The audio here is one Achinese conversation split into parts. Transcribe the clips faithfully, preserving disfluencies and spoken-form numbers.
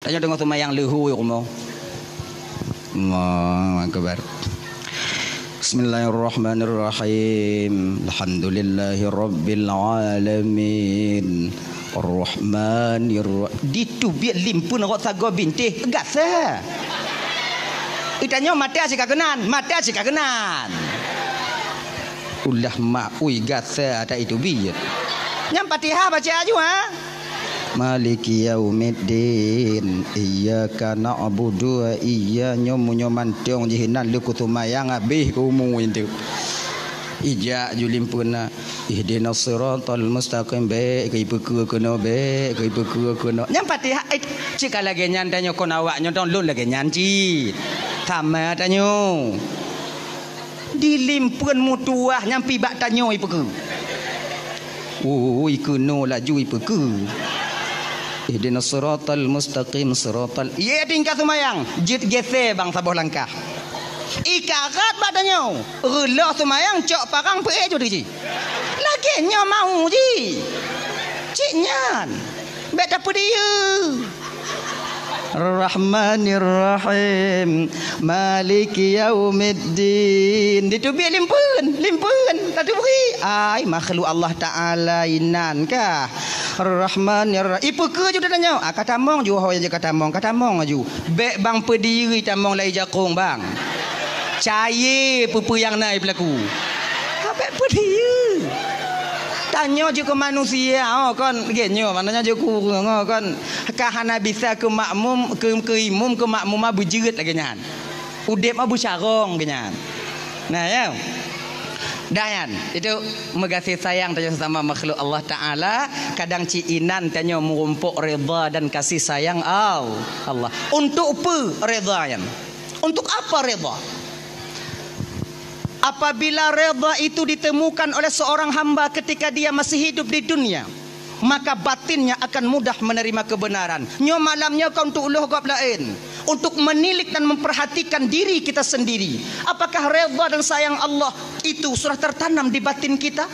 Tanyoe teungoh seumayang leuhô rumoh. Allahu Akbar. Bismillahirrahmanirrahim. Alhamdulillahirabbil alamin. Arrahmanirra-, diteubiet limpeuen rot sagoe bintéh, gasa. Geutanyoe mata cit ka keunan, mata cit ka keunan. Ulah mak ui gasa ata iteubiet. Nyang Fatihah baca aju, ha? Maliki yaumiddin. Iyyaka na'budu wa iyya-, nyoe meunyoe mantong jih inan lheuh keu seumayang habéh keu umu nyan teuh. Ijak ju limpeuen na. Ihdinas siratal mustaqim, bék keu ipeukeue keunoe, bék keu ipeukeue keunoe. Nyang Fatihah, eh, cit ka lagée nyan tanyoe kon awak nyoe dong lôn lagée nyan cit. Sama tanyoe. Di limpeuen meutuwah nyang pih bak tanyoe ipeukeue. Ui, keunoe laju ipeukeue. Ihdinas siratal mustaqim, siratal, ié tingkat seumayang, jeuet gésé bang saboh langkah. Ikarat bak tanyoe, reuloh seumayang cok parang peuék ju teuji. Lagée nyoe mau ji. Cit nyan. Bék tapeudiyeu. Rahmanirrahim. Maliki yaumiddin. Diteubiet limpeuen, limpeuen. Tateubiet. Ai, makhluk Allah Taala inan kah. Rahmanirrahim. Ipeukeue ju tanyoe. Ah, ka tamong ju, ho nyang ka tamong, ka tamong aju. Bék bang peudiri tamong lai jakong bang. Cayée peue-peue nyang na ipeulaku. Ka bék peudiri. Tanyoe jeuet keu manusia, oh, kon lagée nyoe, maknanya jeuet keu ureuëng, oh, kon ka hana bisa keu makmum, keu, keu imum, keu makmuma beujeuet lagée nyan. Udeb mah beucarông geuhnyan. Nah, ya. Dah nyan, itu meugaséh sayang tanyoe sesama makhluk Allah Taala, kadang cit inan tanyoe meurumpok ridha dan kasih sayang Al-, Allah. Untuk peue ridha nyan? Untuk apa ridha? Apabila ridha itu ditemukan oleh seorang hamba ketika dia masih hidup di dunia, maka batinnya akan mudah menerima kebenaran. Nyoe malam nyoe ka untuk lheueh gob laén, untuk menilik dan memperhatikan diri kita sendiri. Apakah redha dan sayang Allah itu sudah tertanam di batin kita?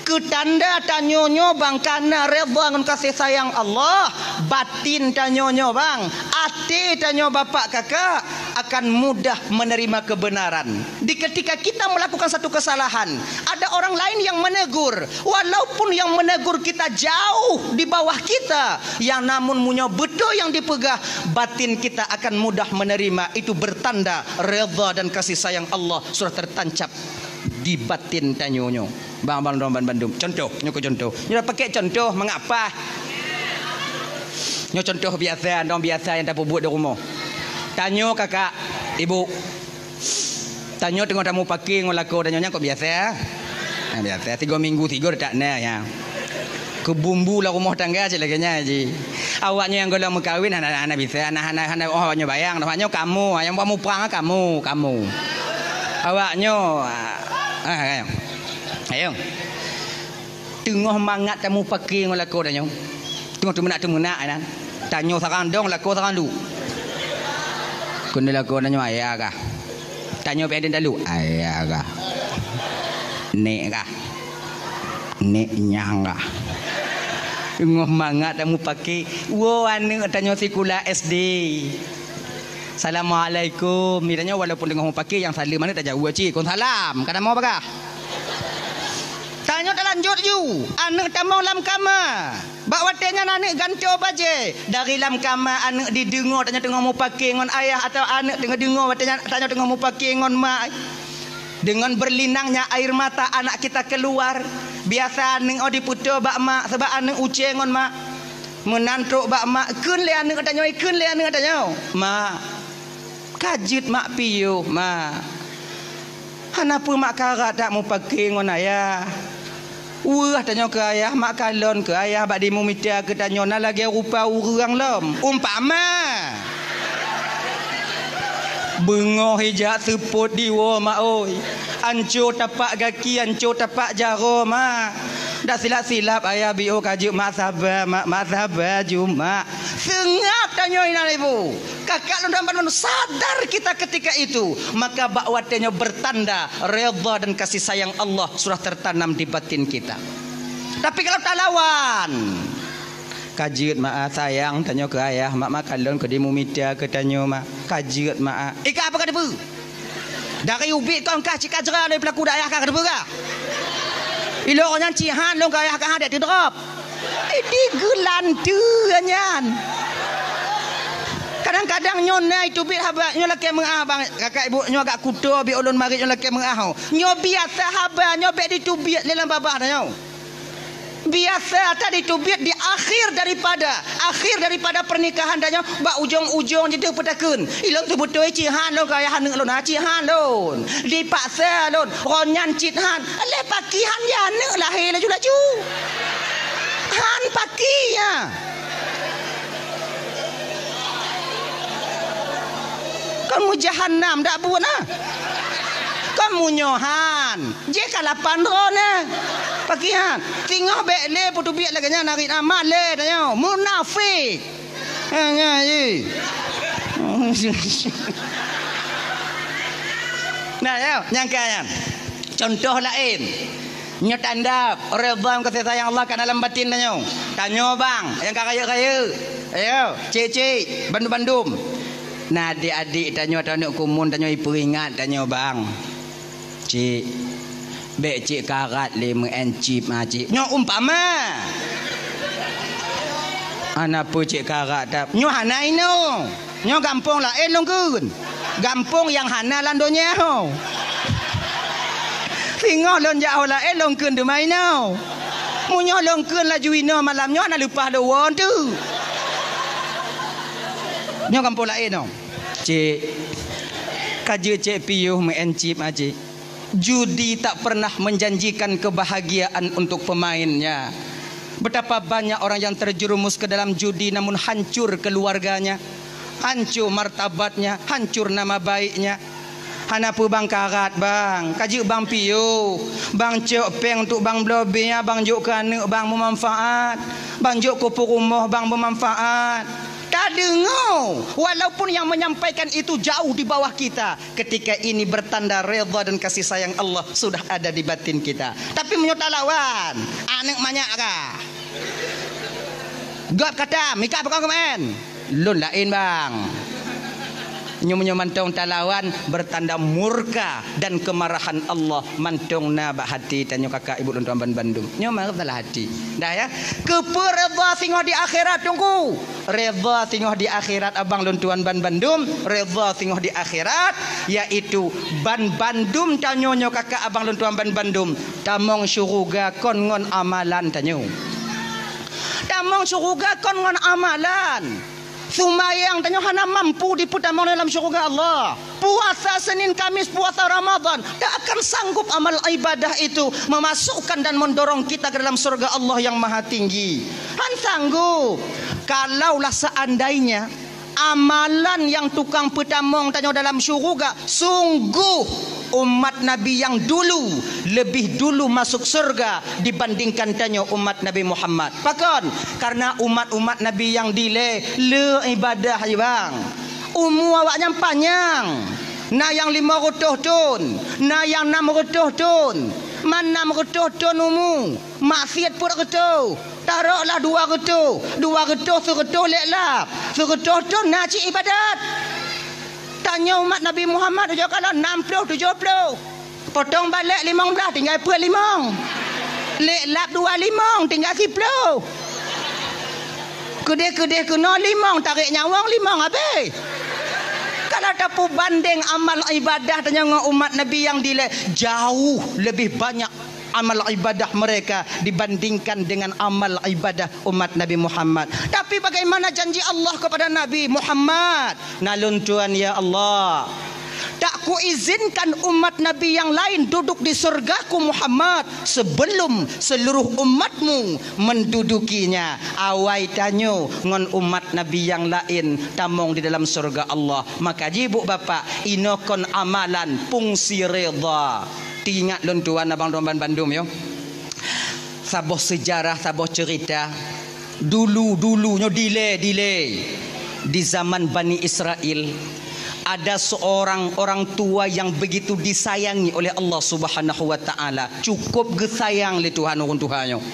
Keu tanda tanyoe nyoe bang kana redha ngon kasih sayang Allah, batin tanyoe nyoe bang, até tanyoe bapak kakak akan mudah menerima kebenaran. Di ketika kita melakukan satu kesalahan, ada orang lain yang menegur, walaupun yang menegur kita jauh di bawah kita, yang namun meunyoe beutôi nyang dipeugah, batin kita akan mudah menerima. Itu bertanda redha dan kasih sayang Allah sudah tertancap di batin tanyoe nyoe. Bang, bang, dong, ban, bandum. Contoh, nyoe keu contoh. Nyoe pakai contoh mengapa? Nyoe contoh biasa, dong biasa nyang tapeubuet di rumoh. Tanyoe kakak, ibu. Tanyoe teungoh tamupake ngon lakoe tanyoe nyan kok biasa. Nah, biasa tiga minggu tiga tak na ya. Keu bumbu lam rumoh tangga cit lagée nyan ji. Awak nyoe nyang gohlom meukawen hana, hana bisa, hana, hana, hana, oh, awak nyoe bayang, awak nyoe kamoe, nyang buat muprang kamoe, kamoe. Awak nyoe, ah, ah, ayo. Ayo. Teungoh mangat tamupake ngon lakoe tanyoe. Teungoh teumeunak-teumeunak inan. Tanyoe sarang dong, lakoe sarang duek. Keuneuk lakoe tanyoe ayah kah? Tanyoe pih aden talu, ayah kah? Nek kah? Nek nyang kah? Teungoh mangat tamupake, woe aneuëk tanyoe sikula S D. Assalamualaikum. Tanyoe walaupun teungoh mupake nyang saleuem aneuëk tajaweueb cit, kon salam. Ka tamong bagah. Tanyoe talanjut ju, aneuëk tamong lam kama. Bak watée nyan aneuëk gantoe bajée. Dari lam kama aneuëk dideungoe tanyoe teungoh mupake ngon ayah atawa aneuëk teungoh deungoe watée nyan tanyoe teungoh mupake ngon ma. Dengan berlinangnya air mata anak kita keluar. Biasa aneuëk oh dipeutoe bak ma, sabab aneuëk uce ngon ma. Meunan trok bak ma, kheun lé aneuëk tanyoe, kheun lé aneuëk tanyoe. Ma, ka jeuet mak piôh, ma. Hana peue mak karat that mupake ngon ayah. Weueh tanyoe keu ayah, mak kalon keu ayah bak dimumita keu tanyoe na lagée rupa ureuëng lom. Umpama, beungoh ijak seupôt diwoe mak oi. Anco tapak gaki, anco tapak jaroe mak. Dak silap-silap ayah biôh ka jeuet mak saba, mak, mak saba ju mak. Seungab tanyoe inan ibu. Kakak lôn dan bandum sadar kita ketika itu, maka bak watée nyoe bertanda redha dan kasih sayang Allah sudah tertanam di batin kita. Tapi kalau talawan, Ka jeuet mak ah, sayang tanyoe keu ayah, mak, mak kalon keu di mumita keu tanyoe mak. Ka jeuet mak ah. Ika apa ka teupeu? Dari ubit kon kah cit ka jra lé peulaku dak ayah ka teupeu kah? Ilok nyan cit han lôn keu ayah ka han dek teudrop. Idi geulanteue nyan. Kadang-kadang nyoe na iteubiet haba nyoe lakée meuah bang, kakak ibu nyoe agak kuto bi ulôn marit nyoe lakée meuah ho. Nyoe biasa haba nyoe bék diteubiet lé lam babah tanyoe. Biasa that diteubiet di akhir daripada, akhir daripada pernikahan tanyoe bak ujong-ujong jideuh peutakheun. Ilôn seubeutôi cit han lôn keu ayah aneuk lôn, ha, cit han lôn. Dipaksa lôn, ron nyan cit han. Lé paki han ya aneuk lahé laju-laju. Han paki ya. Kon meujahanam dak buet na. Kon meunyoe han. Jih ka lapan droe na. Paki han. Singoh bék lé peuteubiet lagée nyan narit amat lé tanyoe. Munafik. Ha, nyan, ye. Nah, ya, nyangka nyan. Contoh laén. Nyoe tanda redha ngon kasih sayang Allah ka dalam batin tanyoe. Tanyoe bang, nyang ka rayeuk-rayeuk. Ayo, cik-cik, bandum-bandum. Nah, adik-adik tanyoe atau aneuk kumun tanyoe ipeuingat tanyoe bang. Cik, bék cik karat lé meu'en cip ma cik. Nyoe umpama. Hana peue cik karat tap. Nyoe hana inoe. Nyoe gampông laén lôn kheun. Gampông nyang hana lam donya ho. Singoh lôn jak ho laén lôn kheun teuma inoe. Meunyoe lôn kheun laju inoe malam nyoe hana leupah lôn woe teuk. Nyoe gampông laén nyoe. Cik, ka jeuet cik piôh meu'en cip ma cik. Judi tak pernah menjanjikan kebahagiaan untuk pemainnya. Betapa banyak orang yang terjerumus ke dalam judi namun hancur keluarganya, hancur martabatnya, hancur nama baiknya. Hana peue bang karat bang, ka jeuet bang piôh, bang cok péng untuk bang bloe bia, bang jok keu aneuk bang meumanfaat, bang jok keu peurumoh bang meumanfaat. Tadeungoe, walaupun yang menyampaikan itu jauh di bawah kita, ketika ini bertanda redha dan kasih sayang Allah sudah ada di batin kita. Tapi meunyoe talawan, aneuk manyak kah? Gob kata, mika pakon keumaén? Lôn laén bang. Nyoe meunyoe mantong talawan, bertanda murka dan kemarahan Allah mantong na bak hati tanyoe kakak ibu lôn tuan ban bandum. Nyoe meusalah hati. Dah ya. Keupeue redha singoh di akhirat teungku? Redha singoh di akhirat abang lôn tuan ban bandum, redha singoh di akhirat, yaitu ban bandum tanyoe nyoe kakak abang lôn tuan ban bandum, tamong syuruga kon ngon amalan tanyoe. Tamong syuruga kon ngon amalan. Seumayang tanyoe hana mampu dipeutamong dalam syuruga Allah. Puasa Senin Kamis, puasa Ramadan, tak akan sanggup amal ibadah itu memasukkan dan mendorong kita ke dalam surga Allah yang Maha Tinggi. Han sanggup. Kalaulah seandainya amalan yang tukang peutamong tanyoe dalam syuruga, sungguh umat Nabi yang dulu lebih dulu masuk surga dibandingkan tanyoe umat Nabi Muhammad. Pakon? Karena umat-umat Nabi yang dilée le ibadah, bang. Umu awaknyan panyang. Na nyang limong reutôh thon, na nyang nam reutôh thon. Man nam reutôh thon umu, maksiet peuet reutôh. Taroklah dua reutôh, dua reutôh seureutôh lé lap. Seureutôh thon na cit ibadat. Tanyoe umat Nabi Muhammad ujoe kalon nam ploh tujoh ploh. Potong balek limong blaih tinggai peuet limong. Lé lap dua limong tinggai siploh. Keudeh-keudeh keunoe limong, tarek nyawöng limong habéh. Kalau tapeubandeng amal ibadah tanyoe ngon umat Nabi nyang dilée, jauh lebih banyak amal ibadah mereka dibandingkan dengan amal ibadah umat Nabi Muhammad. Tapi bagaimana janji Allah kepada Nabi Muhammad? Na lôn tuan, ya Allah, tak kuizinkan umat Nabi yang lain duduk di surgaku Muhammad sebelum seluruh umatmu mendudukinya. Awai tanyoe ngon umat Nabi yang lain tamong di dalam surga Allah. Maka jih bu bapak, inoe kon amalan fungsi redha. Teuingat lôn tuan abang tuan ban bandum yo. Saboh seujarah, saboh ceurita. Dulu-dulu nyoe dilée-dilée, di zaman Bani Israel, ada seorang orang tua yang begitu disayangi oleh Allah Subhanahu wa Taala. Cukup geusayang lé Tuhan ureuëng tuha nyoe.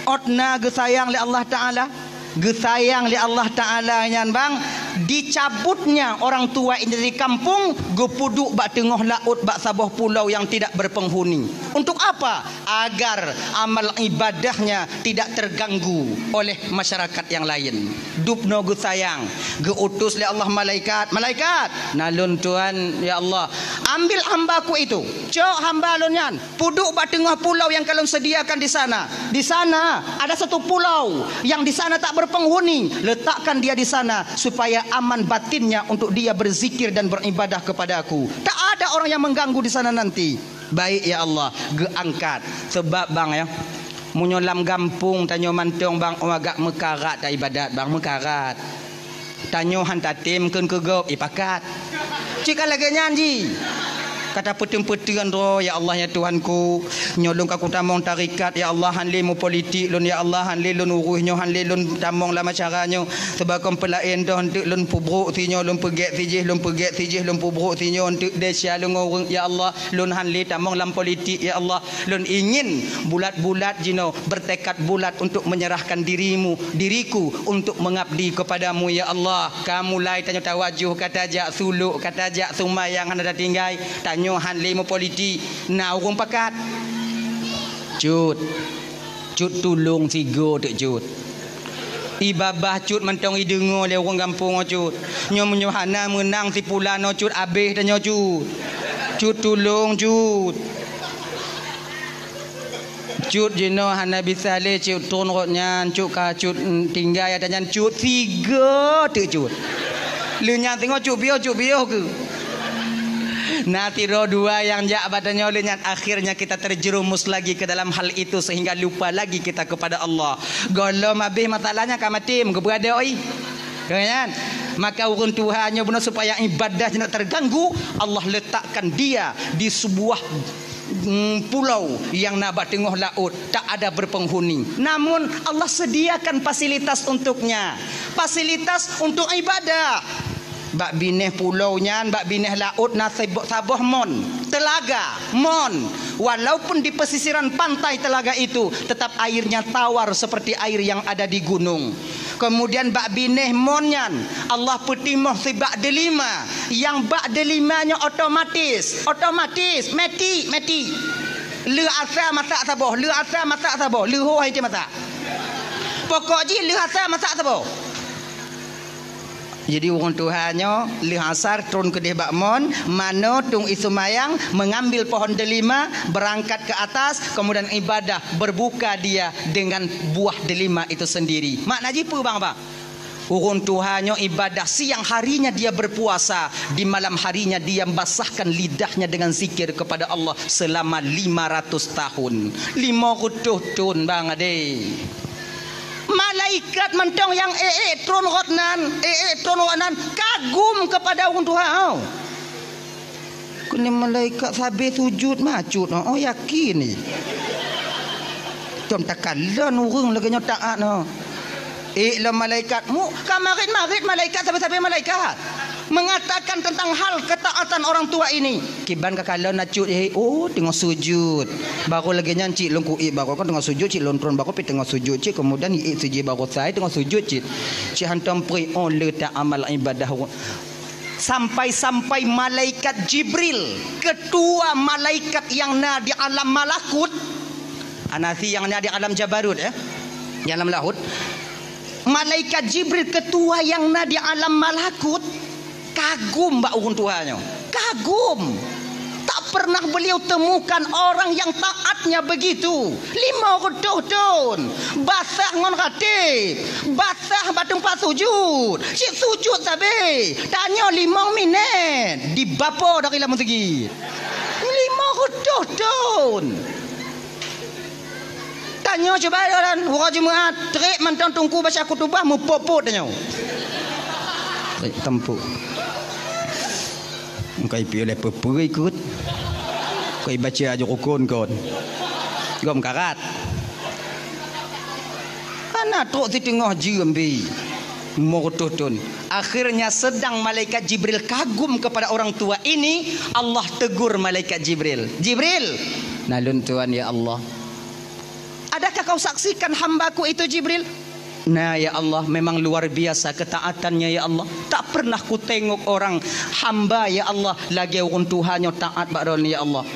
Ôt na geusayang lé Allah Taala, Geusayang lé Allah Ta'ala nyan, bang, dicabutnya orang tua ini dari kampung, geupeuduek bak teungoh laôt, bak saboh pulau yang tidak berpenghuni. Untuk apa? Agar amal ibadahnya tidak terganggu oleh masyarakat yang lain. Dubnoe geusayang, geuutus lé Allah malaikat, "Malaikat, na lôn tuan, ya Allah, ambil hamba-Ku itu, cok hamba lôn nyan, peuduek bak teungoh pulau yang ka lôn sediakan di sana. Di sana ada satu pulau yang di sana tak berpenghuni. Letakkan dia di sana supaya aman batinnya untuk dia berzikir dan beribadah kepada-Ku. Tak ada orang yang mengganggu di sana nanti." "Baik, ya Allah," geuangkat. Sebab, bang, ya, meunyoe lam gampông tanyoe mantong, bang, oh, agak meukarat ta ibadat, bang, meukarat. Tanyoe han tatem kheun keu gob, ipakat. Cit ka lagée nyan jih. Ka tapeuteun-peuteun droe, "Ya Allah, ya Tuhanku, nyoe lôn ka kutamong tarekat, ya Allah, han lé meupolitik lôn, ya Allah, han lé lôn urus nyoe, han lé lôn tamong lam acara nyoe. Seubab kon peulaén doh, eunteuk lôn peubrok sinyoe, lôn peugét sijih, lôn peugét sijih, lôn peubrok sinyoe, eunteuk desya lôn ngon ureuëng, ya Allah. Lôn han lé tamong lam politik, ya Allah. Lôn ingin bulat-bulat jinoe, bertekad bulat untuk menyerahkan dirimu, diriku untuk mengabdi kepada-Mu, ya Allah." Ka mulai tanyoe tawajoh, ka tajak sulok, ka tajak seumayang hana tatinggai. Tanyoe han lé meupolitik, na ureuëng pakat. "Cut, Cut, tulông sigoe teuk, Cut. Ibabah Cut mantong ideungoe lé ureuëng gampông nyoe, Cut. Nyoe meunyoe hana meunang si pulan nyoe, Cut, abéh tanyoe, Cut. Cut, tulông, Cut." Cut jinoe hana bisa lé, Cut, tron rot nyan, Cut, ka Cut, mm, tinggai ata nyan, Cut, sigoe teuk, Cut. Lheueh nyan teungoh Cut piôh, Cut piôh keuh. Na sidroe dua nyang jak bak tanyoe lheueh nyan, akhirnya kita terjerumus lagi ke dalam hal itu sehingga lupa lagi kita kepada Allah. Gohlom abéh masalahnya ka maté, meugeubeuradoi. Ka nyan. Maka ureuëng tuha nyoe bunoe supaya ibadah tidak terganggu, Allah letakkan dia di sebuah mm, pulau yang na bak teungoh laôt, tak ada berpenghuni. Namun, Allah sediakan fasilitas untuknya. Fasilitas untuk ibadah. Bak binéh pulau nyan, bak binéh laôt na sebo-, saboh mon, telaga, mon. Walaupun di pesisiran pantai telaga itu, tetap airnya tawar seperti air yang ada di gunung. Kemudian bak binéh mon nyan, Allah peutimoh sibak deulima. Nyang bak deulima nyoe otomatis, otomatis, meuti, meuti. Lheueh asa masak saboh, lheueh asa masak saboh, lheueh ho hai masak. Pokok jih lheueh asa masak saboh. Jadi ureuëng tuha nyoe lheueh asar tron keudeh bak mon, manoe tueng ie seumayang, mengambil pohon delima, berangkat ke atas, kemudian ibadah, berbuka dia dengan buah delima itu sendiri. Makna jih peue, bang, bang? Ureuëng tuha nyoe ibadah, siang harinya dia berpuasa, di malam harinya dia basahkan lidahnya dengan zikir kepada Allah selama lima ratus tahun. Lima reutôh thon, bang, adé. Malaikat mantong nyang ék-ék tron rot nan, ék-ék tron rot nan kagum kepada ureuëng tuha nyoe. Keuneuk malaikat sabe sujud macut, oh, yakin ni. Tom takalon ureuëng lagée nyoe taat nyoe. Ék lom malaikat, mu ka marit-marit malaikat, sabe-sabe malaikat mengatakan tentang hal ketaatan orang tua ini. Kiban ka kalon na cut, eh, oh, teungoh sujud. Baru lagée nyan cit lôn kuék, baru kan teungoh sujud cit lôn tron, baru pi teungoh sujud cit, kemudian iék sijih baru sai teungoh sujud cit. Cit hantom pri, oh, le ta amal ibadah. Sampai-sampai malaikat Jibril, ketua malaikat yang na di alam malakut, anasi yang na di alam jabarut, ya, di alam lahut, malaikat Jibril, ketua yang na di alam malakut, kagum bak ureuëng tuha nyoe. Kagum. Tak pernah beliau temukan orang yang taatnya begitu. Lima reutôh thon. Basah ngon rateb. Basah bak teumpat sujud. Cit sujud sabe. Tanyoe limong minét. Dibapo dari lam meuseujid. Lima reutôh thon. Tanyoe cuba, uroe Jumat, trép mantong teungku baca khutubah, mupot-pot tanyoe. Trép tampok. Engkai piôh lé peue-peue ikot. Engkai baca aju rukon kon. Gom karat. Hana trok siteungoh jeuem bi. Lima reutôh thon. Akhirnya sedang malaikat Jibril kagum kepada orang tua ini, Allah tegur malaikat Jibril. "Jibril!" "Na lôn tuan, ya Allah." "Adakah kau saksikan hamba-Ku itu, Jibril?" Na, ya Allah, memang luar biasa ketaatannya, ya Allah. Tak pernah kutengok orang hamba, ya Allah, lagée ureuëng tuha nyoe taat bak Droeneuh, ya Allah.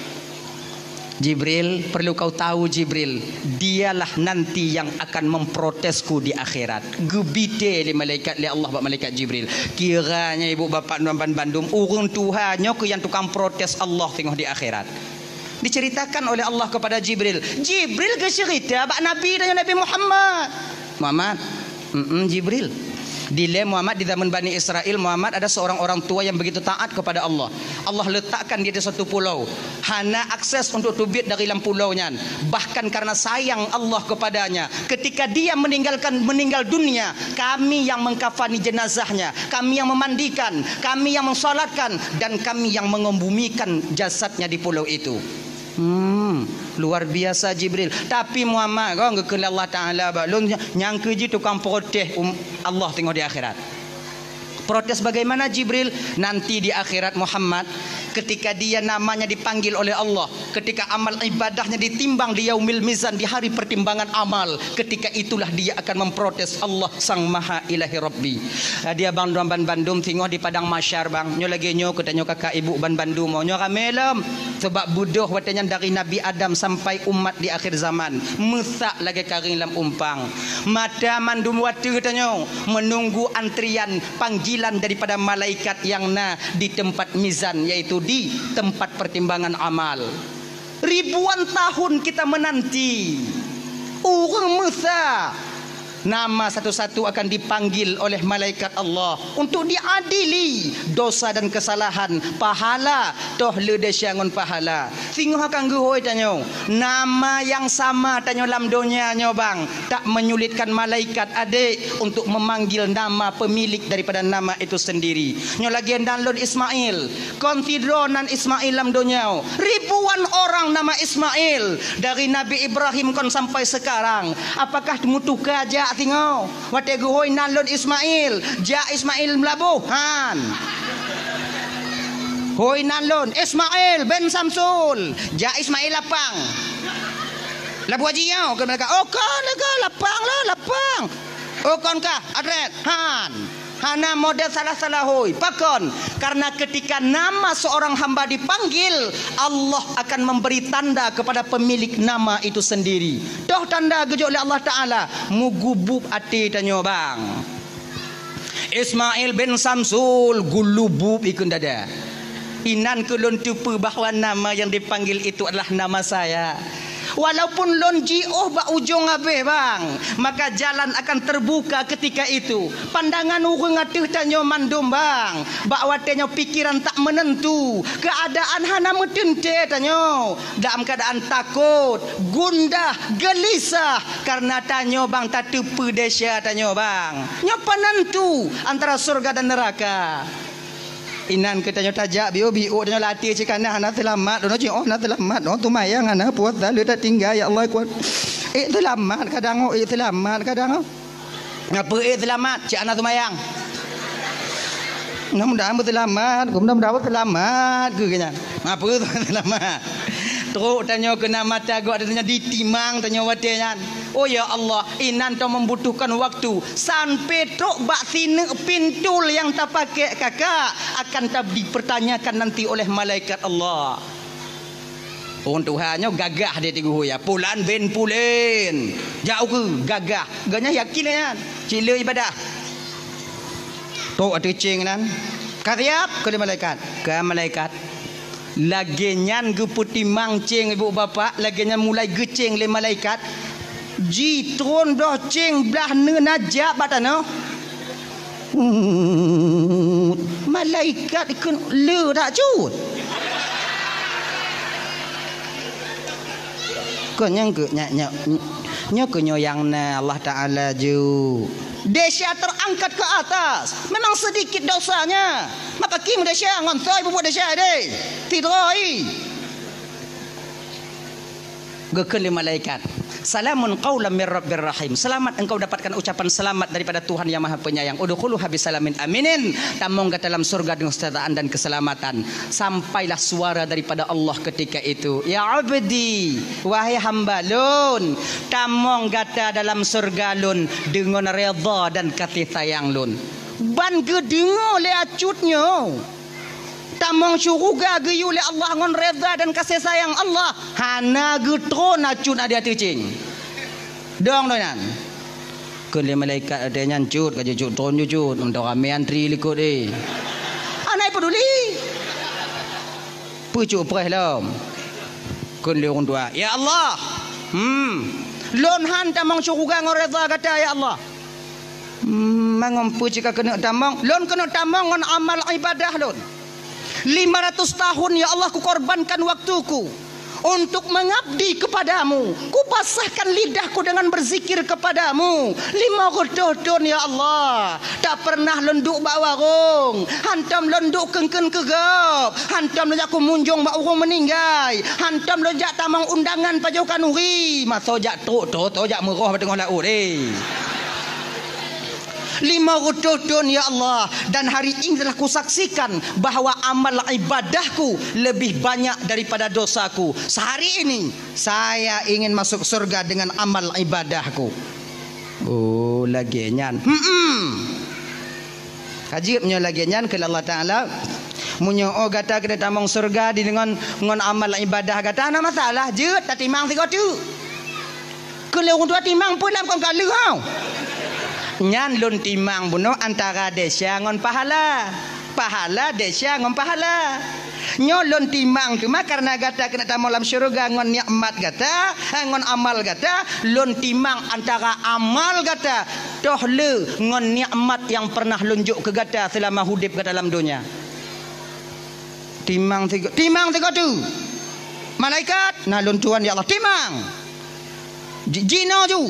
Jibril, perlu kau tahu, Jibril, dialah nanti yang akan memprotesku di akhirat. Geubite lé malaikat, lé Allah bak malaikat Jibril. Kiranya ibu bapak nuan ban bandum, ureuëng tuha nyoe keuh nyang tukang protes Allah teungoh di akhirat. Diceritakan oleh Allah kepada Jibril. Jibril geucerita bak Nabi dan Nabi Muhammad. Muhammad, mm Jibril. Dilée Muhammad di zaman Bani Israel, Muhammad ada seorang orang tua yang begitu taat kepada Allah. Allah letakkan dia di satu pulau, hana akses untuk teubiet dari lam pulau nyan. Bahkan karena sayang Allah kepadanya, ketika dia meninggalkan, meninggal dunia, kami yang mengkafani jenazahnya, kami yang memandikan, kami yang mensalatkan, dan kami yang mengembumikan jasadnya di pulau itu. Hmm, luar biasa Jibril. Tapi Muhammad, kon geukheun lé Allah Taala bak lôn, nyang keuji tukang protes um, Allah teungoh di akhirat. Protes bagaimana Jibril? Nanti di akhirat Muhammad, ketika dia namanya dipanggil oleh Allah, ketika amal ibadahnya ditimbang di yaumil mizan, di hari pertimbangan amal, ketika itulah dia akan memprotes Allah Sang Maha Ilahi Rabbi. Dia bang dua ban bandum singoh di padang mahsyar bang. Nyoe lagée nyoe keu tanyoe kakak ibu ban bandum, nyoe ramé lom. Sebab beudôh watée nyan dari Nabi Adam sampai umat di akhir zaman, meusak lagée karéng lam umpang. Mata mandum watée tanyoe menunggu antrian panggilan daripada malaikat yang na di tempat mizan, yaitu di tempat pertimbangan amal. Ribuan tahun kita menanti. Ureuëng meusa nama satu-satu akan dipanggil oleh malaikat Allah untuk diadili dosa dan kesalahan, pahala, toh le desya ngon pahala. Singoh akan geuhôi tanyoe, nama yang sama tanyoe lam donya nyoe bang, tak menyulitkan malaikat adek untuk memanggil nama pemilik daripada nama itu sendiri. Nyoe lagée nan lôn Ismail, kon sidroe nan Ismail lam donya. Ribuan orang nama Ismail, dari Nabi Ibrahim kon sampai sekarang. Apakah meutuka jak singoh? Watée geuhôi nan lôn Ismail, jak Ismail Meulaboh, han. Hôi nan lôn Ismail bin Samsul, jak Ismail Lapang. Laboh Haji nyoe, keu mereka, oh kon lagée Lapang lah, Lapang. Oh kon kah, Adret, han. Hana model salah-salah hôi. Pakon? Karena ketika nama seorang hamba dipanggil, Allah akan memberi tanda kepada pemilik nama itu sendiri. Toh tanda geujok lé Allah Taala, mugubub até tanyoe bang. Ismail bin Samsul gulubub ikun dada. Inan keu lôn teupeue bahwa nama yang dipanggil itu adalah nama saya. Walaupun lôn jiôh bak ujong abéh bang, maka jalan akan terbuka ketika itu. Pandangan ureuëng ateueh tanyoe mandum bang, bak watée nyoe pikiran tak menentu, keadaan hana meuteuntée tanyoe, dalam keadaan takot, gundah, gelisah, karena tanyoe bang tateupeue desya tanyoe bang. Nyoe penentu antara surga dan neraka. Inan keu tanyoe tajak biôh-biôh tanyoe latih cit kana hana seulamat, droeneuh cit oh hana seulamat, oh teumayang hana puasa le tatinggai ya Allah kuat. Eh seulamat kadang oh, eh seulamat kadang oh. Ngapa eh seulamat cit hana teumayang. Mudah-mudahan beuseulamat, mudah-mudahan beuseulamat keu nyan. Ngapa seulamat. Trok tanyoe keu na mata gok tanyoe ditimang tanyoe watée nyan. Oh ya Allah, inan toh membutuhkan waktu sampai trok bak sineuk pintul nyang tapakék kakak akan ta-, dipertanyakan nanti oleh malaikat Allah. Ureuëng tuha nyoe gagah dia tigu ya, pulan bin pulen. Jak ukeue gagah, geuhnyan yakin nyan. Cit le ibadah. Trok ateueh céng nan. Ka siap keu lé malaikat. Ka malaikat. Lagée nyan geupeutimang céng ibu bapak, lagée nyan mulai geucéng lé malaikat. Jitron doh céng blah neuna jak bak tanoh. Malaikat ikheun le dak cut. Kon nyang keu nyak nyak nyoe keu nyoe nyang na Allah Taala ju. Desya terangkat ke atas. Memang sedikit dosanya. Maka kim desya ngon toi bubuet desya deh. Tidroi. Geukheun lé malaikat. Salamun qaulam mir rabbir rahim. Selamat engkau dapatkan ucapan selamat daripada Tuhan yang Maha Penyayang. Udkhuluha bisalamin aminin. Tamong gata dalam surga dengan kesejahteraan dan keselamatan. Sampailah suara daripada Allah ketika itu, "Ya abdi, wahai hamba lôn, tamong gata dalam surga lôn dengan redha dan kasih sayang lôn." Ban geudeungoe lé acut nyoe. Tamong syuruga geuyue lé Allah ngon redha dan kasih sayang Allah. Hana geutron acut na di ateueh cing. Dong donya nyan. Kheun lé malaikat watèe nyan, "Cut, ka jeuet cut, tron jeuet cut. Mantong ramè antri likot, eh." Hana peduli. Peucok preh lom. Kheun lé ureueng tuha, "Ya Allah, hmm, lôn han tamong syuruga ngon redha gata, ya Allah." Hmm, mangon peue cit ka keuneuk tamong? Lôn keuneuk tamong ngon amal ibadah lôn. Lima ratus tahun, ya Allah, kukorbankan waktuku untuk mengabdi kepadamu. Kupasahkan lidahku dengan berzikir kepadamu. Lima reutôh thon, ya Allah, tak pernah lôn duek bak warong. Hantom lôn duek keun-keun keu gob. Hantom lôn jak kumunjong bak ureueng meuninggai. Hantom lôn jak tamong undangan pajoh khanuri. Masa jak trok, trok, trok jak meuroh bak teungoh laôt, eh. Lima reutôh thon, ya Allah, dan hari ini telah kusaksikan bahwa amal ibadahku lebih banyak daripada dosaku. Sehari ini, saya ingin masuk surga dengan amal ibadahku. Oh, lagèe nyan. Hmm. Ka jeuet meunyoe lagèe nyan, kheun Allah Taala, "Meunyoe oh gata keuneuk tamong surga di deungon ngon amal ibadah gata, hana masalah, jeuet tatimang sigoe teuk." Kheun lé ureueng tuha, "Timang peue lam kon ka lheueh, hau?" "Nyan lôn timang bunoe antara desya ngon pahala. Pahala desya ngon pahala. Nyoe lôn timang teuma kareuna gata keuneuk tamong lam syeuruga ngon nikmat gata, eh, ngon amal gata, lôn timang antara amal gata toh le ngon nikmat nyang pernah lôn jok keu gata seulama udeb gata lam donya." Timang sigo-, timang sigoe teuk. Malaikat, "Na lôn tuan, ya Allah." "Timang." Ji-, jinoe ju.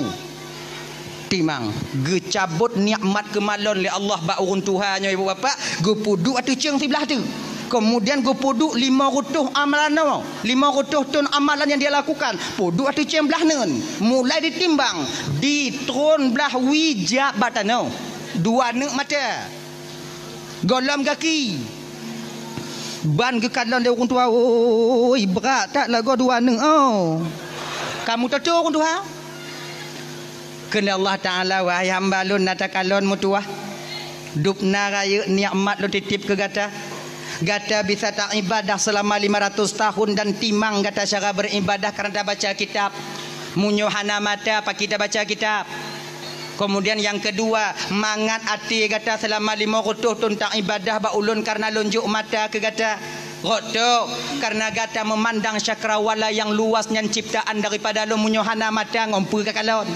Timang. Geucabot nikmat keumalon lé Allah bak ureueng tuha nyoe, ibu bapak, geupeuduek ateueh ceueng siblah teuk. Kemudian geupeuduek lima reutôh amalan nyoe, lima reutôh thon amalan nyang dia lakukan, peuduek ateueh ceueng blah neuen. Mulai ditimbang, di tron blah wie jak bak tanoh. Dua neuk mata. Gohlom gaki. Ban geukalon lé ureueng tuha, "Oi, brat that lagoe dua neuk, oh." Ka meutoto ureueng tuha. Kheun lé Allah Taala, "Wahai hamba lôn, na takalon meutuwah. Dubna rayeuk nikmat lôn titip keu gata. Gata bisa taibadah seulama lima ratus tahun dan timang gata cara beribadah kareuna tabaca kitab. Meunyoe hana mata, pakri tabaca kitab?" Kemudian nyang keudua, mangat até gata seulama lima reutôh thon taibadah bak ulôn kareuna lôn jok mata keu gata. Rot tok, kareuna gata meumandang cakrawala nyang luas nyan ciptaan daripada lôn, meunyoe hana mata ngon peue kakalon.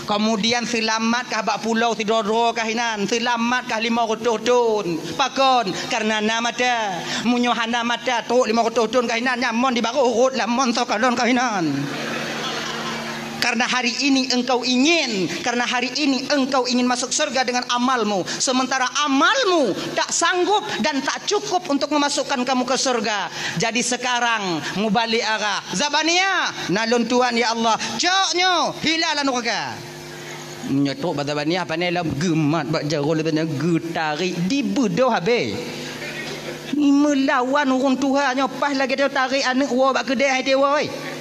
Kemudian seulamat kah bak pulo sidroe-droe kah inan, seulamat kah lima reutôh thon. Pakon? Kareuna na mata. Meunyoe hana mata, trok lima reutôh thon kah inan, nyan mon di barôh rot lam mon soe kalon kah inan. Karena hari ini engkau ingin, karena hari ini engkau ingin masuk surga dengan amalmu, sementara amalmu tak sanggup dan tak cukup untuk memasukkan kamu ke surga. Jadi sekarang, mubalik arah. Zabaniah, na lôn tuan, ya Allah. Cok nyoe, hila lam nuraka. Nyoe trok bak Zabaniah, pane lom geumat bak jaroe lé, pane geutarek, dibeudôh habéh. Meulawan ureueng tuha nyoe, paih lagèe tarek aneuk woe bak keudè hai teuwoe.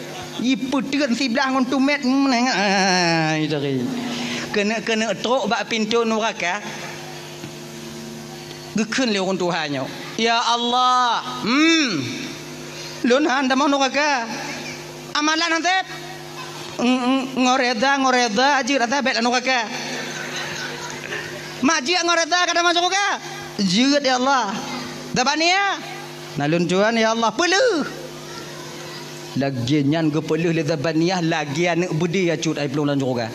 Ipeutreun siblah ngon tumét, ai, sorry. Keuneuk-keuneuk trok bak pintoe nuraka. Geukheun lé ureueng tuha nyoe, "Ya Allah, hmm, lôn han tamong nuraka. Amalan han sép. Ng-, ng-, ngon reda, ngon reda jeuet rasa bèk lam nuraka. Mak jeuet ngon reda ka tamong syeuruga?" "Jeuet, ya Allah." "Zabaniah?" "Na lôn tuan, ya Allah." "Peuleuh." Lagèe nyan geupeuleuh lé Zabaniah lagèe aneuk beudé acut ai plueng lam syeuruga.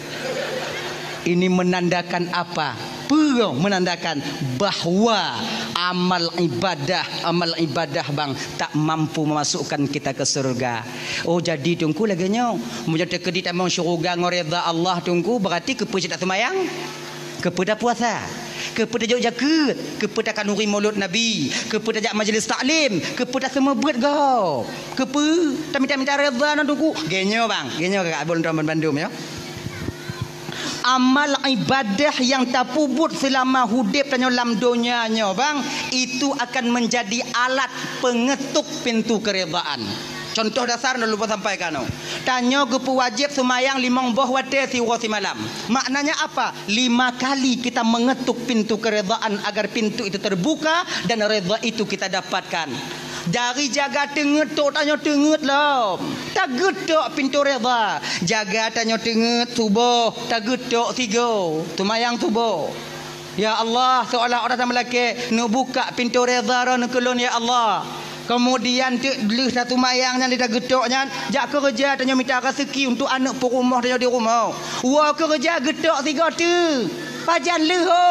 Ini menandakan apa? Peue menandakan bahwa amal ibadah, amal ibadah bang tak mampu memasukkan kita ke surga. Oh, jadi Teungku lagèe nyoe, meunyoe teukeudi tamong syeuruga ngon reda Allah Teungku, berarti keupeue cit taseumayang? Keupeue tapuasa? Keupeue tajok jakeuet? Keupeue takhanuri mulod Nabi? Keupeue tajak majlis taklim? Keupeue taseumeubeuet gob? Keupeue tamita-mita redha aneuk teungku? Geuh nyoe bang, geuh nyoe kakak abon bandum ya. Amal ibadah nyang tapeubuet seulama udeb tanyoe lam donya nyoe bang, itu akan menjadi alat pengetuk pintu keredaan. Contoh dasar nyang lôn sampaikan nyoe. Tanyoe geupeuwajéb seumayang limong boh watée siuroe simalam. Maknanya apa? Lima kali kita mengetuk pintu keredaan agar pintu itu terbuka dan redha itu kita dapatkan. Dari jaga teungeut tok tanyoe teungeut lom. Tageutok pintu redha. Jaga tanyoe teungeut suboh, tageutok sigoe. Seumayang suboh. Ya Allah, seolah-olah tameulakée, neubukak pintu redha droeneuh keu lôn, ya Allah. Keumudian teuk lheueh taseumayang nyan, lheueh tageutok nyan, jak keureuja tanyoe mita raseuki untuk aneuk peurumoh tanyoe di rumoh. Woe keureuja geutok sigoe teuk. Pajan lheueh ho.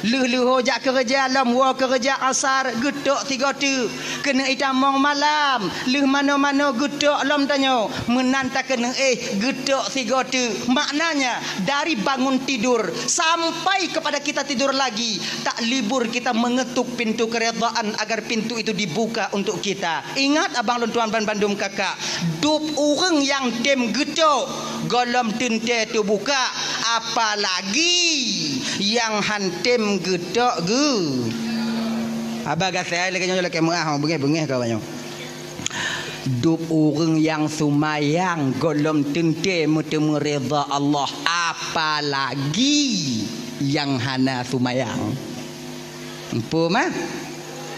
Lheueh-lheueh ho jak keureuja lom, woe keureuja asar geutok sigoe teuk. Keuneuk itamong malam, lheueh manoe-manoe geutok lom tanyoe. Meunan takeuneuk éh geutok sigoe teuk. Maknanya, dari bangun tidur sampai kepada kita tidur lagi, tak libur kita mengetuk pintu keredaan agar pintu itu dibuka untuk kita. Ingat abang lôn tuan ban bandum kakak, dub ureuëng nyang tem geutok gohlom teuntée teubuka, apalagi nyang han tem geutok geu. Haba gasai lagée nyoe lakée meuah beungéh-beungéh ka nyoe. Dub ureuëng nyang seumayang gohlom teuntée meuteumé redha Allah, apalagi nyang hana seumayang. Empu mah?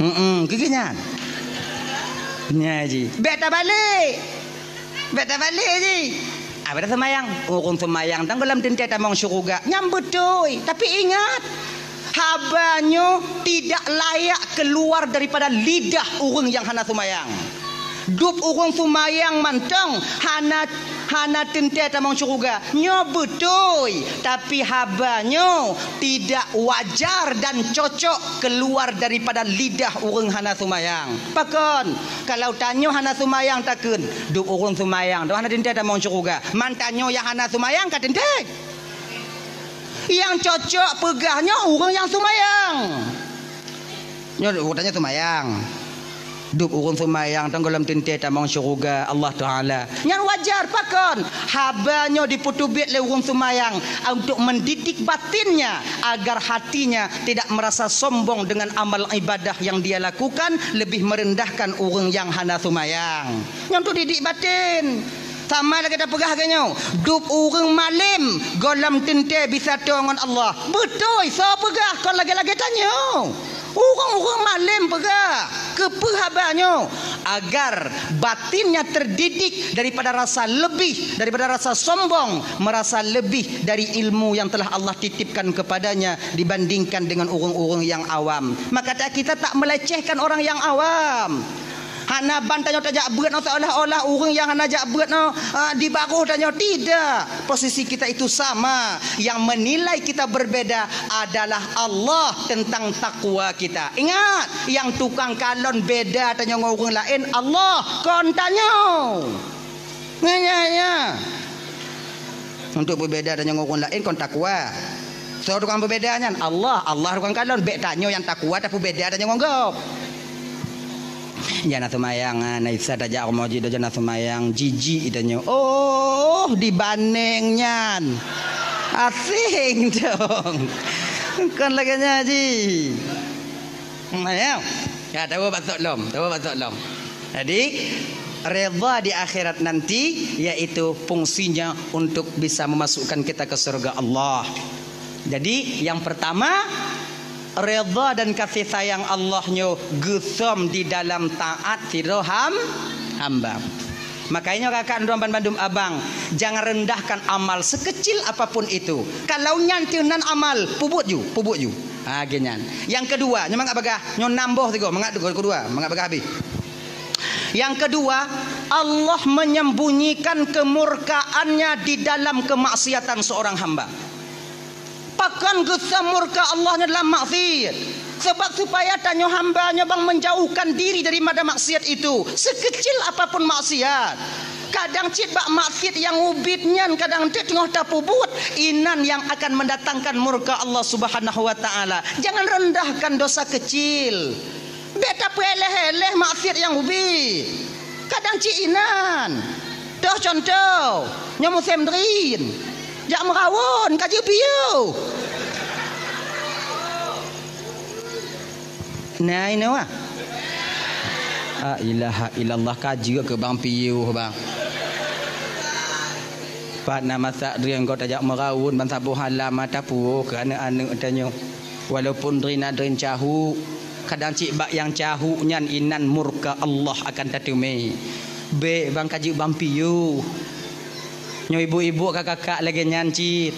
Heeh, keu nyan. Nya ji. Bék tabalek. Bék tabalek ji. Abah dah seumayang. Ureuëng seumayang tan gohlom teuntée tamong syeuruga. Nyan beutôi. Tapi ingat, haba nyoe tidak layak keluar daripada lidah ureuëng nyang hana seumayang. Dub ureuëng seumayang mantong hana, hana teuntée tamong syeuruga. Nyoe beutôi, tapi haba nyoe tidak wajar dan cocok keluar daripada lidah ureuëng hana seumayang. Pakon? Kalau tanyoe hana seumayang takheun, dub ureuëng seumayang tu hana teuntée tamong syeuruga. Man tanyoe nyang hana seumayang ka teuntée. Nyang cocok peugah nyoe ureuëng nyang seumayang. Nyoe ureuëng tanyoe seumayang. Dub ureuëng seumayang tan gohlom teuntée tamong syeuruga Allah Taala. Nyan wajar pakon? Haba nyoe dipeuteubiet lé ureuëng seumayang untuk mendidik batinnya agar hatinya tidak merasa sombong dengan amal ibadah yang dia lakukan, lebih merendahkan ureuëng nyang hana seumayang. Nyan untuk didik batin. Sama lagée tapeugah lagée nyoe, dub ureuëng malém gohlom teuntée bisa toe ngon Allah. Beutôi, soe peugah kon lagée-lagée tanyoe? Ureuëng-ureuëng malém peugah. Keupeue haba nyoe? Agar batinnya terdidik daripada rasa lebih, daripada rasa sombong, merasa lebih dari ilmu yang telah Allah titipkan kepadanya dibandingkan dengan ureuëng-ureuëng nyang awam. Maka kita tak melecehkan orang yang awam. Hana ban tanyoe tajak beuet nyoe seolah-olah ureuëng nyang hana jak beuet nyoe, ah, di barôh tanyoe. Tidak. Posisi kita itu sama. Yang menilai kita berbeda adalah Allah tentang takwa kita. Ingat, nyang tukang kalon beda tanyoe ngon ureuëng laén Allah, kon tanyoe. Nyan, nyan, nyan. Untuk peubeda tanyoe ngon ureuëng laén kon takwa. Soe tukang peubeda nyan? Allah. Allah tukang kalon. Bék tanyoe nyang takwa tapeubeda tanyoe ngon gob. Jana seumayang, ah, na Isa tajak rumoh jih, jana seumayang, jijik tanyoe. Oh, dibandéng nyan. Aséng dong. Kon lagée nyan jih. Hmm, ya. Ya, tawa batok lom, tawa batok lom. Jadi, redha di akhirat nanti yaitu fungsinya untuk bisa memasukkan kita ke surga Allah. Jadi, yang pertama, redha dan kasih sayang Allah nyoe geusom di dalam taat sidroe ham-, hamba. Makanya kakak droe ban bandum abang, jangan rendahkan amal sekecil apapun itu. Kalau nyan teuh nan amal, pubuet ju, pubuet ju. Ha, geuh nyan. Yang kedua, nyoe mangat bagah, nyoe nam boh sigoe, mangat kedua, mangat bagah habéh. Yang kedua, Allah menyembunyikan kemurkaannya di dalam kemaksiatan seorang hamba. Pakon geusom murka Allah nyoe dalam maksiat? Sebab supaya tanyoe hamba nyoe bang menjauhkan diri daripada maksiat itu, sekecil apapun maksiat. Kadang cit bak maksiat nyang ubit nyan kadang teungoh tapeubuet, inan nyang akan mendatangkan murka Allah Subhanahu wa Ta'ala. Jangan rendahkan dosa kecil. Bék tapeuéléh-éléh maksiat nyang ubit. Kadang cit inan. Toh contoh, nyoe musém drien. Jak meurawon, ka jeuet piôh. Nah, inoe wah. La ilaha illallah, ka jeuet keu bang piôh, bang. Pat na masak drien gob tajak meurawon ban saboh alam mata puwoe keu aneuk-aneuk tanyoe. Walaupun drien na drien cahuk, kadang cit bak nyang cahuk nyan inan murka Allah akan tateumé. Bék bang ka jeuet bang piôh. Nyoe ibu-ibu ka kakak lagée nyan cit.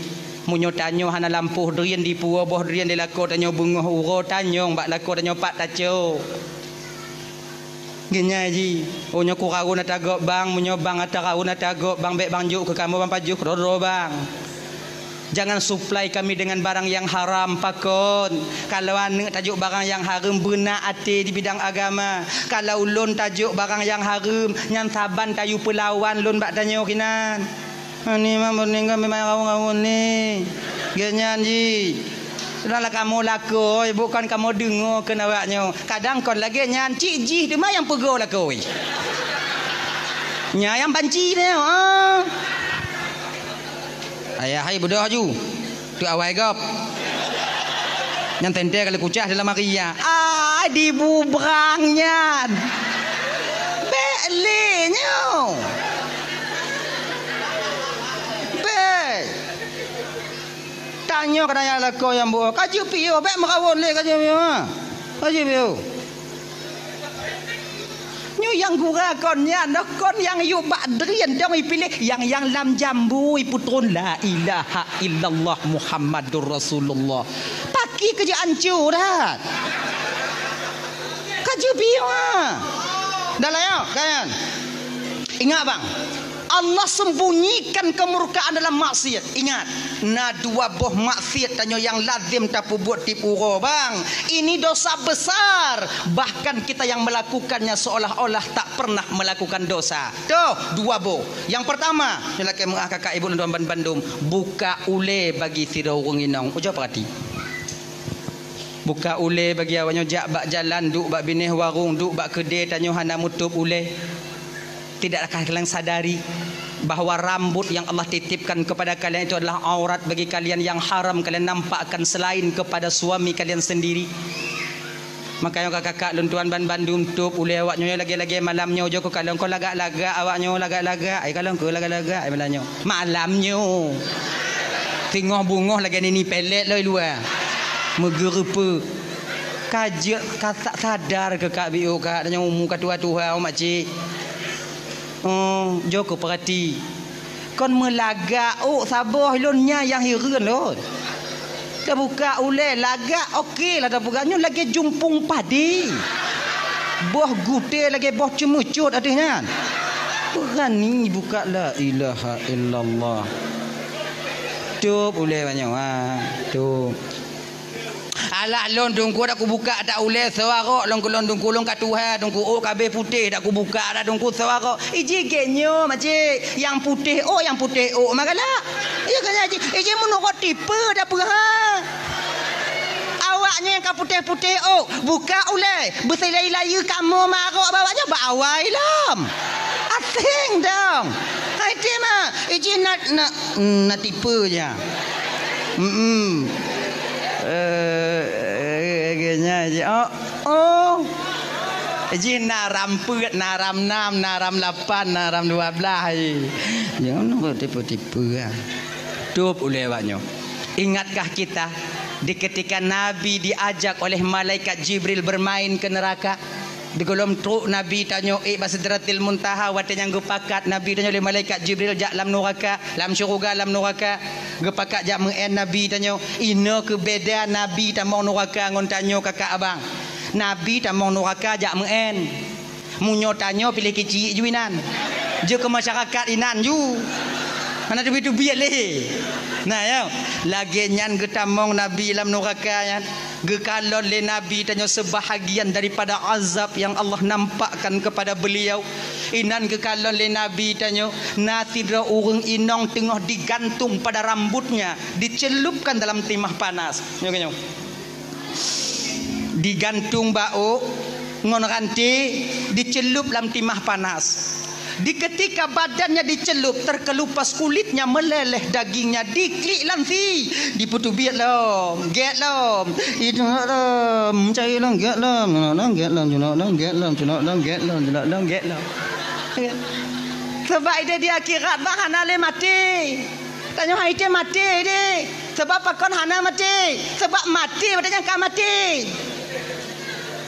Meunyoe tanyoe hana lampôh drien dipuwoe boh drien di lakoe tanyoe beungoh uroe tanyong bak lakoe tanyoe pat tacok. Geunyai jih, "Oh, nyoe kurawon ata gob bang, meunyoe bang ata rawon ata gob bang, bék bang jok keu kamoe bang pajoh keudroe-droe bang. Jangan supply kami dengan barang yang haram." Pakon? Kalau aneuk tajok barang yang hareuem, beuna até di bidang agama. Kalau lôn tajok barang yang hareuem, nyan saban tayue peulawan lôn bak tanyoe kinan. Ani mah meuninggai memang rawon-rawon ni. Geuhnyan jih. Sudahlah kamoe lakoe, bukan kamoe deungoe keu awaknyoe. Kadang kon lagée nyan, cit jih teuma nyang peugoe lakoe. Nya nyang banci nyoe, ah. Ayah hai beudôh aju. Tu awai gob. Nyang teuntée kali kucah dalam hari ya. Ai dibubrang nyan. Bék lé nyoe. Bék. Tanyoe keu nyan lakoe nyang buet. Ka jeuet piôh, bék meurawon lé ka jeuet piôh. Ha. Ka jeuet piôh. Nyoe nyang gura kon nyan, noh kon nyang yue bak drien dong ipiléh, nyang, nyang lam jambu ipeutron la ilaha illallah Muhammadur Rasulullah. Paki keu jeuet anco that. Ka jeuet piôh, ha. Dah lah, ya, kan? Ingat, bang. Allah sembunyikan kemurkaan dalam maksiat. Ingat, na dua boh maksiat tanyoe nyang lazem tapeubuet tieb uroe, bang. Ini dosa besar. Bahkan kita yang melakukannya seolah-olah tak pernah melakukan dosa. Toh, dua boh. Yang pertama, nyoe lakée meuah kakak ibu lôn ban bandum, buka ulée bagi sidroe ureuëng inong. Ujoe peurati. Buka ulée bagi awaknyoe jak bak jalan, duek bak binéh warong, duek bak keudée tanyoe hana meutueb ulée. Tidakkah kalian sadari bahwa rambut yang Allah titipkan kepada kalian itu adalah aurat bagi kalian yang haram kalian nampakkan selain kepada suami kalian sendiri? Makanya kakak-kakak lôn tuan ban bandum tueb ulée awaknyoe lagée-lagée malam nyoe jok keu kalon kon lagak-lagak awaknyoe lagak-lagak ai kalon keu lagak-lagak ai malam nyoe. Malam nyoe. Singoh bungoh lagée nini pelet loi luwa. Meugeureupeue. Ka jeuet ka sa-, sadar keu kak biôh kak, tanyoe umu ka tuha-tuha, oh, makcik. Oh, jok keu peurati. Kon meulagak ôk saboh lôn nyan nyang hireuen lôn. Tabuka ulée lagak, oke lah tabuka. Nyoe lagée jumpung padé. Boh gutée lagée boh ceumeucot ateueh nyan. Beurani buka, la ilaha illallah. Tueb ulée banyoe, ha, tueb. Alah lôn teungku dak kubuka ata ulée sewarok lôn keu lôn teungku lôn ka tuha teungku ôk ka abéh putéh dak kubuka dak teungku sewarok. Iji gét nyoe makcik, nyang putéh ôk, nyang putéh ôk mah galak. Iya kan, iji, iji meunurot tipe dak peue ha. Awaknyan ka putéh-putéh ôk, buka ulée, beusilai-layeue kamoe marok bak awaknyan bak awai lom. Asing dong. Hai ti mah, iji na, na, na tipe nya. Hmm. Eh, eh, eh, nya, iji, oh, oh. Iji na ram peuet, na ram nam, na ram lapan, na ram dua belas, iji. Jangan tipe-tipe, ah. Tueb ulée awaknyoe. Ingatkah kita di ketika Nabi diajak oleh malaikat Jibril bermain ke neraka? Di gohlom trok Nabi tanyoe ék bak Sidratil Muntaha, watée nyang geupakat Nabi tanyoe lé malaikat Jibril jak lam nuraka, lam syeuruga lam nuraka, geupakat jak meu'én Nabi tanyoe. Inoe keu beda Nabi tamong nuraka ngon tanyoe kakak abang. Nabi tamong nuraka jak meu'én. Meunyoe tanyoe piléh keuchik ju inan. Jeuet keu masyarakat inan ju. Hana teubiet-teubiet lé. Nah, ya. Lagée nyan geutamong Nabi lam nuraka nyan. Geukalon lé Nabi tanyoe seubahagian daripada azab nyang Allah nampakkan kepada beliau. Inan geukalon lé Nabi tanyoe na sidroe ureuëng inong teungoh digantung pada rambutnya, dicelupkan dalam timah panas. Nyoe, nyoe. Digantung bak ôk ngon ranté, dicelup lam timah panas. Di ketika badannya dicelup, terkelupas kulitnya, meleleh dagingnya, diklik lam sie, dipeuteubiet lom, gét lom, idong lom, cai lom, gét lom, cunok lom, gét lom, cunok lom, gét lom, cunok lom, gét lom, cunok lom, gét lom. Sabab ideh di akhirat bah hana lé maté. Tanyoe hai tém maté deh. Sabab pakon hana maté? Sabab maté watée nyan ka maté.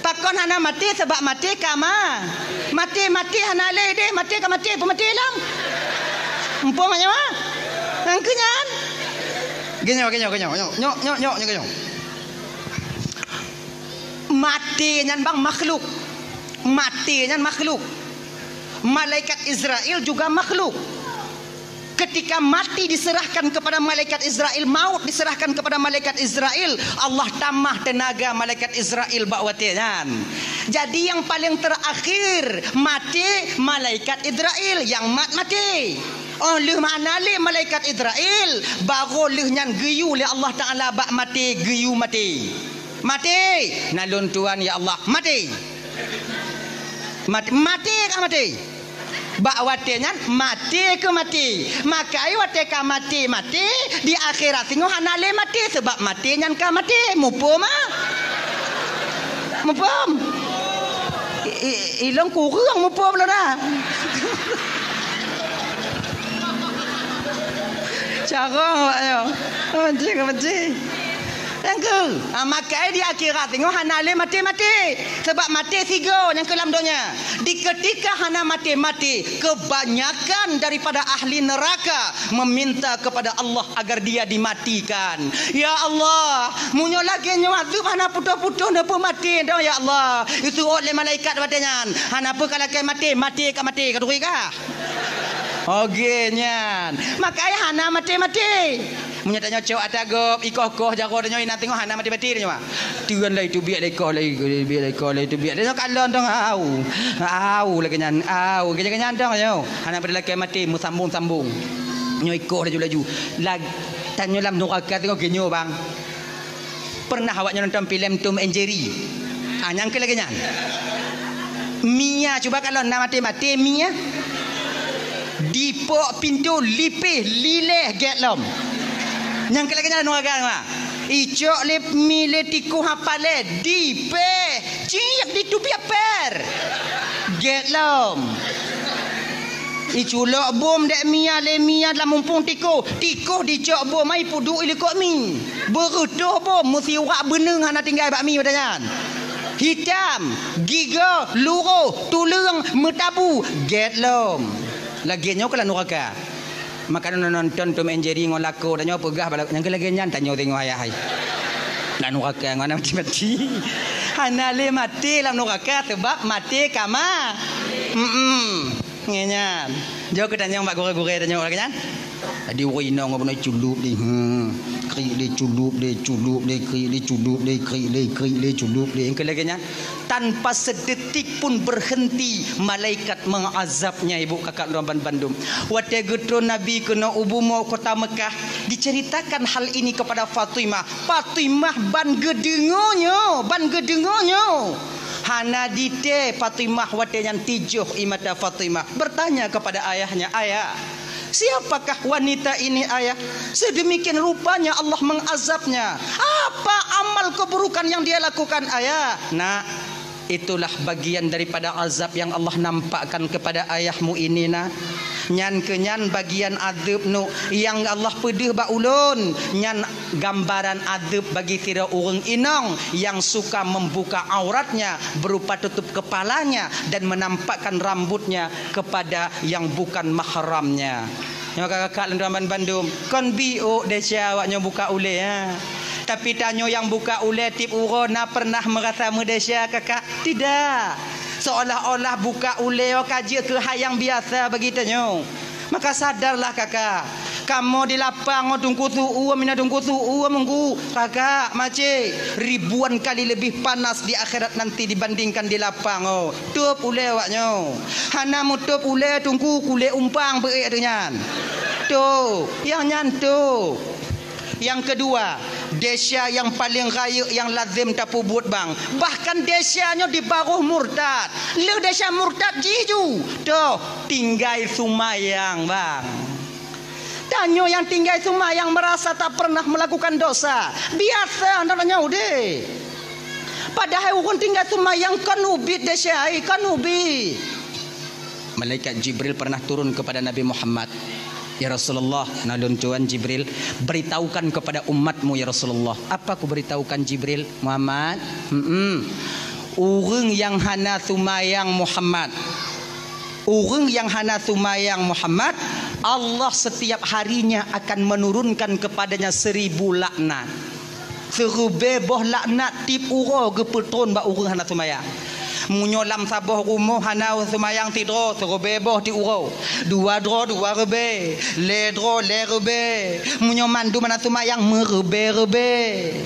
Pakon hana maté? Sabab maté ka ma-, maté, maté hana lé deh, maté ka maté, peumaté lom. Muphom nyoe? Nyang keu nyan. Geunyoe, geunyoe, geunyoe, nyoe, nyoe, nyoe, nyoe, geunyoe. Maté nyan bang makhluk. Maté nyan makhluk. Malaikat Israel juga makhluk. Ketika mati diserahkan kepada malaikat Israel, maut diserahkan kepada malaikat Israel, Allah tamah tenaga malaikat Israel bak watée nyan. Jadi nyang paléng terakhir maté malaikat Israel, nyang mat maté. Oh lheueh mana lé malaikat Israel, baru lheueh nyan geuyue lé Allah Taala bak maté, geuyue maté. Maté, na lôn tuan ya Allah, maté. Maté, maté ka maté. Bak watée nyan maté keu maté. Makai watée ka maté-maté, di akhirat singoh hana lé maté, sabab maté nyan ka maté. Muphom ah? Muphom? I, i, ilong kureueng muphom lôn ah. Carông awak nyoe. Benci, benci. Nyang keu, ah, makai di akhirat singoh hana lé maté-maté. Sabab maté sigoe nyang keu lam donya. Di ketika hana maté-maté, kebanyakan daripada ahli neraka meminta kepada Allah agar dia dimatikan. Ya Allah, meunyoe lagée nyoe azeueb hana putôh-putôh neupeumaté dong ya Allah. Iseuôt lé malaikat watée nyan. Hana peue ka lakée maté, maté ka maté, ka turi kah? Oge nyan. Makai hana maté-maté. Meunyoe tanyoe cok ata gob, ikoh-koh jaroe tanyoe inan teungoh hana maté-maté tanyoe. Teun laju teubiet lé ikoh, laju teubiet lé ikoh, laju teubiet lé nyoe kalon dong au. Au lagée nyan, au. Lagée nyan dong nyoe. Hana pada lakée maté meusambong-sambong. Nyoe ikoh laju-laju. Lag-, tanyoe lam nuraka teungoh geunyoe bang. Pernah awak nyoe nonton filem Tom and Jerry? Ah, nyang keu lagée nyan. Mia, cuba kalon na maté-maté Mia. Dipok pintoe lipéh lileh gét lom. Nyang keu lagée nyan nuraka, ha. Icok lé mi lé tikoh hapalé, dipéh, ciek diteubiet pér. Gét lom. Iculok bom dék Mia lé Mia lam muphom tikoh. Tikoh dicok bom ai peuduek ilikot mi. Beureutoh bom meusiurak beuneueng hana tinggai bak mi watée nyan. Hitam, gigoe, luroh, tuleueng, meutabu, gét lom. Lagée nyoe keuh lam nuraka. Maka nonton Tom and Jerry ngon lakoe tanyoe peugah bak lakoe, nyang keu lagée nyan tanyoe teungoh ayah hai. Lam nuraka ngon maté-maté. Hana lé maté lam nuraka sabab maté ka ma-, mm-mm. Ngieng nyan. Jok keu tanyong bak gurée-gurée tanyoe lagée nyan. Jadi ureuëng inong ngon bunoe culup deh. Hmm. Krik deh, culup deh, culup deh, krik deh, culup deh, krik deh, krik deh, culup deh. Nyang keu lagée nyan. Tanpa sedetik pun berhenti malaikat mengazabnya, ibu kakak lôn ban bandum. Watée geutron Nabi keunoe u bumoe kota Mekah, diceritakan hal ini kepada Fatimah. Fatimah ban geudeungoe nyoe, ban geudeungoe nyoe. Hana ditée Fatimah watée nyan tijoh ie mata Fatimah. Bertanya kepada ayahnya, "Ayah, siapakah wanita ini, Ayah? Sedemikian rupanya Allah mengazabnya. Apa amal keburukan yang dia lakukan, Ayah?" Nak, itulah bagian daripada azab yang Allah nampakkan kepada ayahmu ini, Nak. Nyan keuh nyan bagian azab nu nyang Allah peudeuh bak ulôn. Nyan gambaran azab bagi sidroe ureuëng inong yang suka membuka auratnya berupa tutup kepalanya dan menampakkan rambutnya kepada yang bukan mahramnya. Nyoe kakak-kakak lôn tuan ban bandum, kon biôk desya awak nyoe buka ulée, ha. Tapi tanyoe nyang buka ulée tieb uroe na pernah meurasa meudesya, kakak? Tidak. Seolah-olah buka ulée ka jeuet keu hai nyang biasa bagi tanyoe. Maka sadarlah, kakak. Kamoe di lapang nyoe Teungku su-uem, ina Teungku su-uem, Teungku, kakak, makcik, ribuan kali leubeh panas di akhirat nanti dibandingkan di lapang nyoe. Tôb ulèe awak nyoe. Hana meutôb ulèe Teungku, kulét umpang beuék ateueh nyan. Tôb, nyang nyan tôb. Nyang keudua, desya nyang paleng rayeuk nyang lazem tapeubuet bang. Bahkan desya nyoe di baroh murtad. Lheueh desya murtad jih ju. Toh, tinggai seumayang bang. Tanyoe nyang tinggai seumayang meurasa tak pernah meulakukan dosa. Biasa na tanyoe udeh. Padahai ureuëng tinggai seumayang kon ubit desya, kon ubit. Malaikat Jibril pernah turun kepada Nabi Muhammad. "Ya Rasulullah," na lôn tuan Jibril, "beritahukan kepada umatmu, ya Rasulullah." "Apa kuberitahukan, Jibril?" "Muhammad, hmm, ureuëng nyang hana seumayang, Muhammad, ureuëng nyang hana seumayang, Muhammad, Allah setiap harinya akan menurunkan kepadanya seribu laknat." Siribèe boh laknat tiep uroe geupeutron bak ureuëng hana seumayang. Meunyoe lam saboh rumoh hana seumayang sidroe, siribèe boh tiep uroe. Dua droe, dua ribèe. Lhèe droe, lhèe ribèe. Meunyoe mandum hana seumayang, meuribèe-ribèe.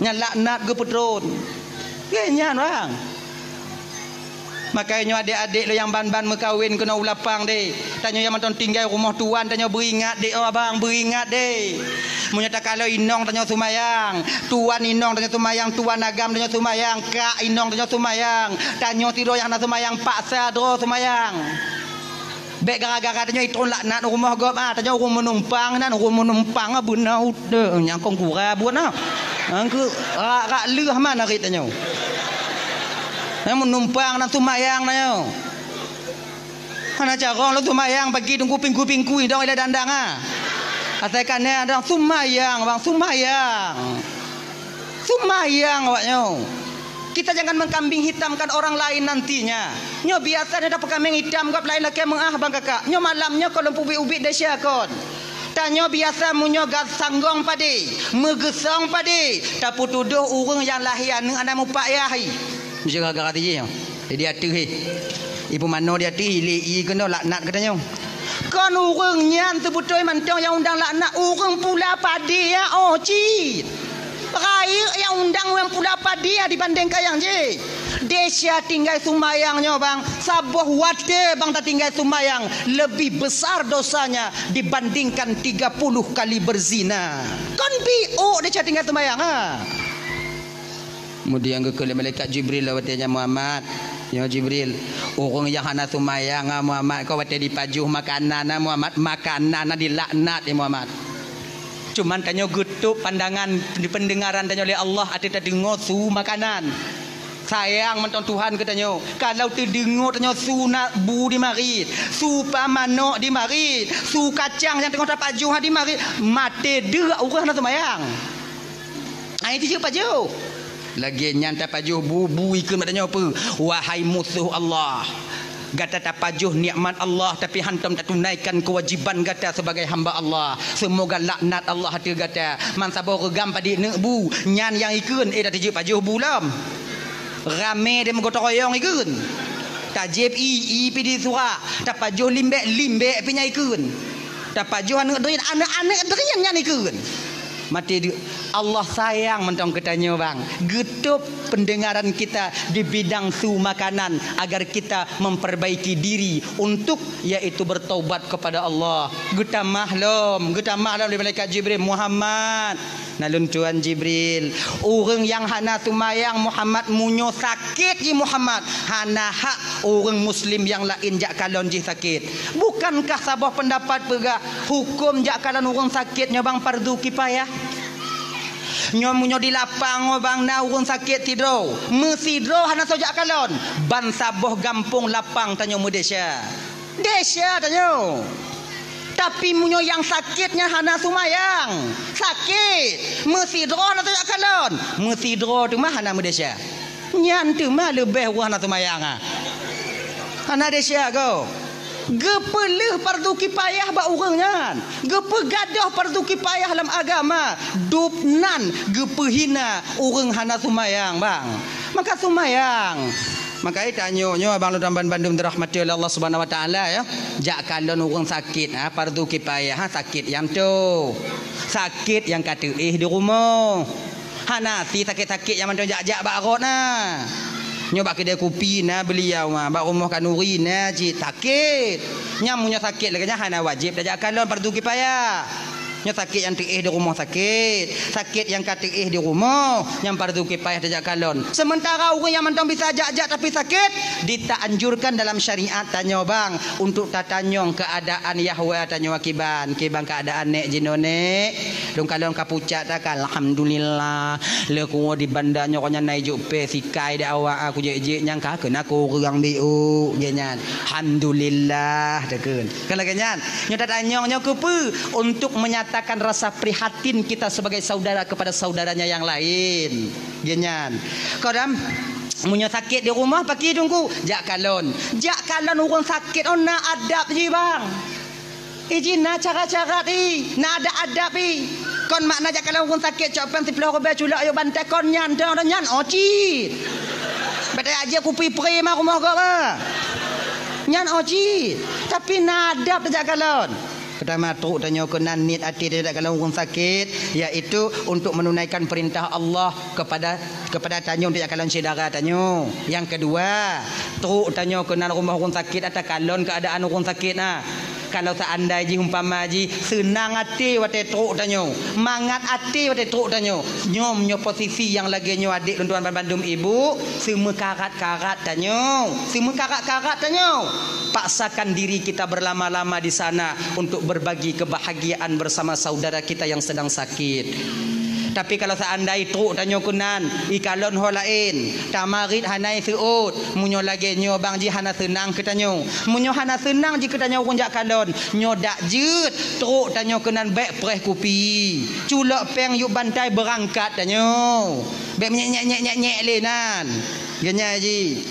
Nyan laknat geupeutron. Keu nyan, bang. Makajih nyoe adék-adék lôn nyang ban-ban meukawen keunoe u lapang deh. Tanyoe nyang mantong tinggai rumoh tuan, tanyoe beuingat deh, oh abang, beuingat deh. Meunyoe takalon inong tanyoe seumayang, tuan inong tanyoe seumayang, tuan agam tanyoe seumayang, kak inong tanyoe seumayang, tanyoe sidroe nyang hana seumayang paksa droe seumayang. Bèk gara-gara tanyoe itron laknat rumoh gob, ah, tanyoe ureuëng meunumpang nan, ureuëng meunumpang, ah, beuna udeueng nyang kon gura buet na. Angkeu rak-rak leuh man arit tanyoe. Nyang meunumpang nan seumayang tanyoe. Hana carông lôn seumayang pagi tunggu pinggu-pinggu idong ilée dandang, ah. Asai ka na dong seumayang, bang, seumayang. Seumayang awak nyoe. Kita jangan mengkambing hitamkan orang lain nantinya. Nyoe biasa nyoe tapeukameng hitam gob laén lakée meuah bang kakak. Nyoe malam nyoe kon lôn peubiet-ubiet desya kon. Tanyoe biasa meunyoe gat sanggong padé, meugeusong padé, tapeutudoh ureuëng nyang lahé aneuëk hana mupayah. Meujaga-jaga tijih nyoe. Di ateueh, eh. Ibu mano di ateueh, ilée ie keunoe laknat keu tanyoe. Kon ureuëng nyan seubeutôi mantong nyang undang laknat, ureuëng pula padé ya, oh, cit. Rayeuk nyang undang ureuëng pula padé ya dibandingkan nyang jih. Desya tinggai seumayang nyoe, bang, saboh watée bang tatinggai seumayang, lebih besar dosanya dibandingkan tiga puluh kali berzina. Kon biôk desya tinggai seumayang, ha? Kemudian geukheun lé malaikat Jibril lom watée nyan, "Muhammad, ya Jibril, ureuëng nyang hana seumayang, ah, Muhammad, kon watée jipajoh makanan, ah, Muhammad, makanan na dilaknat, ya Muhammad." Cuman tanyoe geutôb pandangan di peundengaran tanyoe lé Allah ateueh tadeungoe su makanan. Sayang mantong Tuhan keu tanyoe. Kalau teudeungoe tanyoe su na bu di marit, su pa manok di marit, su kacang nyang teungoh tapajoh di marit, maté deuk ureuëng hana seumayang. Ai tijeuek pajoh. Lagée nyan tapajoh bu, bu ikheun bak tanyoe peue? Wahai musoh Allah, gata tapajoh nikmat Allah, tapi hantom tatunaikan keuwajiban gata sebagai hamba Allah. Seumoga laknat Allah ateueh gata. Man saboh reugam padit neuk bu, nyan nyang ikheun, eh, dak tijeuek pajoh bu lom. Ramé deh meugotong royong ikheun. Tajieb ie, ie pih disurak. Tapajoh limbék, limbék pih nyan ikheun. Tapajoh aneuëk drien, aneuëk-aneuëk drien nyan ikheun. Maté deuk. Allah sayang mantong keu tanyoe, bang. Geutôb pendengaran kita di bidang su makanan agar kita memperbaiki diri untuk, yaitu bertaubat kepada Allah. Geutamah lom, geutamah lom lé malaikat Jibril, "Muhammad, na lôn tuan Jibril, ureuëng nyang hana seumayang Muhammad, meunyoe sakét jih Muhammad, hana hak ureuëng muslim nyang laén jak kalon jih sakét." Bukankah saboh peundapat peugah hukôm jak kalon ureuëng sakét nyoe bang fardu kifayah? Nyoe meunyoe di lapang nyoe bang na ureuëng sakét sidroe, meusidroe hana soe jak kalon, ban saboh gampông lapang tanyoe meudesya. Desya tanyoe. Tapi meunyoe nyang sakét nyan hana seumayang, sakét, meusidroe hana soe jak kalon, meusidroe teuma hana meudesya. Nyan teuma leubeh ureuëng hana seumayang, ah. Hana desya goe. Geupeuleueh fardu kifayah bak ureuëng nyan. Geupeugadôh fardu kifayah lam agama. Dub nan geupeuhina ureuëng hana seumayang, bang. Maka seumayang. Maka tanyoe nyoe abang lôn bandum dirahmati oleh Allah Subhanahu Wa Taala, ya. Jak kalon ureuëng sakét, ha, fardu kifayah, ha, sakét nyang toe. Sakét nyang ka teuéh di rumoh. Hana si sakét-sakét nyang mantong jak-jak bak rot na. Nyoe bak keudè kupi na beuliau, ha, bak rumoh khanuri na cit sakét. Nyang meunyoe sakét lagèe nyan hana wajéb tajak kalon, fardu kifayah. Nyoe sakét nyang teuéh di rumoh sakét, sakét nyang ka teuéh di rumoh, nyang fardu kifayah tajak kalon. Sementara ureuëng nyang mantong bisa jak-jak tapi sakét, ditaanjurkan dalam syariat tanyoe bang untuk tatanyong keuadaan yahwa tanyoe kiban, kiban keuadaan nèk jinoe nèk. Lôn kalon ka pucak takan, alhamdulillah. Lé kuwoe di banda nyoe nyan na ijok pèh sikai di awak aku jek-jek nyang ka keunan kureueng biuk, gét nyan. Alhamdulillah, takheun. Kan lagèe nyan. Nyoe tatanyong nyoe keupeue? Untuk menyatakan rasa prihatin kita sebagai saudara kepada saudaranya yang lain. Gét nyan. Kau dam, meunyoe sakét di rumoh, paki Teungku, jak kalon. Jak kalon ureuëng sakét, oh, na adab jih, bang. Iji na cara-cara i, na adab-adab i. Kon makna jak kalon ureuëng sakét, cok pèng siplôh ribèe culok ayue bantai kon nyan, dong, dong, nyan, oh, cit. Bèk tajak jép kupi pri ma rumoh gob, ah. Nyan, oh, cit. Tapi na adab tajak kalon. Peutama, trok tanyoe keunan niet até tajak kalon ureuëng sakét, yaitu untuk menunaikan perintah Allah kepada, kepada tanyoe untuk jak kalon syedara tanyoe. Nyang keudua, trok tanyoe keunan rumoh ureuëng sakét, takalon keuadaan ureuëng sakét na. Kalau seandai jih umpama jih seunang até watèe trok tanyoe, mangat até watèe trok tanyoe, nyoe, nyoe posisi nyang lagèe nyoe, adék lôn tuan bandum ibu, seumeukarat-karat tanyoe, seumeukarat-karat tanyoe. Paksakan diri kita berlama-lama di sana untuk berbagi kebahagiaan bersama saudara kita yang sedang sakit. Tapi kalau seandai trok tanyoe keunan, ikalon ho laén, tamarit hana iseuôt, meunyoe lagèe nyoe bang jih hana seunang keu tanyoe. Meunyoe hana seunang jih keu tanyoe ureuëng jak kalon, nyoe dak jeuet trok tanyoe keunan bèk preh kupi. Culok pèng yup bantai beurangkat tanyoe. Bèk menyek-nyek-nyek-nyek lé nan. Gét nyan jih.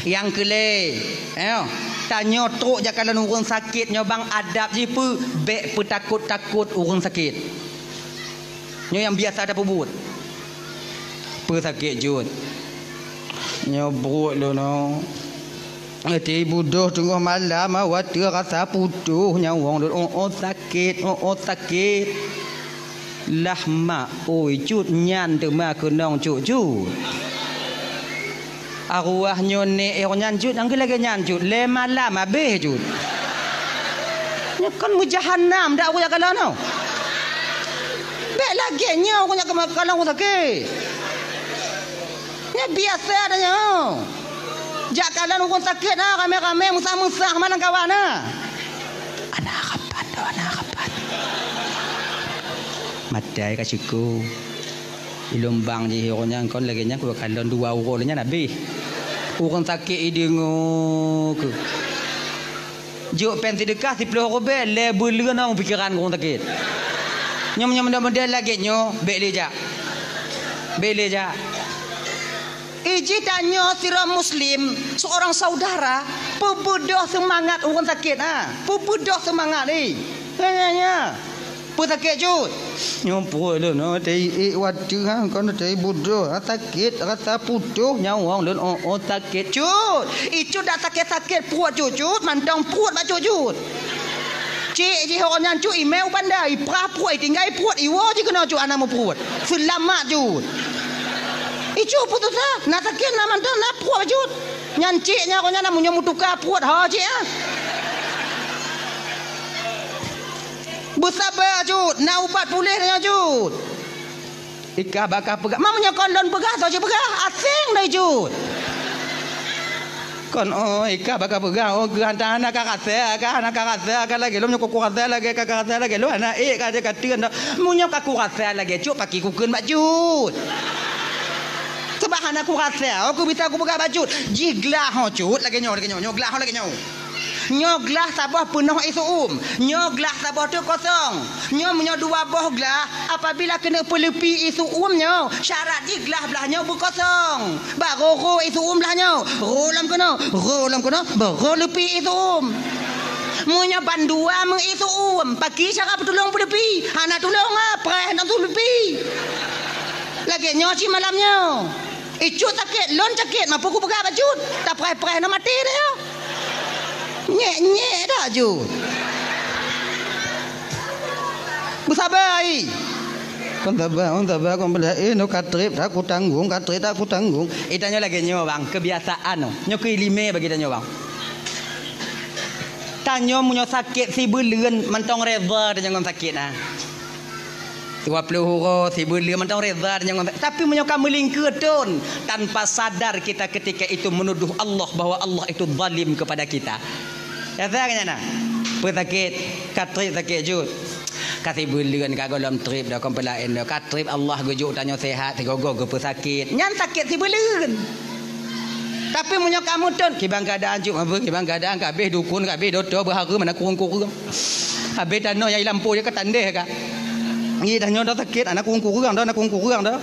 Nyang keulhèe, eh, tanyoe trok jak kalon ureuëng sakét nyoe bang adab jih peue, bèk peutakot-takot ureuëng sakét. Nyoe nyang biasa tapeubuet. Peue sakét jeuet? Nyoe pruet lôn nyoe. Até budôh teungoh malam, watèe rasa putôh nyawöng lôn, oh, oh, sakét, oh, oh, sakét. Lah mak, oi, cut nyan teuma keunong cut-cut. Arwah nyoe nèk eh nyan cut, nyang keu lagèe nyan cut, lhèe malam habéh cut. Nyoe kon meujahanam dak ureuëng jak kalon nyoe. Bèk lagèe nyoe ureuëng jak kalon ureuëng sakét. Nyoe biasa dah nyoe. Jak kalon ureuëng sakét na, ramé-ramé, meusah-meusah, malang kawan na. Ana kapan tu, ana kapan? Maté ka syukur. Di lumbang jih ureuëng nyan kon lagèe nyan, ku kalon dua uroe nyan habéh. Ureuëng sakét ideungoe keu. Jok pèng seudeukah siplôh ribèe, lhèe buleuen ong pikeran ureuëng sakét. Nyoe, nyoe, mudah-mudahan lagèe nyoe, bèk lé jak. Bèk lé jak. Iji tanyoe sidroe muslim, seorang saudara, peubeudoh seumangat ureuëng sakét, ha. Peubeudoh seumangat, eh. Nya, nya, nya. Peue sakét cut? Nyoe pruet lôn, oh, teuiék watèe, ha, kon teuiék budôh, ha, sakét, rasa putôh nyawöng lôn, oh, oh, sakét cut. Icut dak sakét-sakét pruet cut, cut, mantong pruet bak cut, cut. Cék jih awak nyan cut, imè u banda, iprah pruet, itinggai pruet, iwoe jih keunoe cut, hana meupruet. Seulamat cut. Icut putus asa, na sakét, na mantong, na pruet cut. Nyan cék nyan, awak nyan na meunyoe meutuka pruet, ho cék, ah. Beusaba cut, na ubat puléh nyan cut. Ikah bakah peugah, ma meunyoe kon lôn peugah, soe cit peugah, aséng dai cut. Kon, oh, ikah bakah peugah, oh, geuh hana ka rasa, ka hana ka rasa, ka lagèe lôn meunyoe ku rasa lagèe, ka, ka rasa lagèe lôn, hana ék ka, ka teun dah. Meunyoe ka kurasa lagèe cut, paki kukheun bak cut. Sebab hana kurasa, oh, ku bisa kupeugah bak cut. Jih glah ho cut, lagèe nyoe, lagèe nyoe, nyoe glah ho lagèe nyoe. Nyoe glah saboh peunoh ié su'um. Nyoe glah saboh teuk kosong. Nyoe meunyoe dua boh glah, apabila keuneuk peuleupi ié su'um nyoe, syarat jih glah blah nyoe beukosong. Barô rô ié su'um blah nyoe. Rô lom keunoe, rô lom keunoe, barô leupi ié su'um. Meunyoe bandua meu ié su'um, paki cara peutulông peuleupi? Hana tulông, ah, preh nang tuleupi. Lagèe nyoe cit malam nyoe. "Icut sakét, lôn sakét, mampu kupeugah bacut. Tapreh-preh na maté dah nyoe." Nyek-nyek dah Jut. Beusaba ai. Kon saba, kon saba, kon bela, eh, no ka trép, tak kutanggong, ka trép, tak kutanggong. Eh, tanyoe lagèe nyoe, bang, kebiasaan nyoe. Nyoe keu ileumèe bagi tanyoe, bang. Tanyoe meunyoe sakét sibeuleuen mantong reda tanyoe ngon sakét, ah. Dua ploh uroe sibeuleuen mantong reda tanyoe ngon sakét. Tapi meunyoe ka meulingkeue thon, tanpa sadar kita ketika itu menuduh Allah bahwa Allah itu zalim kepada kita. Nyata kan nyan na? Peue sakét, ka trép sakét Jut. Ka sibeuleuen ka gohlom trép dah, kon peulaén dah. Ka trép Allah geujok tanyoe sehat, sigoe-goe geupeusakét. Nyan sakét sibeuleuen. Tapi meunyoe kamoe thon, kiban keuadaan Jut, apa kiban keuadaan, ka habéh dukon, ka habéh doto, beuhareuem, hana kureueng-kureueng. Habéh tanoh nyang i lampôh jih ka tandeh ka. Ngi tanyoe dah sakét, hana kureueng-kureueng dah, hana kureueng-kureueng dah.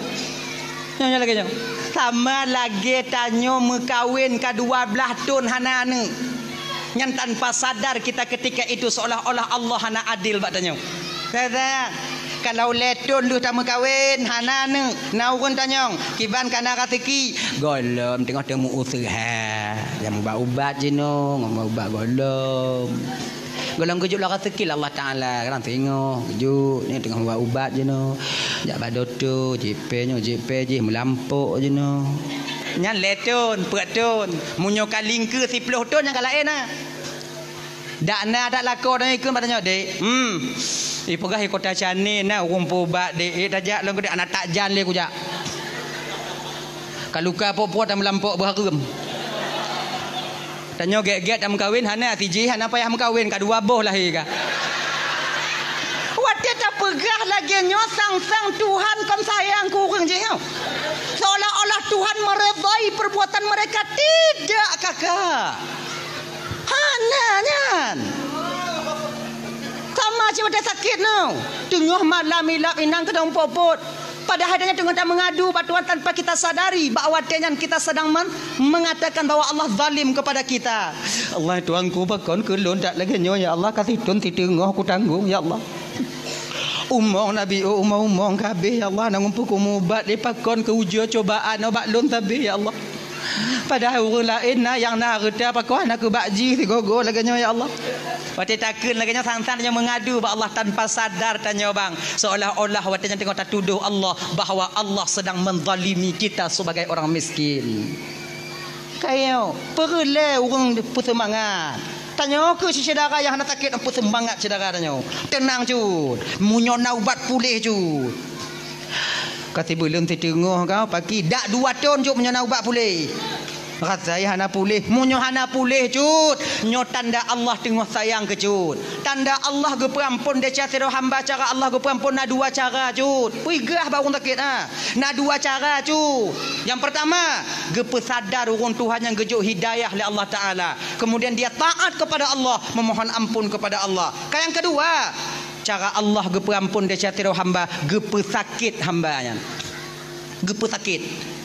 Nyoe, nyoe lagèe nyoe. Sama lagèe tanyoe meukawen ka dua blaih thon hana aneuk. Nyan tanpa sadar kita ketika itu seolah-olah Allah hana adil bak tanyoe. Teuka, kalau lhèe thon lheueh tameukawen hana aneuk, na ureueng tanyong, kiban ka na raseuki, gohlom teungoh teumeuuseuha. Nyang ubat-ubat jinoe, ngon ubat gohlom. Gohlom geujok lom raseuki lé Allah Taala, kadang singoh geujok, nyoe teungoh ubat-ubat jinoe. Jak bak dokto, jieb pèe nyoe, jieb pèe jih, meulampôk jinoe. Nyan lhèe thon, peuet thon. Meunyoe ka lingkeue siploh thon, nyan ka laén na. Dak na, dak lakoe tanyoe ikheun bak tanyoe, "Dek, hmm, ipeugah i Kota Syane na ureueng peuubat, Dek, eh, tajak lôn keu Dek, hana tajak lé kujak." Ka luka po-po tameulampôk beuhareuem. Tanyoe gèt-gèt tameukawen, hana sijih, hana payah meukawen, ka dua boh lahé ka. Watèe tapeugah lagèe nyoe, sang-sang Tuhan kon sayang keu ureueng jih nyoe. Seolah-olah Tuhan meredai perbuatan mereka. Tidak, kakak. Hana nyan. Sama cit watèe sakét nyoe. Teungoh malam ilap inong keudong po-po. Padahai tanyoe teungoh tameungadu bak Tuhan tanpa kita sadari, bak watèe nyan kita sedang men-, mengatakan bahwa Allah zalim kepada kita. "Allah, Tuhanku, pakon keu lôn dak lagèe nyoe, ya Allah, ka sithon siteungoh kutanggong, ya Allah. Umong Nabi, oh, umong-umong ka habéh, ya Allah, na ureueng peukumeubat lé, pakon keu ujoe cobaan nyoe bak lôn sabé, ya Allah." Padahai ureueng laén na nyang na hareuta, pakon hana keu bak jih sigoe-goe lagèe nyoe, ya Allah. Watèe takheun lagèe nyoe, sang-sang tanyoe meungadu bak Allah tanpa sadar tanyoe, bang. Seolah-olah watèe nyan teungoh tatudoh Allah bahwa Allah sedang menzalimi kita sebagai orang miskin. Kayo, peureulèe ureueng peuseumangat. Tanyoe keu syedara nyang hana sakét, peuseumangat syedara tanyoe. Teunang Jut, meunyoe na ubat puléh Jut. Ka sibeuleuen siteungoh ka paki, dak dua thon Jut meunyoe na ubat puléh. Rasai hana puléh, meunyoe hana puléh Jut, nyoe tanda Allah teungoh sayang keu Jut. Tanda Allah geupeuampon desya sidroe hamba, cara Allah geupeuampon na dua cara Jut. Peugah bak ureueng sakét, ha. Na dua cara Jut. Nyang peurtama, geupeusadar ureueng Tuhan nyang geujok hidayah lé Allah Taala. Kemudian dia taat kepada Allah, memohon ampun kepada Allah. Ka nyang keudua, cara Allah geupeuampon desya sidroe hamba, geupeusakét hamba nyan. Geupeusakét.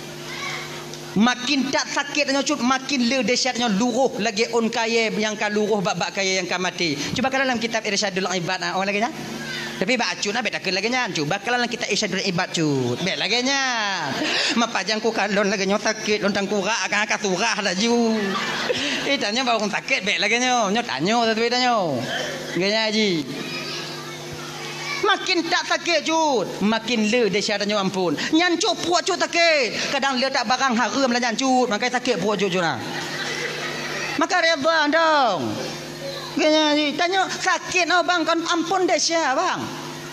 Makin that sakét nyoe Jut, makin le dahsyat nyoe, luroh lagèe ôn kayèe nyang ka luroh bak, bak kayèe nyang ka maté. Cuba kalon lam kitab Irsyadul Ibad, ah, oh lagèe nyan. Tapi bak Acut na bèk takheun lagèe nyan. Cuba kalon lam kitab Irsyadul Ibad Jut. Bèk lagèe nyan. Mapajang kukalon lagèe nyoe sakét, lôn tangkurak akan ka surah laju. Eh, tanyoe bak ureueng sakét bèk lagèe nyoe. Nyoe tanyoe, tapi tanyoe. Lagèe nyan ji. Makin that sakét Jut, makin le desya tanyoe ampon. Nyan Jut pruet Jut sakét. Kadang le that barang hareuem lah nyan Jut, makajih sakét pruet Jut, Jut na. Maka reda dong. Geutanyoe sakét nyoe bang kon ampon desya bang.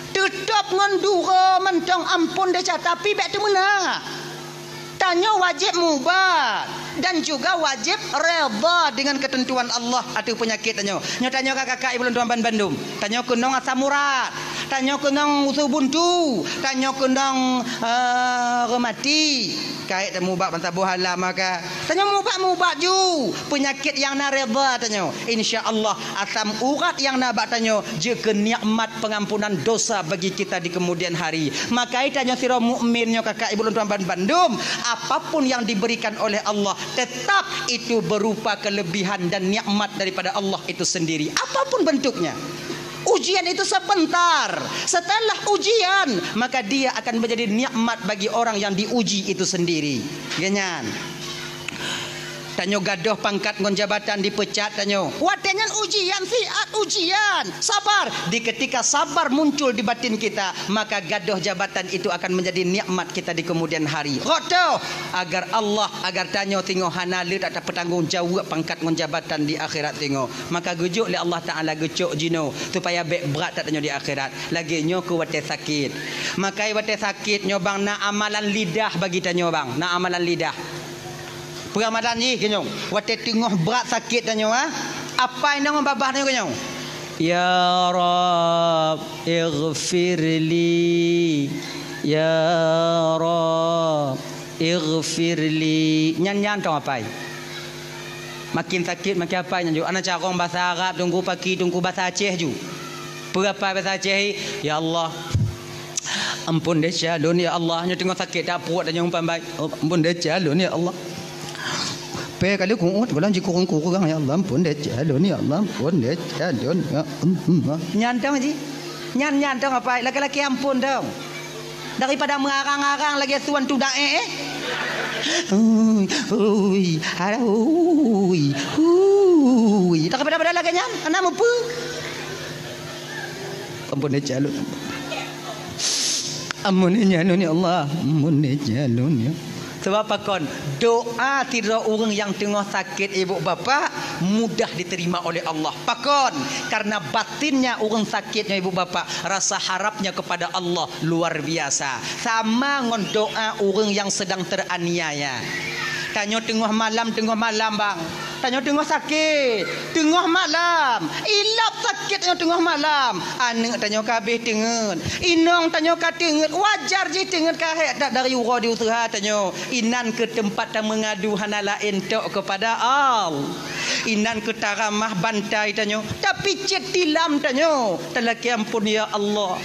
Teutap ngon duro mantong ampon desya, tapi bèk teumeuna. Tanyoe wajéb mubat dan juga wajéb reda dengan ketentuan Allah ateueh peunyakét tanyoe. Nyoe tanyoe ka kakak ibu lôn tuan ban bandum. Tanyoe keunong asam urat, tanyoe keunong usu buntu, tanyoe keunong, eh, reumati. Kayèe tamubat ban saboh alam maka. Tanyoe mubat-mubat ju peunyakét nyang na reda tanyoe. Insya Allah asam urat nyang na bak tanyoe jeuet keu nikmat pengampunan dosa bagi kita di kemudian hari. Maka tanyoe sidroe mukmin nyoe kakak ibu lôn tuan ban bandum, apapun yang diberikan oleh Allah tetap itu berupa kelebihan dan nikmat daripada Allah itu sendiri. Apapun bentuknya. Ujian itu sebentar. Setelah ujian, maka dia akan menjadi nikmat bagi orang yang diuji itu sendiri. Genyan. Tanyoe gadoh pangkat ngon jabatan, dipecat tanyoe. Watée nyan ujian, siat ujian. Sabar. Di ketika sabar muncul di batin kita, maka gadoh jabatan itu akan menjadi nikmat kita di kemudian hari. Rotoh agar Allah, agar tanyoe singoh hana le tak tapeutanggong jaweueb pangkat ngon jabatan di akhirat singoh. Maka geujok lé Allah Taala geucok jinoe supaya bék brat that tanyoe di akhirat. Lagée nyoe keu watée sakét. Makai watée sakét nyoe bang na amalan lidah bagi tanyoe bang, na amalan lidah. Peuramadan jih keunyoe. Watée teungoh brat sakét tanyoe, ha? Apai nyoe ngon babah tanyoe keunyoe. Ya Rabb, ighfirli. Ya Rabb, ighfirli. Nyan nyan tong apai. Makin sakét makin apai nyan ju. Ana carong basa Arab, tungku paki, tungku basa Aceh ju. Peue apai basa Aceh, ya Allah, ampun desya lôn ya Allah. Nyoe teungoh sakét that pruet dan nyang pambai. Oh, ampun desya lôn ya Allah. Pé kali kuut, gohlom jikurong-kurong ya Allah. Ampun desya lôn ya Allah. Ampun desya lôn ya Allah. Nyan tong ji. Nyan nyan tong apai, laki-laki ampun tong. Daripada meurarang-arang lagée suan tudak eh. Ui, ui, alah, ui, ui. Daripada pada lagée nyan, hana mupeue. Ampun desya lôn. Ampun desya lôn ya Allah. Ampun desya lôn ya. Sebab pakon, doa sidroe ureuëng nyang teungoh sakét ibu bapak mudah diterima oleh Allah. Pakon, karena batinnya ureuëng sakét nyoe ibu bapak rasa harapnya kepada Allah luar biasa. Sama ngon doa ureuëng nyang sedang teraniaya. Tanyoe teungoh malam, teungoh malam bang. Tanyoe teungoh sakét, teungoh malam. Ilab sakét nyoe teungoh malam. Aneuëk tanyoe ka habéh teungeut. Inong tanyoe ka teungeut. Wajar jih teungeut ka hék that dari uroe di useuha tanyoe. Inan keu teumpat tameungadu hana laén tok keupada Allah. Inan keu taramah bantai tanyoe. Tapi cit tilam tanyoe. Talakée ampun ya Allah.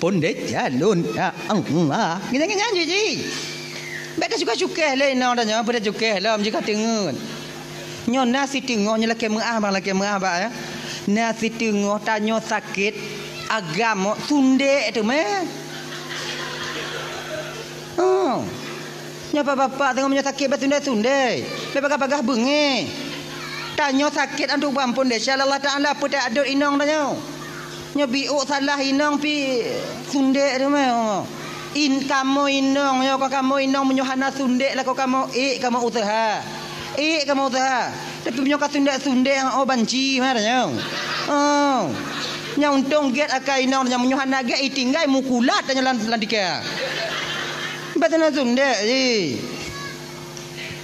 Pondét jalon ya Allah. Gini-gini aja ji. Bèk teucukéh-cukéh lé inong tanyoe, peue teucukéh lom jih ka teungeut. Nyoe na siteungoh nyoe lakèe meu'ah bang, lakèe meu'ah bak ya. Na siteungoh tanyoe sakét agam sundek teuma. Oh. Nyoe bapak-bapak teungoh meunyoe sakét bak sundek-sundek. Lé bagah-bagah beungéh. Tanyoe sakét antu bang pondét, insya Allah Taala peutak dot inong tanyoe. Nyoe biuk salah inong pi sundek teuma. In kamoe inong nyoe ka kamoe inong meunyoe hana sundek lakoe kamoe ék kamoe useuha. Ék kamoe useuha. Tapi meunyoe ka sundek-sundek oh banci mah tanyoe. Oh. Nyang untông gét akai inong nyang meunyoe hana gét itinggai mukulat tanyoe lam, lam tika. Bah tanyoe sundek ji.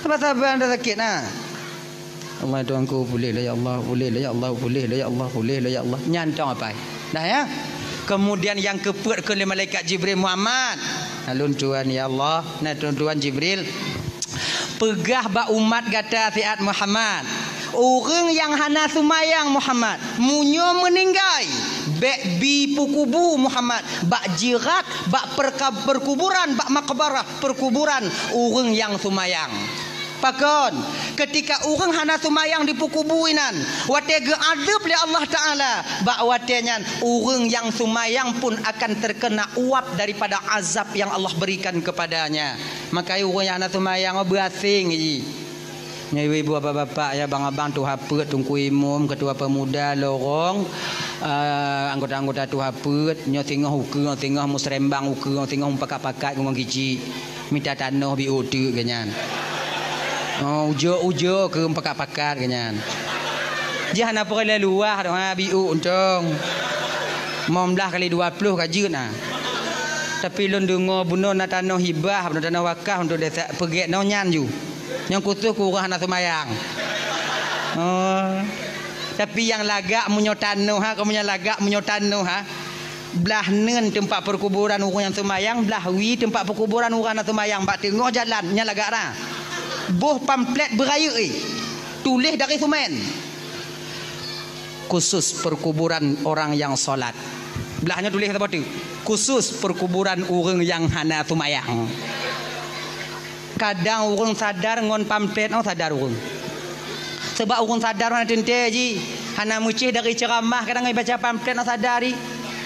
Sabar-sabar anda sakét nah. Allah Tuhanku, pulih lah ya Allah, pulih lah ya Allah, pulih lah ya Allah, pulih lah ya Allah. Nyan tong apai. Dah ya. Kemudian nyang keupeuet keu lé malaikat Jibril, Muhammad. Alun Tuhan ya Allah, nah Tuhan, Tuhan Jibril. Peugah bak umat gata siat Muhammad. Ureuëng nyang hana seumayang Muhammad, meunyoe meuninggai, bèk bi peukubu Muhammad, bak jirat, bak perka-, perkuburan, bak makbarah, perkuburan ureuëng nyang seumayang. Pakon, ketika ureuëng hana seumayang dipeukubu inan, watèe geuadeueb lé Allah Taala, bak watèe nyan ureuëng nyang seumayang pun akan terkena uap daripada azab yang Allah berikan kepadanya. Maka ureuëng nyang hana seumayang oh beuaséng ji. Nyoe ibu-ibu, bapak-bapak, ya, abang-abang, tuha peuet, teungku imum, ketua pemuda, lorong, eh, anggota-anggota tuha peuet, nyoe singoh ukeue, singoh musrembang ukeue, singoh mupakat-pakat ngon kicik. Mita tanoh biuk teuk geuh nyan. Oh, ujo-ujo keu mupakat-pakat geuh nyan. Jih hana peureulèe luwah dah, ha, biuk untông. Lima belas kali dua puluh ka jeuet nah. Tapi lôn deungoe bunoe na tanoh hibah, bunoe tanoh wakaf untuk desa peugèt nyoe nyan ju. Nyang khusos keu ureuëng hana seumayang. Oh. Tapi nyang lagak meunyoe tanoh ha, kamoe nyang lagak meunyoe tanoh ha. Blah neun teumpat peukuburan ureuëng nyang seumayang, blah wie teumpat peukuburan ureuëng hana seumayang bak teungoh jalan nyang lagak ra. Boh pamflet beurayeuk eh. Tuléh dari seumén. Khusus perkuburan orang yang salat. Blah nyoe tuléh saboh teuk. Khusus perkuburan ureuëng nyang hana seumayang. Kadang ureuëng sadar ngon pamflet, oh sadar ureuëng. Sebab ureuëng sadar hana teuntèe ji. Hana meucéh dari ceuramah, kadang ibaca pamflet na sadari.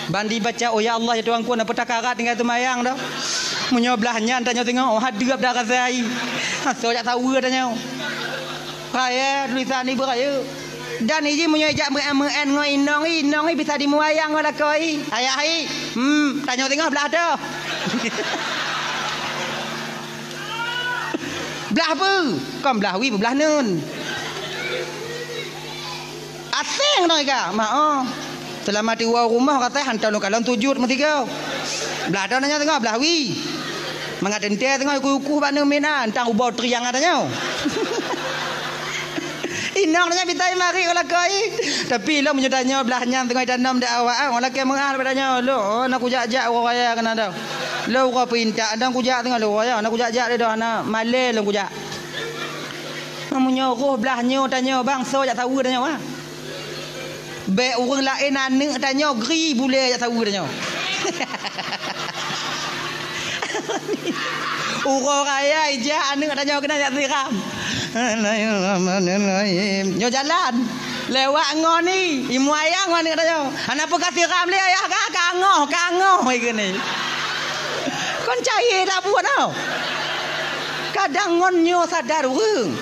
Ban dibaca, "Oh ya Allah, ya Tuhanku, na peutakarat tinggai seumayang dah." Meunyoe blah nyan tanyoe singoh, oh, hadeup dah rasa ai. Asoe jak saweue tanyoe. Raya tulisan ni beuraya. Dan iji meunyoe jak meu'en-meu'en ngon inong, inong bisa dimuayang ngon lakoe. Ayah ai. Hmm, tanyoe singoh blah toh. Blah peue? Kon blah wie, blah nun. Aseng dong ika, mak oh. Seulama tiwoe rumoh katai hantom lôn kalon sujud meusigoe. Blah toh tanyoe singoh, blah wie. Mangat teuntée singoh ukuh-ukuh bak neu miet na, tang ubau triang tanyoe. Inong tanyoe bitai mari u lakoe. Tapi lom meunyoe tanyoe blah nyan singoh tanom dak awak, ah, lakée meuah leubeh tanyoe, "Lôn, oh, na kujak-jak uroe raya keunan dah. Lôn uroe peuintat, dong kujak singoh lôn raya, na kujak-jak deh dah, na malée lôn kujak." Meunyoe roh blah nyoe tanyoe bang, soe jak saweue tanyoe, ah. Bék ureuëng laén aneuëk tanyoe gri bulée jak saweue tanyoe. Uroe raya ijak aneuëk tanyoe keunan jak siram. Bismillahirrahmanirrahim. Nyoe jalan. Lewat ngon ni, imuayang ngon aneuëk tanyoe. Hana peue ka siram lé ayah ka, kangoh, kangoh ikeu ni. Kon cayée dak buet tau. Kadang ngon nyoe sadar ureuëng.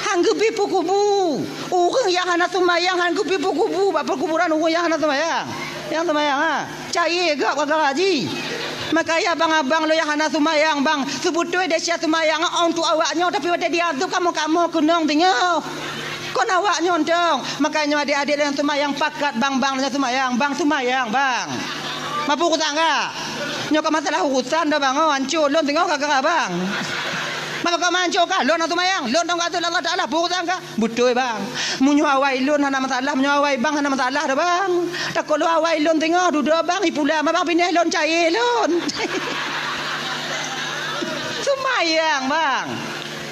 Han geubi peukubu. Ureuëng nyang hana seumayang han geubi peukubu bak peukuburan ureuëng nyang hana seumayang. Nyang seumayang, ha, cayée geuh gara-gara jih. Makanya abang-abang lôn nyang hana seumayang, bang, seubeutôi desya seumayang untuk awak nyoe, tapi watée diazeueb kamoe-kamoe keunong teungoh. Kon awak nyoe tong. Makanya adék-adék lôn nyang seumayang pakat, bang, bang, lôn nyang seumayang, bang, seumayang, bang. Mapeue urusan ka? Nyoe ka masalah urusan dah, bang, oh, ancô lôn teungoh gara-gara bang. Maka kau manco kah? Lôn hana seumayang. Lôn dong kata Allah Taala, peue urusan kah? Beutôi, bang. Meunyoe awai lôn hana masalah, meunyoe awai bang hana masalah dah, bang. Takot lôn awai lôn teungoh dudoe bang, ipula ma bang pineh lôn cayée lôn. Seumayang, bang.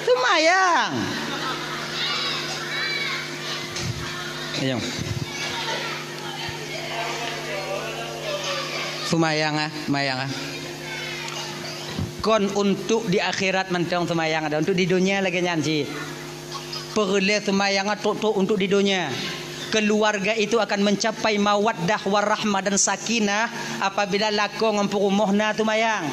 Seumayang. Ayo. Seumayang, ah, seumayang, ah. Kon untuk di akhirat mantong seumayang ada, untuk di dunia lagée nyan cit. Peureulée seumayang trok-trok untuk di dunia. Keluarga itu akan mencapai mawaddah warahmah dan sakinah apabila lakoe ngon peurumoh na seumayang.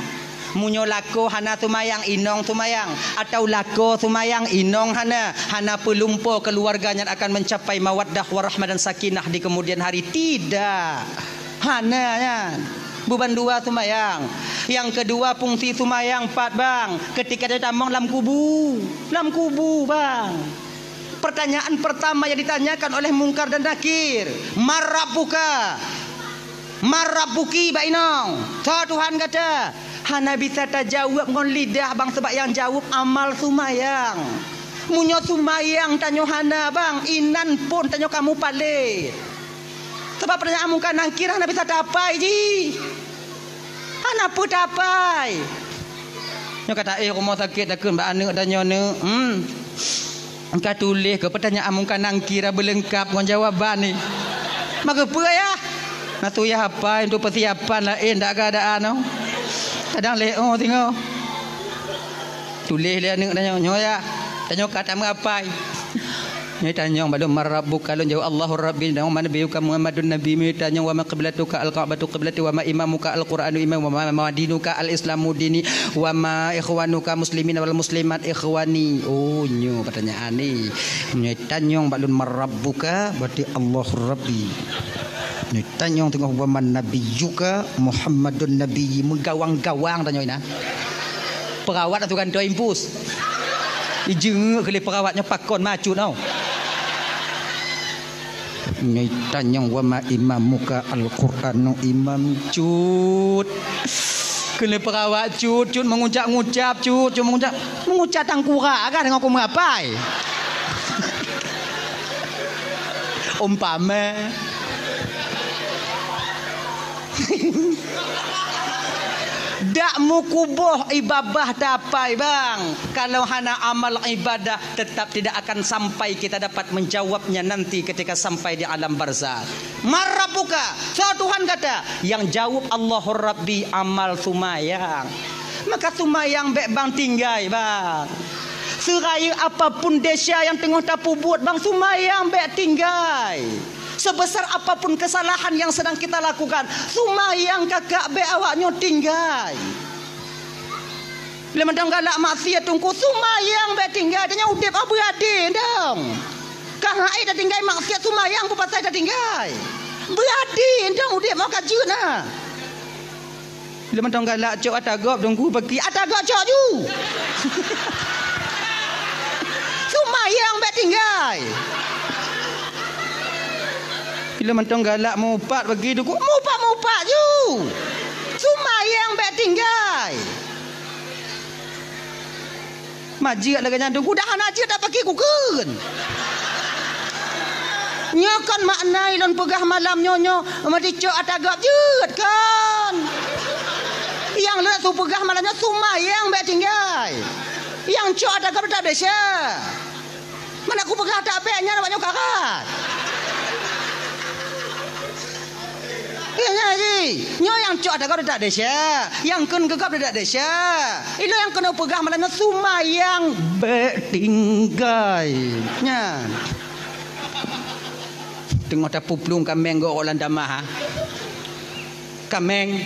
Meunyoe lakoe hana seumayang, inong seumayang, atau lakoe seumayang, inong hana, hana peulumpo keluarga nyan akan mencapai mawaddah warahmah dan sakinah di kemudian hari. Tidak. Hana nyan. Buban dua seumayang. Nyang keudua fungsi seumayang pat, bang. Ketika dia tamong lam kubu. Lam kubu, bang. Pertanyaan pertama yang ditanyakan oleh Mungkar dan Nakir, "Man rabbuka?" "Man rabbuki, bak inong? Soe Tuhan gata?" Hana bisa tajaweueb ngon lidah, bang, sebab nyang jaweueb amal seumayang. Meunyoe seumayang tanyoe hana, bang, inan phon tanyoe ka mupalét. Sabab pertanyaan Mungkar Nakir hana bisa tapai jih. Hana peue tapai. Nyoe ka taéh rumoh sakét takheun bak aneuëk tanyoe, "Neuk, hmm, ka tuléh keu pertanyaan Mungkar Nakir beuleungkap ngon jawaban ni." Maka peue, Yah? Na tuléh apai untuk persiapan laén dak keadaan, oh. Kadang lé, oh, singoh. Tuléh lé aneuëk tanyoe, nyoe ya. Tanyoe ka tameuapai. Nyoe tanyong bak lôn, "Man rabbuka?" Lôn jaweueb, "Allahu Rabbi." Nyoe, "Man nabiyyuka?" "Muhammadun Nabi." Nyoe tanyong, "Wa ma qiblatuka?" "Al-Ka'batu qiblati." "Wa ma imamuka?" "Al-Qur'anu imami." "Wa ma, ma dinuka?" "Al-Islamu dini." "Wa ma ikhwanuka?" "Muslimina wal muslimat ikhwani." Oh, nyoe pertanyaan ni. Nyoe tanyong bak lôn, "Man rabbuka?" Berarti, "Allahu Rabbi." Nyoe tanyong teungoh, "Wa man nabiyyuka?" "Muhammadun nabiyyi." Meugawang-gawang tanyong inan. Perawat atau gantoe impus. Ijeungeuk keu lé perawat nyoe pakon macut nyoe. Nyoe tanyong, "Wa ma imamuka?" "Al-Qur'anu imam." Cut. Keu lé perawat cut, cut meungucap-ngucap, cut, cut meungucap. Meungucap tangkurak kah deungon kumeuapai? Umpama. Dak meukuboh ibadah tapai, bang, kalau hana amal ibadah, tetap tidak akan sampai kita dapat menjawabnya nanti ketika sampai di alam barzakh. "Man rabbuka?" Soe Tuhan gata? Nyang jaweueb, "Allahu Rabbi," amal seumayang. Maka seumayang bék bang tinggai, bang. Seurayeuk apapun desya nyang teungoh tapeubuet, bang, seumayang bék tinggai. Sebesar apapun kesalahan yang sedang kita lakukan, seumayang kakak bék awak nyoe tinggai. Lé mantong galak maksiat teungku, seumayang bék tinggai, tanyoe udeb beuradi dong. Ka hai tatinggai maksiat, seumayang peue pasai tatinggai. Beuradi dong udeb mau ka jeuet na. Lé mantong galak cok ata gob teungku, paki ata gob cok ju. Seumayang bék tinggai. Lé mantong galak mupat bagi teungku, mupat-mupat ju. Seumayang bék tinggai. Majeuet lagée nyan teungku, dah hana jeuet dak paki kukheun. Nyoe kon makna ilôn peugah malam nyoe, nyoe meuticok ata gob jeuet kon. Nyang lôn su peugah malam nyoe seumayang bék tinggai. Nyang cok ata gob teutap desya. Mana kupeugah tak bék nyan awak nyoe karat. Iya nyan ji. Nyoe nyang cok ata gob teutap desya, nyang kheun keu gob teutap desya. Ilôn nyang keuneuk peugah malam nyoe seumayang bék tinggai. Nyan. Teungoh tapuplueng kaméng gob lam tamah, ha. Kaméng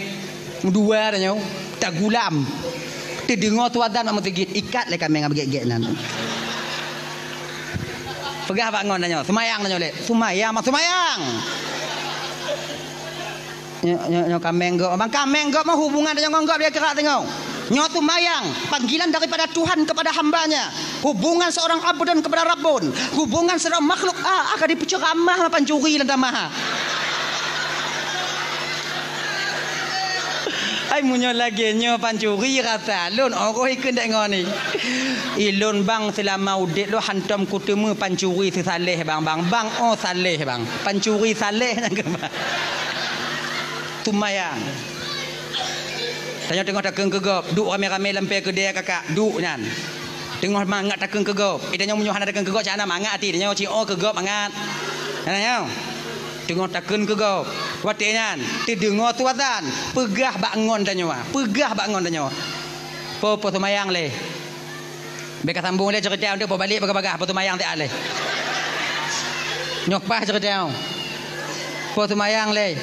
dua tanyoe tagulam. Teudeungoe su azan bak meuseujid, ikat lé kaméng beugét-gét nyan. Peugah bak ngon tanyoe, seumayang tanyoe lé. Seumayang, mak seumayang. Nyoe, nyoe, nyoe kaméng gob, bang, kaméng gob mah hubungan tanyoe ngon gob dia keurak tanyoe. Nyoe seumayang, panggilan daripada Tuhan kepada hamba-Nya. Hubungan seorang abdun kepada rabbun, hubungan seorang makhluk, ah, akan dipeuceuramah pancuri lam tamah. Ai meunyoe lagée nyoe pancuri rasa lôn oroh ikeu dek ngon ni. Ilôn bang seulama udeb lôn hantom kuteumé pancuri seusaleh bang, bang, bang oh saleh bang, pancuri saleh nyang keubah. Seumayang. Tanyoe teungoh takheun keu gob, duek ramé-ramé lam pée keudée kakak, duek nyan. Teungoh mangat takheun keu gob. Eh, tanyoe meunyoe hana takheun keu gob, cak hana mangat até. Tanyoe ci oh keu gob mangat. Hana nyoe. Teungoh takheun keu gob. Watée nyan, teudeungoe su azan, peugah bak ngon tanyoe, peugah bak ngon tanyoe. Po, po seumayang lé. Bék ka sambong lé ceurita untuk po balek bagah-bagah, po seumayang siat lé. Nyoe paih ceurita. Po seumayang lé.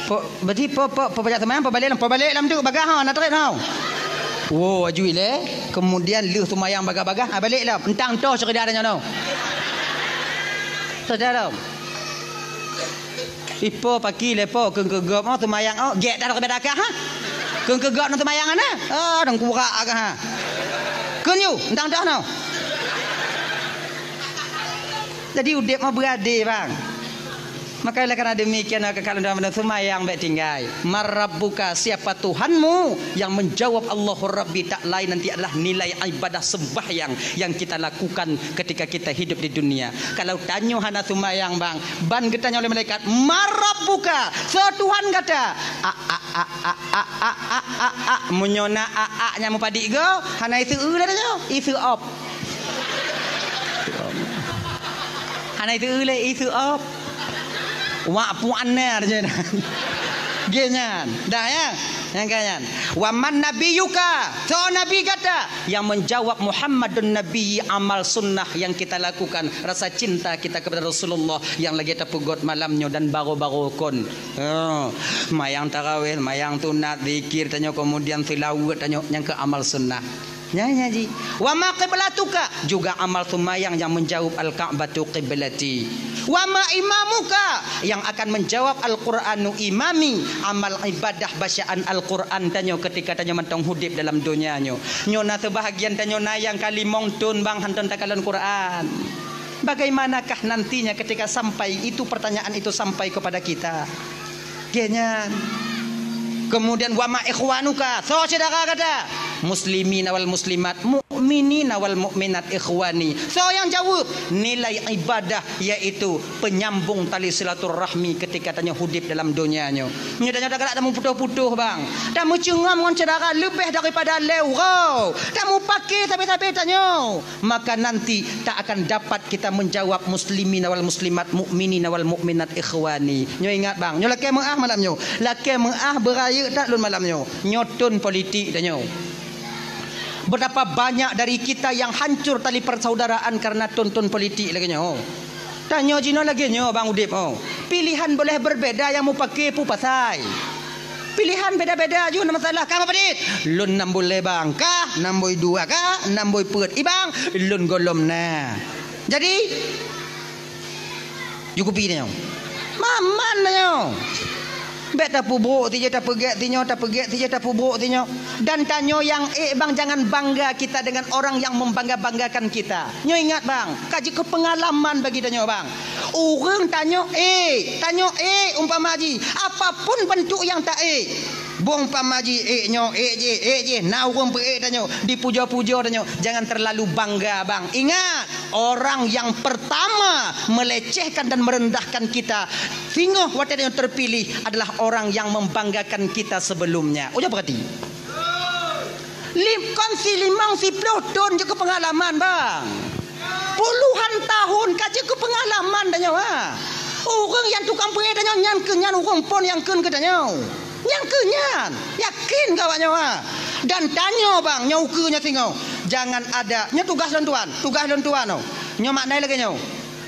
Po, berarti po, po, po pajak seumayang, po balek lam, po balek lam tu bagah ha, na trép ha. Wo, aju ilée, kemudian lheueh seumayang bagah-bagah, ha, balek lam. Entang toh ceurita tanyoe nyoe. Toh dah lam. Ipo paki lepo kheun keu gob oh seumayang oh, gét dah rot beda kah, ha? Kheun keu gob nang seumayang ana? Ah, dang kurak kah, ha? Kheun yu, entang dah noh. Jadi udeb mah beuradi, bang. Maka oleh karena demikian, maka kalau dalam seumayang bék tinggai. Man rabbuka, siapa Tuhanmu? Yang menjawab Allahu Rabbi tak lain nanti adalah nilai ibadah sembahyang yang kita lakukan ketika kita hidup di dunia. Kalau tanyoe hana seumayang, bang, ban geutanyoe lé malaikat, "Man rabbuka?" Soe Tuhan gata? A, a, a, a, a, a, a, a, a. Meunyoe na a, a nyang meupadik go, hana iseu lé tanyoe, iseu op. Hana iseu lé, iseu op. Wak puan na je. Gé nyan. Dah ya? Nyang ka nyan. "Wa man nabiyyuka?" Soe nabi gata? Yang menjawab, "Muhammadun Nabi, amal sunnah yang kita lakukan, rasa cinta kita kepada Rasulullah yang lagi tapeugot malam nyoe dan baru-baru kon." Oh, mayang tarawih, mayang sunat, zikir tanyoe, kemudian seulaweuet tanyoe, nyang keu amal sunnah. Nyan, nyan ji. "Wa ma qiblatuka?" Juga amal seumayang yang menjawab, "Al-Ka'batu qiblati." "Wa ma imamuka?" Yang akan menjawab, "Al-Qur'anu imami." Amal ibadah bacaan Al-Qur'an tanyoe ketika tanyoe mantong udeb dalam donya nyoe. Nyoe na seubahagian tanyoe na nyang ka limong thon bang hantom takalon Qur'an. Bagaimanakah nantinya ketika sampai itu pertanyaan itu sampai kepada kita? Gé nyan. Kemudian, "Wa ma ikhwanuka?" Soe syedara gata? "Muslimina wal muslimat, mukminina wal mukminat ikhwani." Soe nyang jaweueb? Nilai ibadah, yaitu penyambung tali silaturahmi ketika tanyoe udeb dalam donya nyoe. Meunyoe tanyoe tagalak tameuputoh-putoh, bang, tameucungam ngon syedara leubeh daripada lhèe uroe, tameupaké sabe-sabe tanyoe, maka nanti tak akan dapat kita menjawab muslimina wal muslimat, mukminina wal mukminat ikhwani. Nyoe ingat bang, nyoe lakée meu'ah malam nyoe. Lakée meu'ah beurayeuk that lôn malam nyoe. Nyoe thon politik tanyoe. Betapa banyak dari kita yang hancur tali persaudaraan karena tonton politik lagèe nyoe. Tanyoe jinoe lagèe nyoe bang udép, oh. Pilihan boleh berbeda yang mupake peue pasai. Pilihan beda-beda ju na masalah. Ka padit? Lôn nam buleue bang, ka nam bui dua, ka nam bui peuet. I bang, lôn gohlom na. Jadi, ju kupi tanyoe. Maman tanyoe. Bèk tapeubrôk sijeuh tapeugèt sinyoe, tapeugèt sijeuh tapeubrôk sinyoe. Dan tanyoe nyang ék bang jangan bangga kita dengan orang yang membangga-banggakan kita. Nyoe ingat bang, ka jeuet keu peungalaman bagi tanyoe bang. Ureueng tanyoe ék, tanyoe ék umpama jih, apapun bentuk nyang ta ék. Boh umpama jih ék nyoe, ék jih, ék jih, na ureueng peuék tanyoe, dipujoe-pujoe tanyoe. Jangan terlalu bangga bang. Ingat, orang yang pertama melecehkan dan merendahkan kita singoh watèe tanyoe terpilih adalah orang yang membanggakan kita sebelumnya. Ujoe peurati. Lim-, kon si limong si ploh thôn jeuet keu peungalaman bang. Puluhan tahun ka jeuet keu peungalaman tanyoe ha. Ureueng nyang tukang peuék tanyoe nyan keuh nyan ureueng phôn nyang kheun keu tanyoe. Nyan keuh nyan. Yakin keu awak nyoe ha. Dan tanyoe bang, nyoe ukeue nyoe singoh. Jangan ada, nyoe tugaih lôn tuan, tugaih lôn tuan oh. Nyoe makna lagèe nyoe.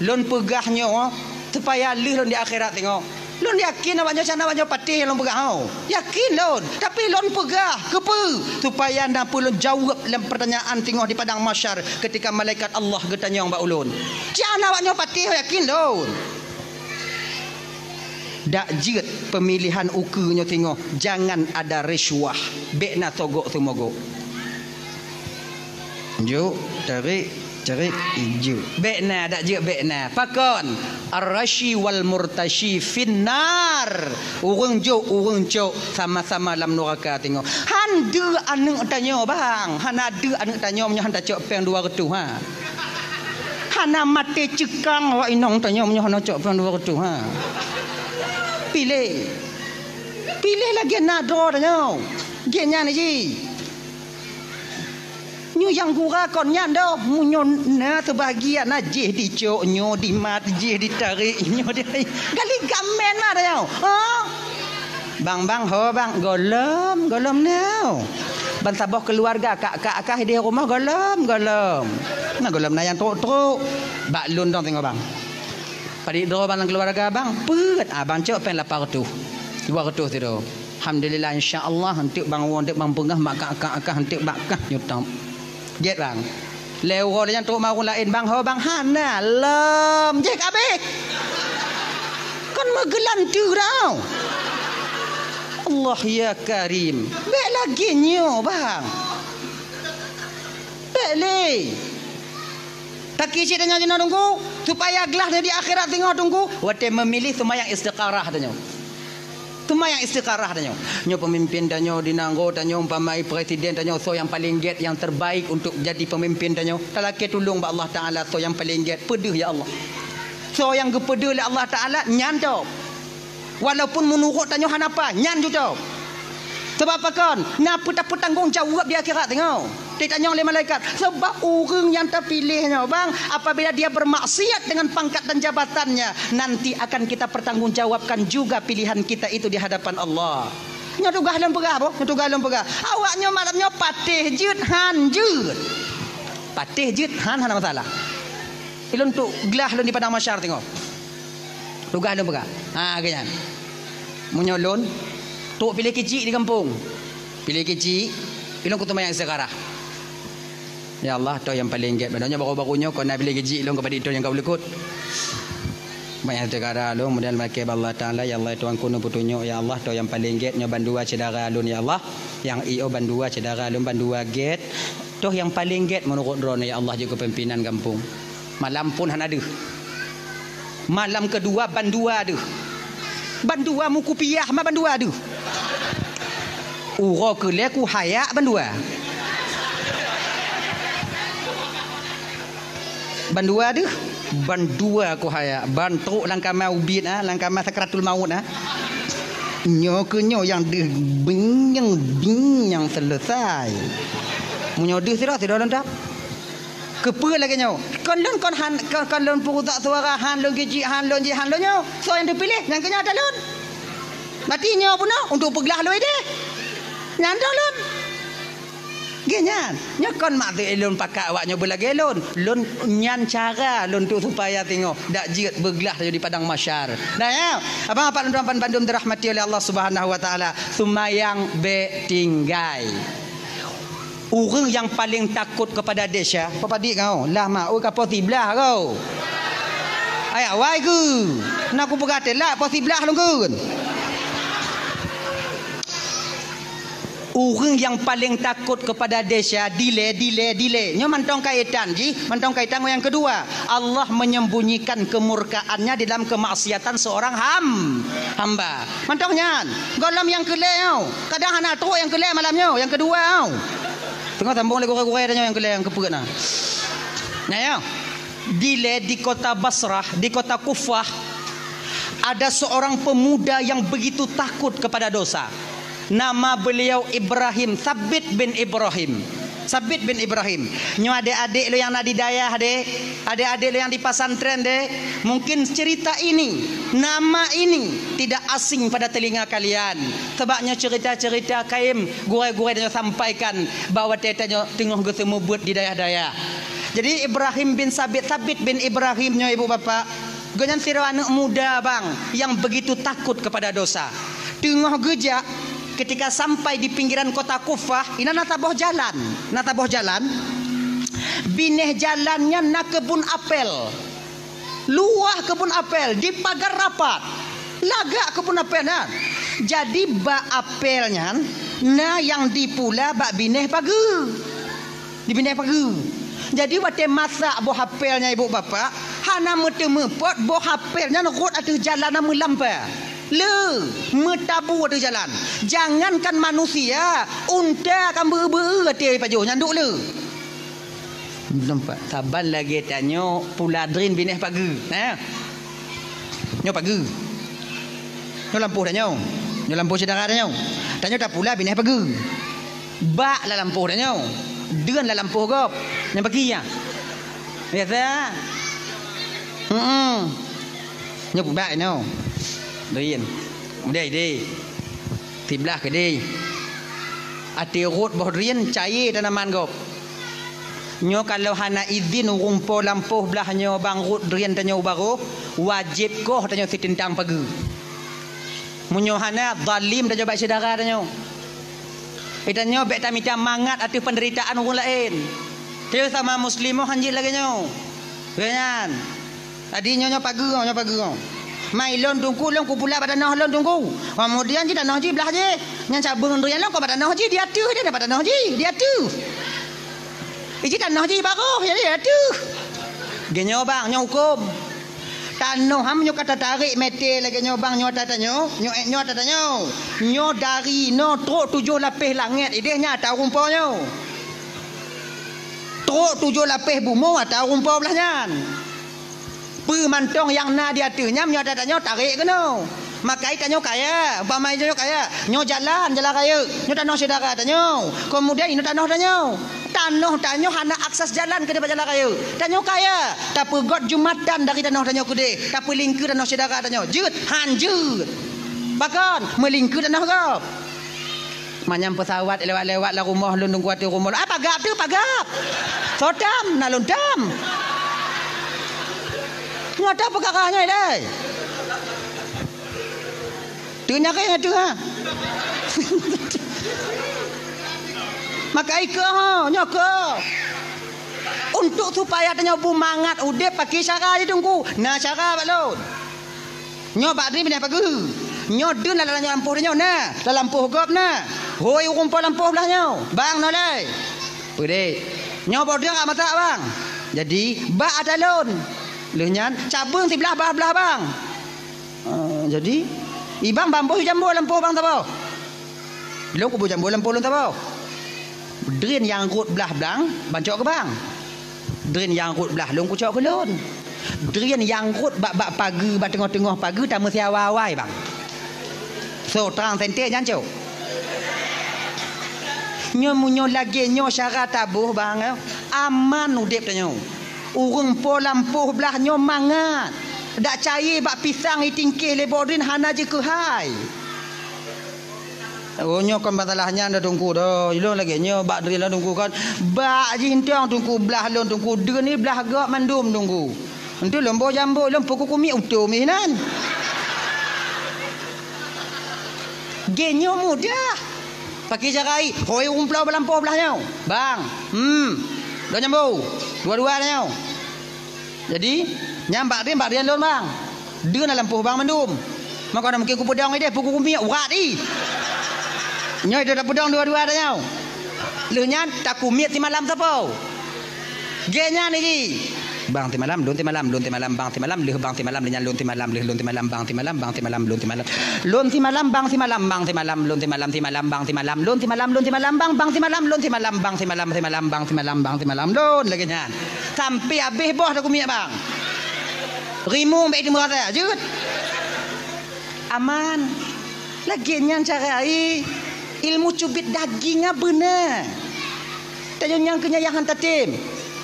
Lôn peugah nyoe supaya lheueh lôn di akhirat singoh. Lôn yakin awak nyoe, sana awak nyoe patéh lôn peugah, ho. Yakin lôn. Tapi lôn peugah, keupeue? Supaya na peue lôn jaweueb lam peurtanyaan singoh di padang mahsyar ketika malaikat Allah geutanyong bak ulôn. Cit hana awak nyoe patéh, yakin lôn. Dak jeuet peumilihan ukeue nyoe singoh, jangan ada risuah. Bèk na sogok-seumogok. Juk, tarik, tarik, juk. Bèk na, dak jeuet bèk na. Pakon? Ar-rashi wal murtashi finnar. Ureueng jok, ureueng cok, sama-sama lam nuraka singoh. Han deuh aneuk tanyoe, bang. Hana deuh aneuk tanyoe meunyoe han tacok péng dua reutôh, ha. Hana maté ceukang awak inong tanyoe meunyoe hana cok péng dua reutôh, ha. Piléh. Piléh lagèe na droe tanyoe. Gét nyan jih. Nyoe nyang gura kon nyan doh, meunyoe na seubahagian na jih dicok, nyoe dimat, jih ditarék, nyoe di-, gali gamen mah dah nyoe. Ha? Bang, bang, ho bang, gohlom, gohlom nyoe. Ban saboh keuluwarga, kak, kak, kak di rumoh gohlom, gohlom. Na gohlom na nyang trok-trok. Bak lôn dong singoh bang. Padit droe bang lam keuluwarga bang, peuet, ah, bang cok péng lapan reutôh. Dua reutôh sidroe. Alhamdulillah, insya Allah, eunteuk bang woe, eunteuk bang peungah, mak kak, kak, kak, eunteuk bak kah nyoe tôb. Gét bang. Lé uroe lé nyan trok mawöt laén bang, ho bang, hana lom. Jih kabeh. Kon meugeulanteu dah. Allah ya Karim. Bèk lagèe nyoe bang. Bèk lé. Taki cit tanyoe jinoe teungku, supaya glah di akhirat singoh teungku, watèe meumilih seumayang istikharah tanyoe. Seumayang istikharah tanyoe. Nyoe peumimpin tanyoe di nanggroe tanyoe, umpama presiden tanyoe, soe nyang paleng gét, nyang terbaik untuk jadi peumimpin tanyoe. Talakèe tulông bak Allah Taala, soe nyang paleng gét, peudeuh ya Allah. Soe nyang geupeudeuh lé Allah Taala, nyan tôb. Walaupun meunurot tanyoe hana paih, nyan ju tôb. Sabab pakon? Na peue tapeutanggong jaweueb di akhirat singoh. Ditanyong lé malaikat. Sabab ureueng nyang tapiléh nyoe, bang, apabila dia bermaksiat dengan pangkat dan jabatannya, nanti akan kita pertanggungjawabkan juga pilihan kita itu di hadapan Allah. Nyoe tugaih lôn peugah, boh. Nyoe tugaih lôn peugah. Awak nyoe malam nyoe patéh jeuet, han jeuet. Patéh jeuet, han, hana masalah. Ilôn trok glah lôn di padang mahsyar singoh. Tugaih lôn peugah. Ha, lagèe nyan. Meunyoe lôn, trok piléh keuchik di gampông. Piléh keuchik, ilôn kuteumayang istikharah. Ya Allah, toh nyang paleng gét. Padahai nyoe baru-baru nyoe, kon na piléh keuchik lôn keupada toh nyang ka ulukot. Banyak istikharah lôn, kemudian lakèe bak Allah Taala, ya Allah, Tuhanku, neupeutunyok, ya Allah, toh nyang paleng gét, nyoe bandua syedara lôn, ya Allah. Nyang i o bandua syedara lôn, bandua gét. Toh nyang paleng gét meunurot droeneuh, ya Allah, jeuet keu pimpinan gampông. Malam phôn hana deuh. Malam keudua bandua deuh. Bandua meukupiah ma bandua deuh. Uroe keu lhèe kuhayak bandua. Bandua deuh. Bandua kuhayak. Ban trok lam kama ubit, ah, lam kama sakratul maut, ah. Nyoe keuh nyoe nyang deuh binyang-binyang seuleusai. Meunyoe deuh sidroe, sidroe lôn tôb. Keupeue lagèe nyoe? Kon lôn kon han, kon, kon lôn peurusak suara, han lôn keuchik, han lôn jih, han lôn nyoe. Soe nyang teupiléh? Nyang keu nyoe ata lôn. Berarti nyoe peunoh untuk peuglah lôn idéh. Nyan ata lôn. Lagée nyan, nyoe kon maksud lôn pakat awak nyoe beulagée lôn. Lôn nyan cara lôn tu supaya singoh dak jeuet beuglah tanyoe di padang mahsyar. Nah, ya, abang apak lôn tuan bandum dirahmati oleh Allah Subhanahu wa Taala, seumayang bék tinggai. Ureuëng nyang paleng takot keupada desya, peue padit kau? Lah mak, oi ka poh siblaih kau. Ayah wai geu. Nak kupeugah telat poh siblaih lôn geun. Ureuëng nyang paleng takot keupada desya, dilée, dilée, dilée. Nyoe mantong kaitan jih, mantong kaitan ngon nyang keudua. Allah menyembunyikan kemurkaan-Nya di dalam kemaksiatan seorang ham-, hamba. Mantong nyan, gohlom nyang keulhèe nyoe. Kadang hana trok nyang keulhèe malam nyoe, nyang keudua nyoe. Teungoh sambong lé gurée-gurée tanyoe nyang keulhèe nyang keupeuet na. Nah, ya. Dilée di kota Basrah, di kota Kufah, ada seorang pemuda yang begitu takut kepada dosa. Nama beliau Ibrahim, Sabit bin Ibrahim. Sabit bin Ibrahim. Nyoe adék-adék lôn nyang na di dayah deh, adék-adék lôn nyang di pesantren deh, mungkin cerita ini, nama ini tidak asing pada telinga kalian. Sebab nyoe cerita-cerita kayém gurée-gurée tanyoe sampaikan bak watée tanyoe teungoh geuseumeubeuet di dayah-dayah. Jadi Ibrahim bin Sabit, Sabit bin Ibrahim nyoe ibu bapak, gobnyan sidroe aneuëk muda bang yang begitu takut kepada dosa. Teungoh geujak, ketika sampai di pinggiran kota Kufah, inan na saboh jalan, na saboh jalan. Binéh jalan nyan na keubun apel. Luwah keubun apel, dipagar rapat. Lagak keubun apel nyan. Jadi bak apel nyan na nyang dipula bak binéh pageue. Di binéh pageue. Jadi watée masak boh apel nyan ibu bapak, hana meuteumeupot boh apel nyan rhot ateueh jalan na meulampa. Le, meutabu ateueh jalan. Jangankan manusia, unta ka beu-beu ateueh pajoh nyan duek le. Nampak? Saban lagée tanyoe pula drin binéh pageue. Nah. Nyoe pageue. Nyoe lampôh tanyoe. Nyoe lampôh syedara tanyoe. Tanyoe tapula binéh pageue. Bak lam lampôh tanyoe. Drin lam lampôh gob. Nyang bagi ya. Biasa. Hmm. Nyoe bak nyoe. Drin. Kemudian ide. Siblaih keudeh. Até rhot boh drin cayée tanaman gob. Nyoe kalau hana idhin ureuëng po lampôh blaih nyoe bang rhot drin tanyoe u barôh, wajéb koh tanyoe siteuntang pageue. Meunyoe hana, zalim tanyoe bak syedara tanyoe. Tanyoe bék tamita mangat ateueh peunderitaan ureuëng laén. Tanyoe sama muslim han jeuet lagée nyoe. Lagée nyan. Jadi nyoe, nyoe pageue, nyoe pageue. Mai lôn teungku, lôn kupula bak tanoh lôn teungku. Kemudian jih tanoh jih blaih jih. Nyan cabeueng drin lôn keu bak tanoh jih, di ateueh jih, bak tanoh jih, di ateueh. Iji tanoh jih barôh, jadi di ateueh. Geuh nyoe bang, nyoe huköm. Tanoh ham nyoe ka tatarek mete lagée nyoe bang, nyoe ata tanyoe, nyoe ék nyoe ata tanyoe. Nyoe dari noe trok tujoh lapéh langét ideh nyan ata ureuëng po nyoe. Trok tujoh lapéh bumoe ata ureuëng po blaih nyan. Peue mantong nyang na di ateueh nyan, nyoe ata tanyoe tarek keunoe. Makai tanyoe kaya, umpama tanyoe kaya, nyoe jalan, jalan rayeuk, nyoe tanoh syedara tanyoe. Kemudian inoe tanoh tanyoe. Tanoh tanyoe hana akses jalan keudeh bak jalan rayeuk. Tanyoe kaya, tapeugot jumatan dari tanoh tanyoe keudeh, tapeulingkeue tanoh syedara tanyoe. Jeuet, han jeuet. Pakon, meulingkeue tanoh gob. Manyang peusawat lewat-lewat lam rumoh lôn, teungku ateueh rumoh lôn. Ah, pagab tu, pagab. Soe tam, na lôn tam. Nyoe ata peukara nyoe ilée. Teunyareng ateueh, ha. Maka ikeu, ha, nyoe keu. Untuk supaya tanyoe beumangat udeb pakai cara jih, teungku. Na cara bak lôn. Nyoe bak drin binéh pageue. Nyoe drin lam lampôh tanyoe na, lam lampôh gob na. Hôi ureuëng po lampôh blaih nyoe. Bang nyoe lé. Peudeh. Nyoe boh drin ka masak, bang. Jadi, bak ata lôn. Lheueh nyan, cabeueng siblaih bah blaih, bang. Ah, jadi, ibang bamboh jambo lampôh bang saboh. Lôn kubu jambo lampôh lôn saboh. Drin nyang rhot blaih blang, bang cok keu bang. Drin nyang rhot blaih lôn kucok keu lôn. Drin nyang rhot bak, bak pageue, bak teungoh-teungoh pageue tameusiawa awai, bang. Soe trang sente nyan cok. Nyoe meunyoe lagée nyoe syara taboh, bang, aman udeb tanyoe. Ureuëng po lampôh blaih nyoe mangat. Dak cayée bak pisang itingkeh lé boh drin hana jikeuhai. Oh, nyoe kon masalah nyan dah Teungku dah. Ilôn lagèe nyoe bak diri lôn Teungku kan. Bak jih entong Teungku blah lôn Teungku. Deun ni blah gop mandum Teungku. Entu lôn boh jambo, lôn peukuku miet utoe mih nan. Gèt nyoe mudah. Pakri cara i, hôi umplo balampôh blah nyoe. Bang. Hmm. Dua jambo. Dua-dua nyoe. Jadi, nyan bak rian, bak rian lôn, bang. Deun na lampôh bang mandum. Maka na mungkin kupeudong ideh, peukuku miet urat i. Nyoe ideh tapeudong dua-dua dah nyoe. Lheuh nyan takumiet simalam sapo. Gèt nyan ni ji. Bang simalam, lôn simalam, lôn simalam, bang simalam, lheuh bang simalam, lheuh nyan lôn simalam, lheuh lôn simalam, bang simalam, bang simalam, lôn simalam. Lôn simalam, bang simalam, bang simalam, lôn simalam, simalam, bang simalam, lôn simalam, bang, bang simalam, lôn simalam, bang simalam, simalam, bang simalam, bang simalam, lôn lagèe nyan. Sampai habéh boh takumiet, bang. Rimueng bèk teumeu rasa, jeuet. Aman. Lagèe nyan cara i. Ilmu cubit daging nyan beuna. Tanyoe nyang keu nyan nyang han tatem.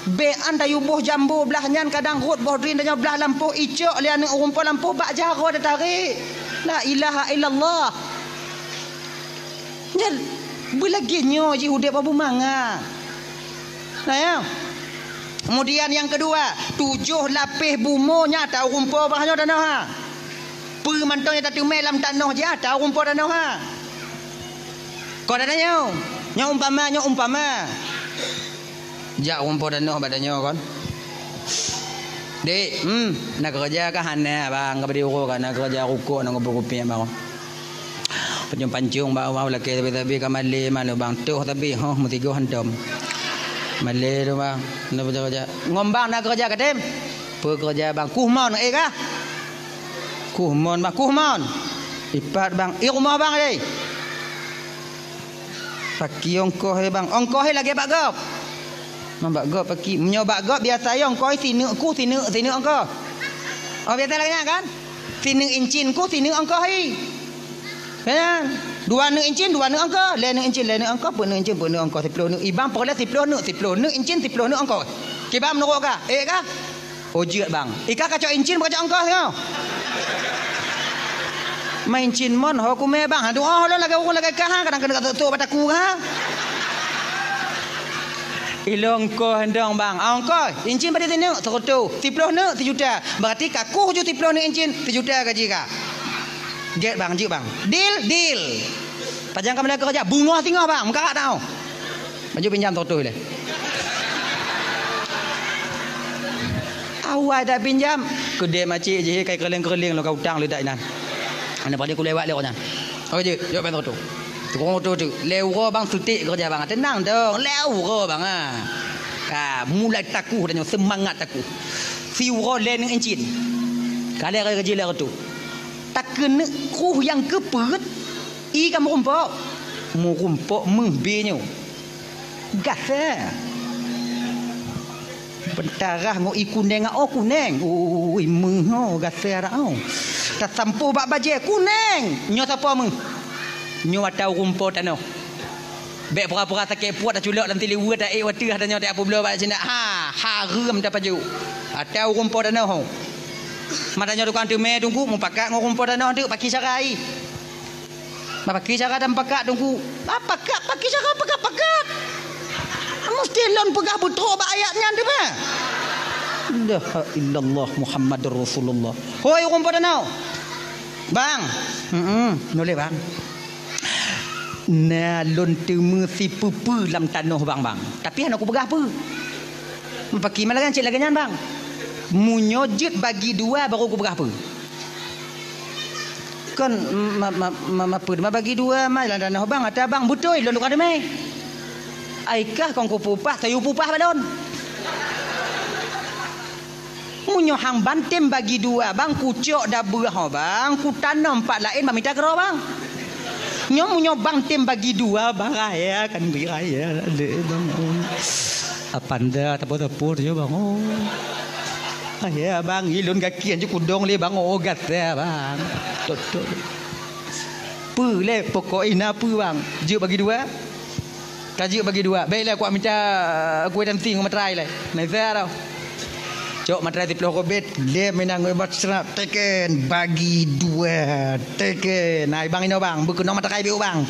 Bèk an tayue boh jambo blah nyan kadang rhot boh drin tanyoe blah lampôh icok lé aneuk ureueng po lampôh bak jaroe tatarek. La ilaha illallah. Nyan beulagèe nyoe jih udép Abu Manga. Nah, ya. Kemudian nyang keudua, tujoh lapéh bumoe nyang ata ureueng po bak nyoe tanoh ha. Peue mantong nyang tateumé lam tanoh jih ata ureueng po tanoh ha. Kon ata nyoe, nyoe umpama, nyoe umpama. Jak ureueng po tanoh bak tanyoe kon. Dek, hmm, na keureuja kah? Hana, bang, ka bri uroe ka na keureuja rukok na kupeue kupiek, bang. Pancong-pancong bak awak lakèe sabe-sabe ka malèe manoe bang toh sabe, hoh meusigoe hantom. Malèe tu bang, na baca-baca. Ngon bang na keureuja katem? Peue keureuja bang? Kuh mon, eh kah? Kuh mon bang, kuh mon. Ipat bang, eh rumoh bang deh. Paki ongkoh eh bang, ongkoh eh lagèe bak gob. Ngon bak gob paki, meunyoe bak gob biasa eh ongkoh eh sineuk kuh, sineuk, sineuk ongkoh. Oh biasa lagèe nyan kan? Sineuk incin kuh, sineuk ongkoh eh. Kan? Dua neuk incin, dua neuk ongkoh, lhèe neuk incin, lhèe neuk ongkoh, peuet neuk incin, peuet neuk ongkoh, siploh neuk. Ibang peureulèe siploh neuk, siploh neuk incin, siploh neuk ongkoh. Kiban meunurot kah? Eh kah? Oh jeuet bang. Ika kacok incin, kacok ongkoh singoh. Ma incin mon ho kumé bang. Aduh oh lôn lagèe ureueng lagèe kah ha, kadang keuneuk ka tok-tok bak taku ha. Ilôn ongkoh endong bang. Ah, ongkoh incin padum sineuk? Seureutôh. Siploh neuk? Sijuta. Berarti ka kuh ju siploh neuk incin, sijuta gaji ka. Gèt bang, jeuet bang. Deal, deal. Pajan ka meulaku keureuja, beungoh singoh bang, meukarat tau. Maju pinjam seratus lé. Awai dak pinjam, keudè macik jih kai keureuling-keureuling lôn ka utang leudak inan. Aneuk paling kulewat lé nyan. Oke jeuet, jok bang seratus. Tukang moto tu, lé uroe bang seutik keureuja bang. Tenang dong, lé uroe bang ah. Ka mulai takuh dan nyoe seumangat takuh. Siuroe lé neuk incin. Ka lé raya gaji lé reutôh. Takeuneuk kruh nyang keupeuet, i ka meurumpok. Meurumpok meuh bie nyoe. Gasa. Beutarah ngon i kuneng, oh kuneng. Ui meuh oh gasa dak oh. Tasampôh bak bajèe kuneng. Nyoe sapo meuh? Nyoe ata ureueng po tanoh. Bèk pura-pura sakét puet taculok lam siliweue taék watèe tanyoe tajak peubloe bak sindak. Ha, hareuem tapajoh. Ata ureueng po tanoh. Mata nyoe tukang teumé teungku mupakat ngon ureueng po tanoh teuk paki cara i. Mapaki cara dan pakat teungku. Ah, pakat, paki cara pakat-pakat. Mesti lôn peugah beutôi bak ayat nyan teuma. La ilaha illallah Muhammadur Rasulullah. Hoi ureueng po tanoh. Bang. Heeh, nulèe bang. Na lôn teumé sipeue-peue lam tanoh bang, bang. Tapi hana kupeugah peue. Mapaki malah cit lagèe nyan bang. Meunyoe jeuet bagi dua baru kupeugah peue. Kon ma, ma, ma, ma peue ma bagi dua ma lam tanoh bang, ata bang beutôi lôn tukang teumé. Ai kah kon kupeupah, tayue peupah bak lôn. Meunyoe hang bantem bagi dua bang, kucok dabeuh ho bang, kutanom pat laén bang mita keudroe bang. Nyoe meunyoe bantem bagi dua bang, raya kan bri raya lé bang. Apanda tapo-tapo tu bang. Oh. Raya bang, ilôn gaki anjuk kudong lé bang, oh gata bang. Tok tok. Peue lé pokok ina peue bang? Jeuet bagi dua. Ka jeuet bagi dua. Bèk lé kuat mita kueh tanti ngon materai lé. Naisa tau. Cok materai siploh kobet, lé meunan ngon bat seurap teken bagi dua. Teken. Nah, bang inoe bang, beukeunong materai biu bang.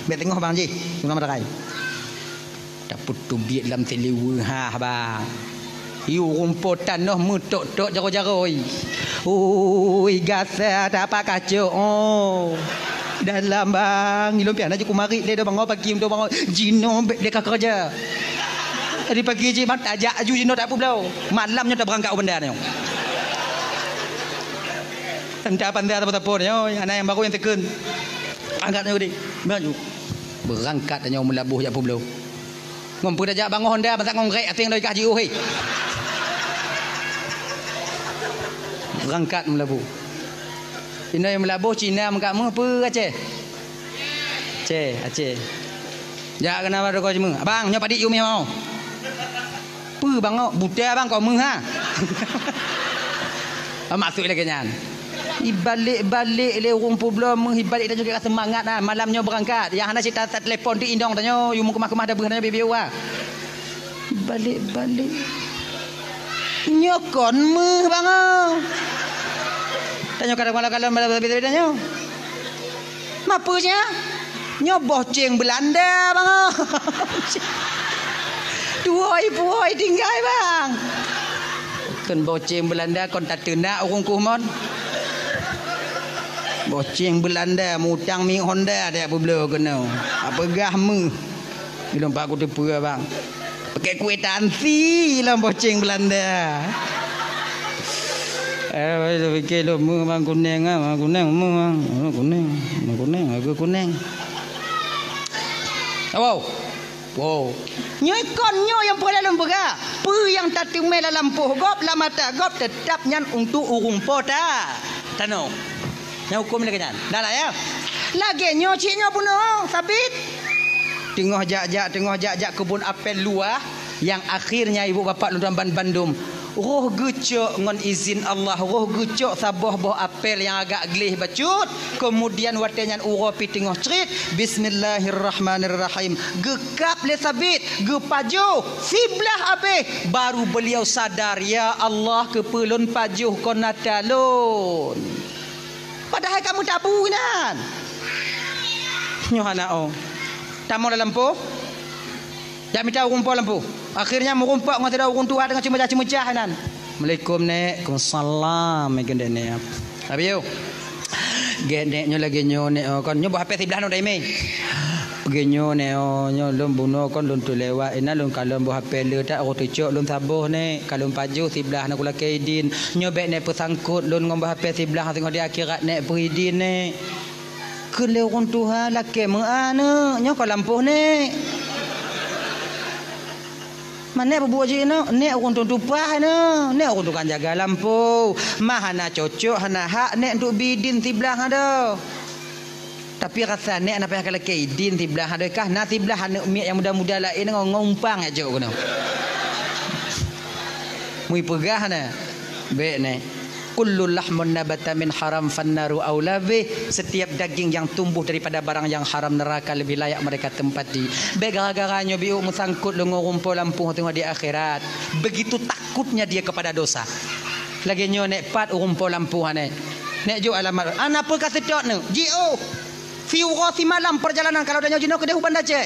Bèk teungoh bang jih, guna meuterai. Tapeuteubiet lam siliweue hah bang. Yue ureueng po tanoh meutok-tok jaroe-jaroe. Ui, gasa tapak kacok, oh. Dalam bang, ilôn pian aju kumarit lé do bangoe pagi, do bangoe jinoe bèk lé ka keureuja. Jadi pagi jih bang tajak aju jinoe tak peubloe. Malam nyoe tabeurangkat u banda nyoe. Entah apa entah apa-apa nyoe, aneuk nyang barô nyang teukheun. Angkat nyoe geude. Maju. Beurangkat tanyoe meulaboh jak peubloe. Ngon peue tajak bangoh honda, masa ngon grék até ngon logika jiôh, hé. Beurangkat meulaboh. Inoe meulaboh Cina meukat meuh peue Aceh? Aceh, Aceh. Jak keunan bak toko jimeung. Abang, nyoe padit yue meuh mau. Peue bangoe? Buta bang kok meuh ha? Maksud lagèe nyan. Ibalek-balek lé ureueng peubloe meuh, ibalek tanyoe ka seumangat ha. Malam nyoe beurangkat. Nyang hana cit ta-, tatelepon teuh inong tanyoe, yue meukeumah-keumah dabeuh tanyoe bibi-bibi wa. Ibalek-balek. Nyoe kon meuh bangoe. Tanyoe kadang malam-malam malam bibi-bibi tanyoe. Mapeue nya? Nyoe boh céng Beulanda, bang. Tuwoi-puwoi tinggai, bang. Kon boh céng Beulanda, kon tateunak ureueng kuh mon. Boh céng Beulanda, mutang miet Honda, dak peubloe keunoe. Apeugah meuh. Ilôn pak kuteupeue, bang. Pakai kwitansi lam boh céng Beulanda. Eh, pikir lôn meuh bang kuneng ah, bang kuneng meuh bang. Meuh kuneng, meuh kuneng, aku kuneng. Wow. Wow. Nyoe kon nyoe nyang peureulée lôn peugah. Peue nyang tateumé lam lampôh gob, lam mata gob, teutab nyan untuk ureueng po ta-, tanoh. Nyang huköm lagée nyan. Dah lah, ya. Lagée nyoe cit nyoe bunoe, Sabit. Teungoh jak-jak, teungoh jak-jak keubon apel luwah, nyang akhirnya ibu bapak lôn ban-, bandum roh geucok ngon izin Allah, roh geucok saboh boh apel nyang agak gleh bacut. Keumudian watée nyan uroe pih teungoh crit, bismillahirrahmanirrahim. Geukab lé Sabit, geupajoh, siblah abéh, baru beuliau sadar, "Ya Allah, keupeue lôn pajoh kon ata lôn?" Padahai ka meutabu inan. Nyoe hana oh. Tamong lam lampôh. Jak mita ureueng po lampôh. Akhirnya meurumpok ngon sidroe ureueng tuha teungoh ceumeucah-ceumeucah inan. "Assalamualaikum, Nek." "Waalaikumsalam," meukeun dek Nek. Abi yo. "Gét Nek, nyoe lagée nyoe Nek, oh, kon nyoe boh H P siblah nyoe daimé." "Lagée nyoe Nek, oh, nyoe lôn bunoe kon lôn teulewat, inan lôn kalon boh H P le that, roh teucok lôn saboh Nek, kalon pajoh siblah na kulakée idin. Nyoe bék Nek peusangkot lôn ngon boh H P siblah teungoh di akhirat Nek, peuidin Nek." Kheun lé ureueng tuha, "Lakée meu'ah neuk, nyoe kon lampôh Nek." "Ma Nek peubuet jih inoe?" "Nek ureueng tueng tupaih inoe, Nek ureueng tukang jaga lampôh. Ma hana cocok, hana hak Nek untuk bi idin siblah adoe. Tapi rasa Nek hana payah kalakée idin siblah adoe kah, na siblah aneuk miet nyang muda-muda laén ngon, ngon umpang jak jok keunoe." Meuipeugah na, "Bék Nek. Kullu lahmun nabata min haram fannaru aula bih." Setiap daging yang tumbuh daripada barang yang haram, neraka lebih layak mereka tempati. Bék gara-gara nyoe biôk meusangkot lôn ngon ureueng po lampôh teungoh di akhirat. Begitu takutnya dia kepada dosa. Lagée nyoe Nek, pat ureueng po lampôh Nek. Nek jok alamat. Ana peue ka seutôt neuk? Jiôh. Siuroe simalam perjalanan kalau tanyoe jinoe keudeh u Banda Aceh.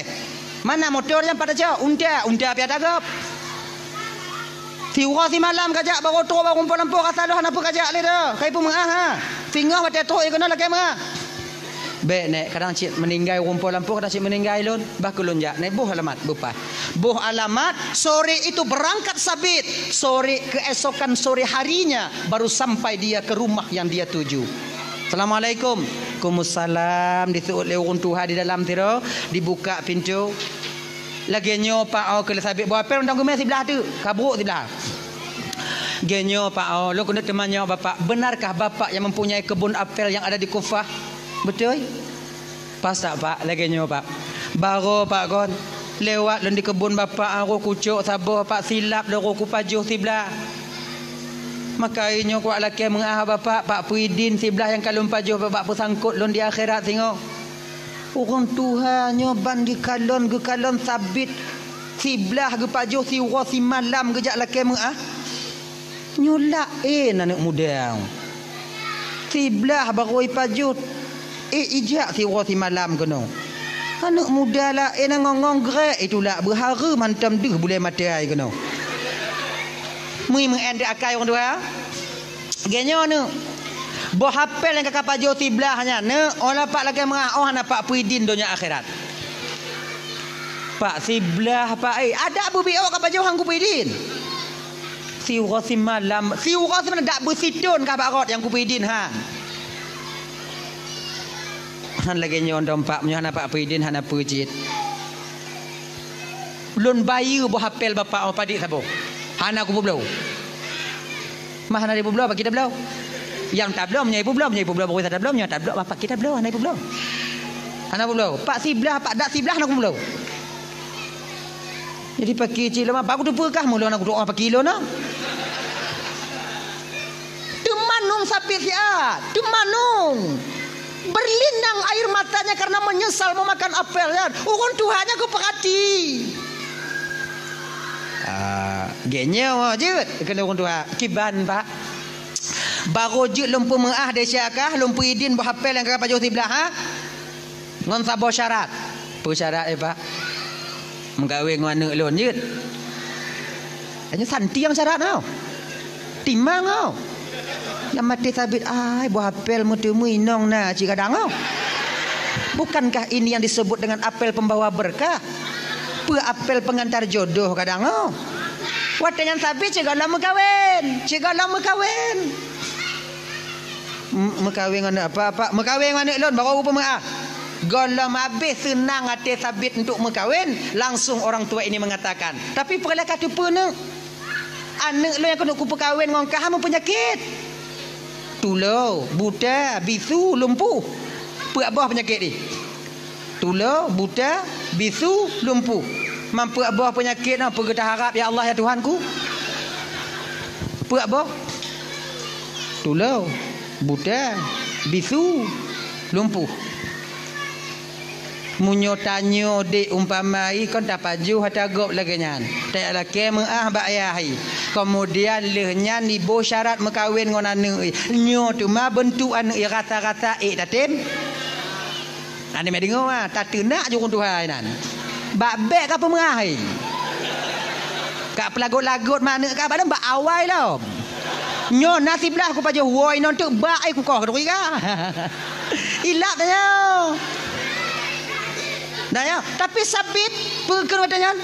Mana motor nyan pat tacok? Unta, unta piah tagop. Siuroe simalam kajak baru trok bak ureueng po lampôh, rasa lôn hana peue kajak lé dah. Kai peumeu'ah ha. Singoh watée trok ie keunoe lakée meu'ah. Bék Nek, kadang cit meuninggai ureueng po lampôh, kadang cit meuninggai lôn. Bah keu lôn jak Nek, boh alamat, beupaih. Boh alamat, sore itu berangkat Sabit. Sore keesokan sore harinya baru sampai dia ke rumah yang dia tuju. "Assalamualaikum." "Waalaikumsalam." Diseuôt lé ureueng tuha di dalam sidroe, dibuka pintoe. "Lagée nyoe Pak, oh," kheun lé Sabit, "boh apel mantong geumé siblah teuk, ka brok siblah." "Lagée nyoe Pak, oh, lôn keuneuk teumanyong Bapak, benarkah Bapak yang mempunyai kebun apel yang ada di Kufah?" "Beutôi." "Pas that Pak, lagée nyoe Pak. Baroe Pak kon, lewat lôn di keubon Bapak, roh kucok saboh Pak, silap lôn roh kupajoh siblah. Maka nyoe kuwat lakée meu'ah Bapak, Pak peuidin siblah nyang ka lôn pajoh Bapak peusangkot lôn di akhirat singoh." Ureueng tuha nyoe ban geukalon, geukalon Sabit siblah geupajoh siuroe simalam geujak lakée meu'ah. Nyoe laén aneuk muda. Siblah baroe ipajoh, éh ijak siuroe simalam keunoe. Aneuk muda laén ngong-ngong grek, itulak beuhareuem hantom deuh bulèe maté ai keunoe. Mui meu'en di akai ureueng tuha. Geuh nyoe neuk. Boh apel nyang ka kapajoh siblah nyan neuk, olah pak lakèe meu'ah, oh hana pak peuidin donya akhirat. Pak siblah pak, eh, adak beubiôk kapajoh han kupeuidin. Siuroe simalam, siuroe simalam dak beusithon kah bak rot nyang kupeuidin han. Han lagèe nyoe dom pak, meunyoe hana pak peuidin hana peue cit. Lôn bayeue boh apel bapak, oh, padit saboh. Hana kupeubloe. Mah hana ipeubloe, bagi tabloe. Nyang tabloe, meunyoe ipeubloe, meunyoe ipeubloe, baru tabloe, meunyoe tabloe, bapak kita bloe, hana ipeubloe. Hana peubloe. Pak siblah, pak dak siblah hana kupeubloe. Jadi paki cit lom, apa aku teupeue kah mulôn aku doa paki lôn na? Teumanung sapi siat, teumanung. Berlinang air matanya karena menyesal memakan apel kan. Ureueng tuha nyan keu peurati. Ah, geuh nyoe jeuet keuneuk ureueng tuha. Kiban, Pak. Barô jeuet lôn peumeu'ah desya kah, lôn peuidin boh apel nyang ka pajoh siblah, ha? Ngon saboh syarat. Peue syarat, eh, Pak? Meukawen ngon aneuk lôn jeuet. Hanya santiang syarat tau. Timang tau. Nyang maté sabit ai boh apel meuteumui inong na cit gadang tau. Bukankah ini yang disebut dengan apel pembawa berkah? Peue apel pengantar jodoh gadang tau. Watèe nyan sabit cit gohlom meukawen, cit gohlom meukawen. M-, meukawen ngon aneuk apa, apa? Meukawen ngon aneuk lôn, barô peumeu'ah. Gohlom habéh seunang até sabit untuk meukawen, langsung orang tua ini mengatakan, "Tapi peue lé ka teupeue neuk? Aneuk lôn nyang keuneuk kupeukawen ngon kah meupeunyakét. Tulo, buta, bisu, lumpuh. Peuet boh peunyakét jih." Tulo, buta, bisu, lumpuh. Man peuet boh peunyakét nyoe peue geuharab, ya Allah, ya Tuhanku? Peuet boh? Tulo, buta, bisu, lumpuh. Meunyoe tanyoe dék umpama i kon tapajoh ata gob lagèe nyan. Tajak lakèe meu'ah bak yah i. Keumudian lheueh nyan iboh syarat meukawen ngon aneuk i. Nyoe teuma beuntuk aneuk i rasa-rasa ék tatem. Aneuk meudeungoe, ah, tateunak jurông tuha inan. Bak bèk ka peumeu'ah, hai. Ka peulagot-lagot ma aneuk ka bak lom bak awai lom. Nyoe na siblah kupajoh woe inong teuk bak ai kukoh keuduri ka. Ilap tanyoe. Tanyoe, tapi sabit peue kheun watèe nyan?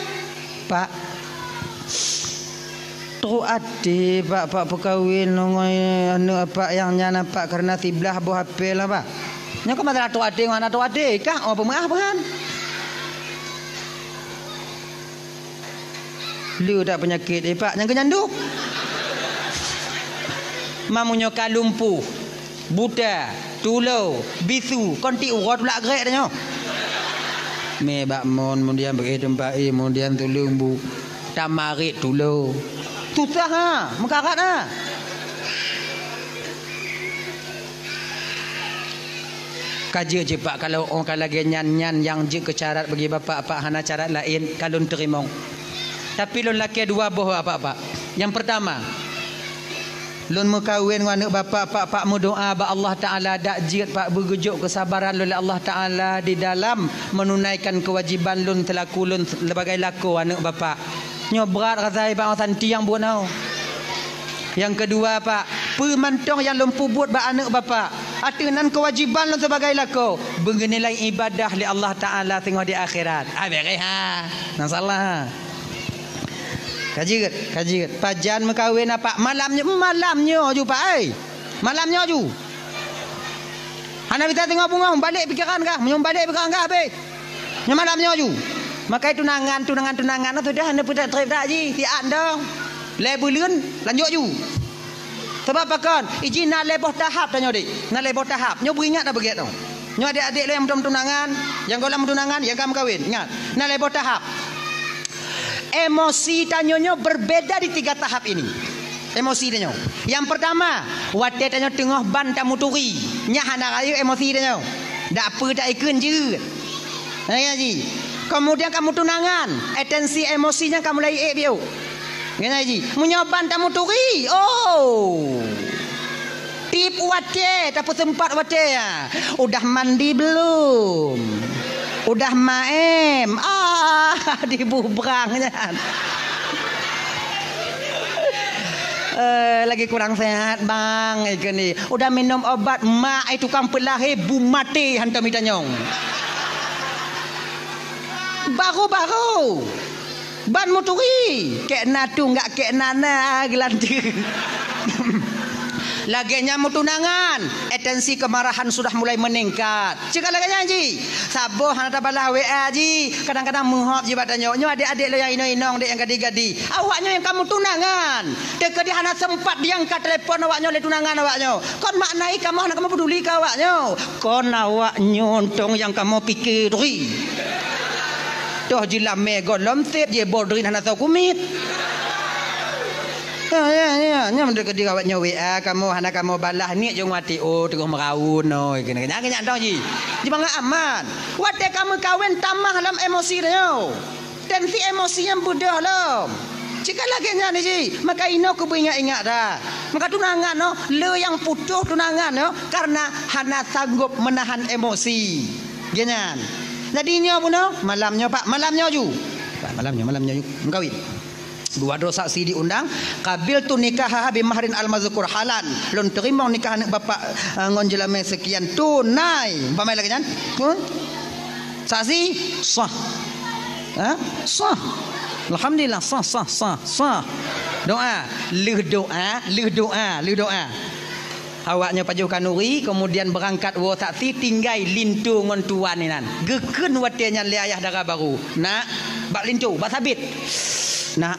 Pak, trok até, Pak, Pak peukawen ngon aneuk Apak nyang nyan, Pak, kareuna siblah boh apel, Pak. Nyoe ka masalah trok até ngon hana trok até, kah, oh, peumeu'ah peuhan. Le that peunyakét, eh, Pak, nyang keu nyan duek. Mamu nyoe ka lumpuh. Buta, tulo, bisu, kon ti uroe tulak grek tanyoe. Mé bak mon, kemudian beuéh teumpat, eh, kemudian tuleueng bu, tamarit tulo. Susah ha, meukarat ha. Ka jeuet cit Pak, kalau ôn ka lagèe nyan, nyan nyang jeuet keu syarat bagi Bapak, Pak, hana syarat laén, ka lôn teurimong. Tapi lôn lakèe dua boh Bapak, Pak. Nyang peurtama, lôn meukawen ngon aneuk Bapak, Pak, Pak meudoa bak Allah Taala dak jeuet Pak beugeujok keusabaran lôn lé Allah Taala di dalam meununaikan keuwajiban lôn seulaku lôn sebagai lakoe aneuk Bapak. Nyoe brat rasai Pak, oh, santi nyang buet nyoe. Nyang keudua Pak, peue mantong nyang lôn peubuet bak aneuk Bapak, ateueh nan keuwajiban lôn sebagai lakoe, beunilai ibadah lé Allah Taala singoh di akhirat. Ah, beres ha. Masalah ha. Ka jeuet, ka jeuet. Pajan meukawen Apak malam nyoe, malam nyoe ju Pak ai. Malam nyoe ju. Hana bisa teungoh beungoh, balek pikeran kah? Meunyoe balek pikeran kah habéh. Nyoe malam nyoe ju. Makai tunangan, tunangan, tunangan, sudah hana peutrép-trép that jih, siat dong. Lhèe buleuen, lanjut ju. Sabab pakon? Iji na lhèe boh tahap tanyoe, Dek. Na lhèe boh tahap. Nyoe beuingat dah beugét nyoe. Nyoe adék-adék lôn nyang meutunangan, nyang gohlom meutunangan, nyang ka meukawen. Ingat, na lhèe boh tahap. Emosi tanyoe nyoe berbeda di tiga tahap ini. Emosi tanyoe. Nyang peurtama, watèe tanyoe teungoh ban tamuturi, nyan hana rayeuk emosi tanyoe. Dak peue taikheun jeuet. Nyan ji. Keumudian ka meutunangan, atensi emosi nyan ka mulai ék biôh. Nyan ji. Meunyoe ban tamuturi, oh. Tiep watèe, tapeuseumpat watèe, ah. Udah mandi belum? Udah maem, ah, dibubrang nyan. Eh, lagi kurang sehat, Bang, eh, gini. Udah minum obat, mak, eh, tukang peulahé, bu maté hantom itanyong. Baru-baru. Ban meuturi, kek na tunggak kek na na geulanteue. Lagèe nyan meutunangan, etensi kemarahan sudah mulai meningkat. Cegah lagèe nyan jih. Saboh hana tabalah W A jih. Kadang-kadang meuhop jih bak tanyoe. Nyoe adek-adek lôn nyang inong-inong, dek nyang gadih-gadih. Awak nyoe nyang ka meutunangan. Teukeudi hana sempat diangkat telepon awak nyoe lé tunangan awak nyoe. Kon makna i kamoe hana kamoe peduli keu awak nyoe. Kon awak nyoe tong nyang kamoe pike turi. Toh jilamé gohlom sép jibodrin hana soe kumiet. Ya, ya, ya. Nyan meunurot keu awak nyoe W A kamoe hana kamoe balah niet jong wati, oh, teungoh meuraun, oh, keunan, keunan, keunan tong jih. Jibangat aman. Watèe ka meukawen tamah lam emosi tanyoe. Tensi emosi nyan beudôh lom. Cit ka lagèe nyan jih. Maka inoe keubeue ingat-ingat dah. Maka tunangan noh, le nyang putôh tunangan noh karena hana sanggob menahan emosi. Geuh nyan. Jadi nyoe bunoe, malam nyoe, Pak, malam nyoe ju. Pak, malam nyoe, malam nyoe ju. Meukawen. Dua droe saksi diundang, qabiltu nikahaha bi mahrin al-mazkur halan. Lôn teurimong nikah aneuk bapak, eh, ngon jeulamé seukian tunai. Umpama lagèe nyan. Pun? Saksi? Sah. Ha? Sah. Alhamdulillah, sah, sah, sah, sah. Doa. Lheueh doa, lheueh doa, lheueh doa. Awak nyoe pajoh khanuri, kemudian beurangkat woe saksi tinggai linto ngon tuan inan. Geukheun watèe nyan lé ayah dara barô, "Nak, bak linto, bak Sabit. Nak,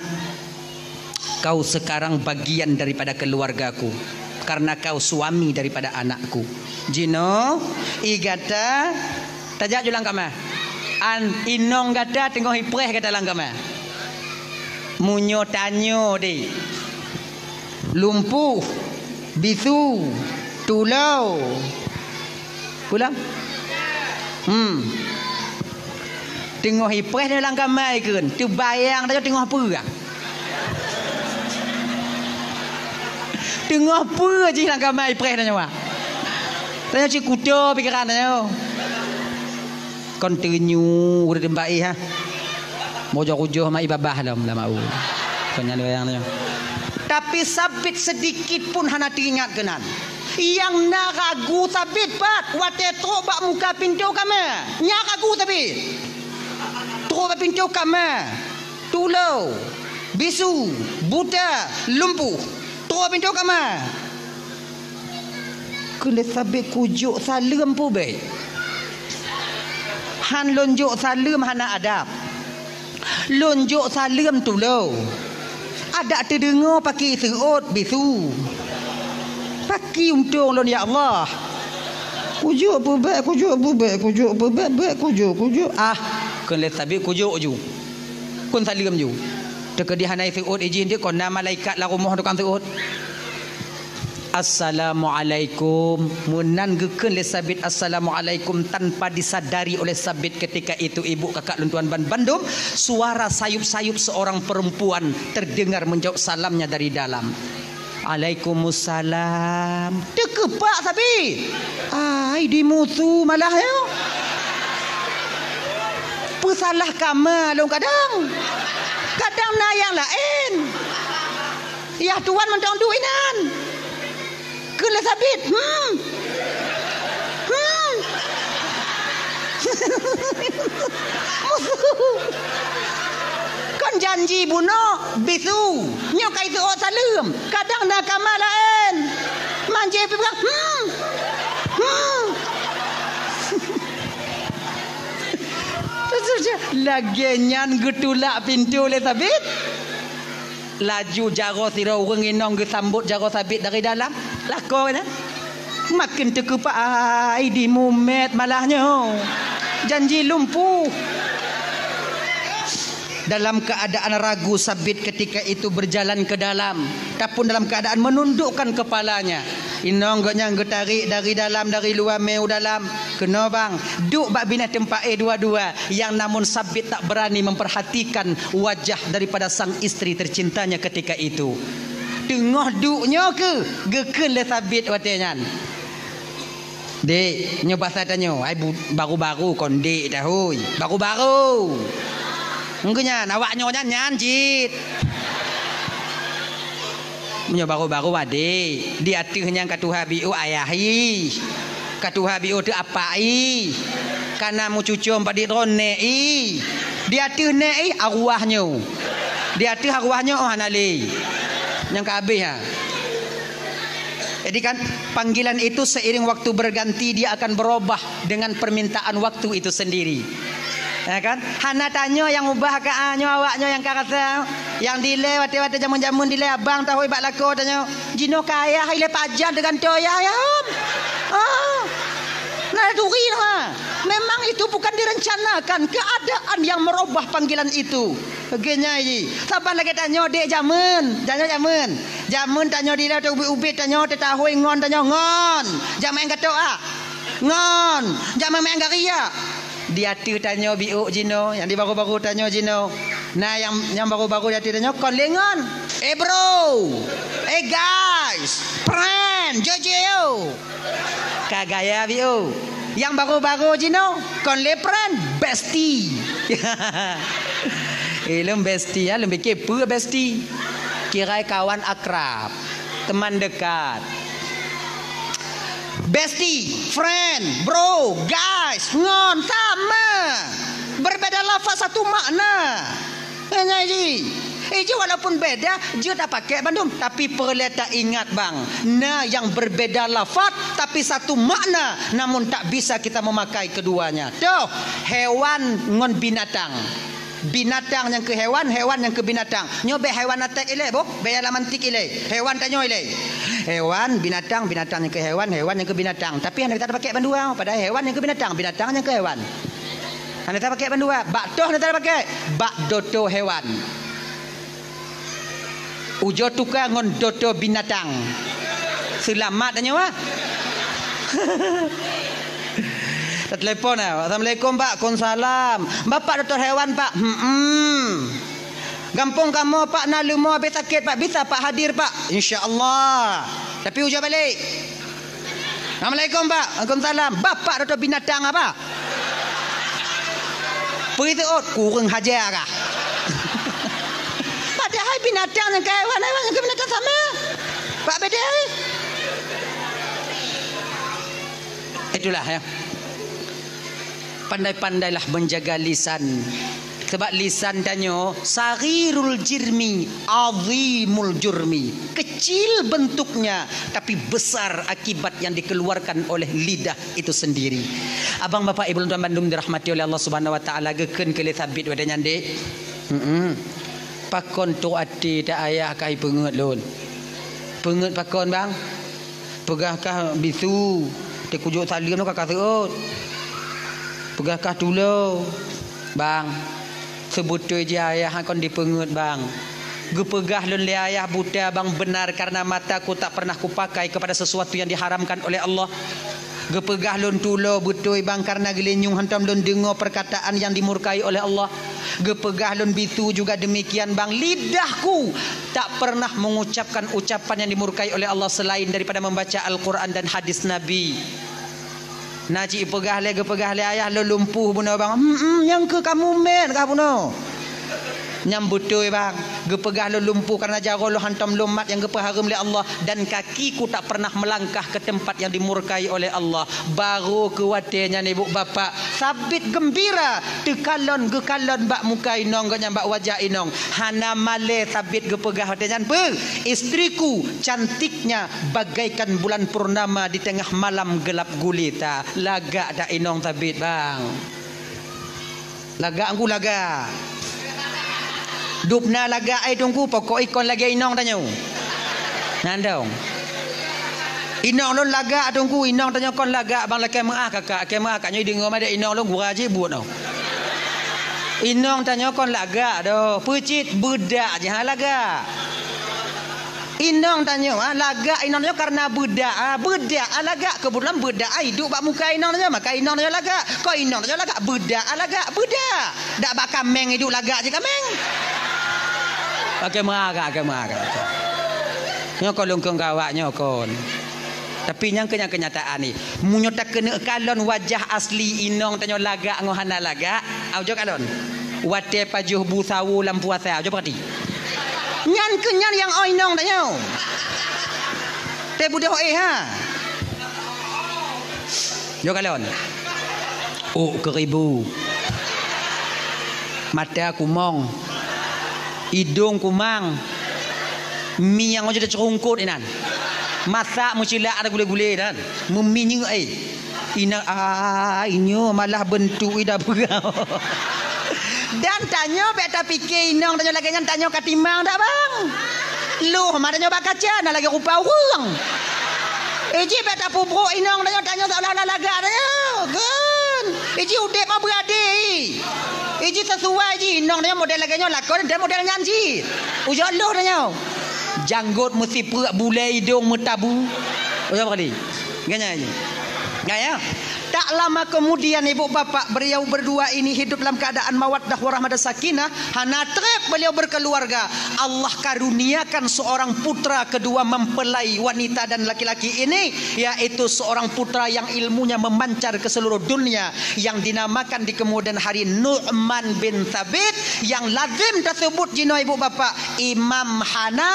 kau sekarang bagian daripada keluargaku, karena kau suami daripada anakku." Jinoe, i gata, tajak ju lam kama. An inong gata teungoh ipreh gata lam kama. Meunyoe tanyoe deh. Lumpuh, bisu, tulô. Pulang? Hmm. Teungoh ipreh lam kama ikheun, teubayang tanyoe teungoh peue? Teungoh peue jih lam kama ipreh tanyoe? Tanyoe cit kuto pikeran tanyoe. Kon teunyu ureueng baéh, ha. Mojok ujoh ma ibabah lom lam au. Kon nyan wayang nyoe. Tapi Sabit sedikit pun hana teuingat keunan. Nyang na ragu Sabit pat watèe trok bak muka pintoe kama. Nyan ragu Sabit. Trok bak pintoe kama. Tulô, bisu, buta, lumpuh. Trok bak pintoe kama. Kheun lé Sabit, "Kujok saleuem peue bèk? Han lôn jok saleuem hana adab. Lôn jok saleuem tulô. Adak teudeungoe paki seuôt bisu. Paki untông lôn, ya Allah. Kujok peue bèk, kujok peue bèk, kujok peue bèk, bèk kujok, kujok." Ah, kheun lé Sabit, "Kujok ju. Kheun saleuem ju." Teukeudi hana seuôt ijih deuh, kon na malaikat lam rumoh tukang seuôt. "Assalamualaikum." Meunan geukheun lé Sabit, "Assalamualaikum," tanpa disadari oleh Sabit ketika itu, ibu kakak lôn tuan ban bandum, suara sayup-sayup seorang perempuan terdengar menjawab salamnya dari dalam. "Alaikumussalam." Teukeupak Sabit. Ai, dimusu malah nyoe. Peusalah kama lôn kadang. Kadang na nyang laén. Yah tuan mantong duek inan. Kheun lé Sabit, "Hmm. Hmm." Musu. Kon janji bunoe bisu. Nyoe ka iseuôt saleuem. Kadang na kama laén. Manjé peugah, "Hmm. Hmm." Lagèe nyan geutulak pintoe lé Sabit. Laju jaroe sidroe ureueng inong geusambot jaroe Sabit dari dalam. Lakoe nyan. Maken teukeupak ai dimumet malah nyoe. Janji lumpuh. Dalam keadaan ragu, Sabit ketika itu berjalan ke dalam, tapun dalam keadaan menundukkan kepalanya. Inong gobnyan geutarek dari dalam, dari luwa mé u dalam. Keunoe bang, duek bak binéh teumpat éh dua-dua. Yang namun Sabit tak berani memperhatikan wajah daripada sang istri tercintanya ketika itu. Teungoh duek nyoe keuh geukheun lé Sabit watèe nyan. Dek, nyoe basa tanyoe, ai bu-, baru-baru kon dek tahôi. Baru-baru. Engkeu nyan, awak nyoe nyan, nyan cit. Meunyoe baru-baru adek, di ateueh nyan ka tuha biôh ayah ih. Ka tuha biôh teuh apak ih. Ka na meucucom padit droeneuh ih. Di ateueh neuh ih arwah nyoe. Di ateueh arwah nyoe oh hana lé. Nyang ka habéh ha. Jadi kan, panggilan itu seiring waktu berganti, dia akan berubah dengan permintaan waktu itu sendiri. Ya kan? Hana tanyoe nyang ubah ka, ah, nyoe awak nyoe nyang ka rasa. Nyang dilée watée-watée jameun-jameun dilée abang tahôi bak lakoe tanyoe. Jinoe ka ayah ilée pajan teugantoe ayah, ya, om. Ah. Nah, turi ha. Memang itu bukan direncanakan, keadaan yang merubah panggilan itu. Lagée nyan jih. Saban lagée tanyoe dek jameun, tanyoe jameun. Jameun tanyoe dilée teuh ubit-ubit tanyoe teuh tahôi ngon tanyoe ngon. Jameun gatok ah. Ngon. Jameun main garia. Di ateueh tanyoe biôh jinoe, nyang di baru-baru tanyoe jinoe. Nah, nyang, nyang baru-baru di ateueh tanyoe kon lé ngon. Eh, bro. Eh, guys. Friend, jojo. Ka gaya biôh. Nyang baru-baru jinoe kon lé friend, bestie. Eh, lôn bestie, ya, lôn pikir peue bestie. Kirai kawan akrab, teman dekat. Bestie, friend, bro, guys, ngon, sama. Berbeda lafaz, satu makna. Nyan jih. Eh, jih walaupun beda, jeuet tapakai bandum, tapi peureulée taingat bang, na nyang berbeda lafaz tapi satu makna, namun tak bisa kita memakai keduanya. Toh, hewan ngon binatang. Binatang nyang keu hewan, hewan nyang keu binatang. Nyoe bék hewan atek ilée boh, bék alam antik ilée. Hewan tanyoe ilée. Hewan, binatang, binatang nyang keu hewan, hewan nyang keu binatang. Tapi hana tapakai bandua, padahai hewan nyang keu binatang, binatang nyang keu hewan. Hana tapakai bandua, bak toh hana tapakai, bak doto hewan. Ujoe tuka ngon doto binatang. Seulamat tanyoe ah. Tatelepon ah. Assalamualaikum, Pak. Waalaikumsalam. Bapak dokto hewan, Pak? Hmm. Gampông kamoe, Pak, na leumo habéh sakét, Pak. Bisa, Pak, hadir, Pak? Insya Allah. Tapi ujoe balek. Assalamualaikum, Pak. Waalaikumsalam. Bapak dokto binatang apa? Peue teuôt, kureueng haja kah? Padahai binatang nyang keu hewan, hewan nyang keu binatang sama. Pak beda, eh? Itulah, ya. Pandai-pandailah menjaga lisan. Sebab lisan tanyoe saghirul jirmi, azimul jurmi. Kecil bentuknya, tapi besar akibat yang dikeluarkan oleh lidah itu sendiri. Abang, bapak, ibu lôn tuan bandum dirahmati oleh Allah Subhanahu wa Taala, geukheun keu lé Sabit watée nyan dek. Mm-mm. Pakon trok até ta ayah ka ipeungeut lôn. Peungeut pakon, bang? Peugah kah bisu, teukujok saleuem ka ka seuôt. Peugah kah tulo, bang. Seubeutôi jih ayah kon dipeungeut, bang. Geupeugah lôn lé ayah buta, bang, benar karena mataku tak pernah kupakai kepada sesuatu yang diharamkan oleh Allah. Geupeugah lôn tulo beutôi, bang, karena geulinyueng hantom lôn deungoe perkataan yang dimurkai oleh Allah. Geupeugah lôn bisu juga demikian, bang, lidahku tak pernah mengucapkan ucapan yang dimurkai oleh Allah selain daripada membaca Al-Quran dan hadis Nabi. Na cit peugah lé, geupeugah lé ayah lôn lumpuh bunoe, bang. Hmm, hmm, nyang keu kamu mét kah bunoe. Nyang beutôi, bang. Geupeugah lôn lumpuh karena jaroe lôn hantom lôn mat nyang geupeuhareuem lé Allah, dan kakiku tak pernah melangkah ke tempat yang dimurkai oleh Allah. Barô keu watée nyan, ibu bapak, Sabit geumbira teukalon geukalon bak muka inong geuh nyan, bak wajah inong. Hana malée Sabit geupeugah watée nyan, peue? Istriku cantiknya bagaikan bulan purnama di tengah malam gelap gulita. Lagak dak inong Sabit, bang? Lagak ngku lagak. Dubna lagak ai teungku, pokok ikon lagée inong tanyoe. Nyan dong. Inong lôn lagak teungku, inong tanyoe kon lagak, bang, lakée meuáh kakak, lakée meuáh kakak nyoe deungoe madé inong lôn gura jih buet noh. Inong tanyoe kon lagak doh, peucit beudak jih ha lagak. Inong tanyoe, ah, lagak inong tanyoe karena beudak, ah, beudak, ah, lagak. Keubeutulan beudak, ah, iduek bak muka inong tanyoe, maka inong tanyoe lagak. Kon inong tanyoe lagak, beudak, ah, lagak, beudak. Dak bak kaméng iduek lagak cit kaméng. Oke, meuagak, oke, meuagak. Nyoe kon lôn kheun keu awak nyoe kon. Tapi nyang keu-, nyang keunyataan ni, meunyoe takeuneuk kalon wajah asli inong tanyoe lagak ngon hana lagak, au jok kalon. Watée pajoh bu sawo lam puasa, au jok peurati. Nyan keuh nyan nyang oi inong tanyoe. Teuh budeh eh ha. Jok kalon. Ôk keuribu. Mata kumong. Idong kumang. Mi nyang ojok teuceurungkot inan. Masak meucilak ada gulé-gulé dan meuminyeuk ai. Inong, ah, inyoe malah beuntuk ida peugah. Dan tanyoe bék tapike inong tanyoe lagée nyan tanyoe ka timang dak bang. Loh ma tanyoe bak kaca na lagée rupa ureuëng. Iji bék tapubroe inong tanyoe, tanyoe seolah-olah lagak tanyoe. Kan. Iji udeb ma beurade. Iji sesuai ji inong tanyoe model lagée nyoe lakon dan model nyan ji. Ujok loh tanyoe. Janggot meusipreuk bulée idong meutabu. Ujok kali. Ganya ji. Gaya. Tak lama kemudian ibu bapak beliau berdua ini hidup dalam keadaan mawaddah warahmah dan sakinah, hana treb beliau berkeluarga. Allah karuniakan seorang putra kedua mempelai wanita dan laki-laki ini, yaitu seorang putra yang ilmunya memancar ke seluruh dunia, yang dinamakan di kemudian hari Nu'man bin Thabit, yang lazim tersebut jinoe ibu bapak Imam Hana,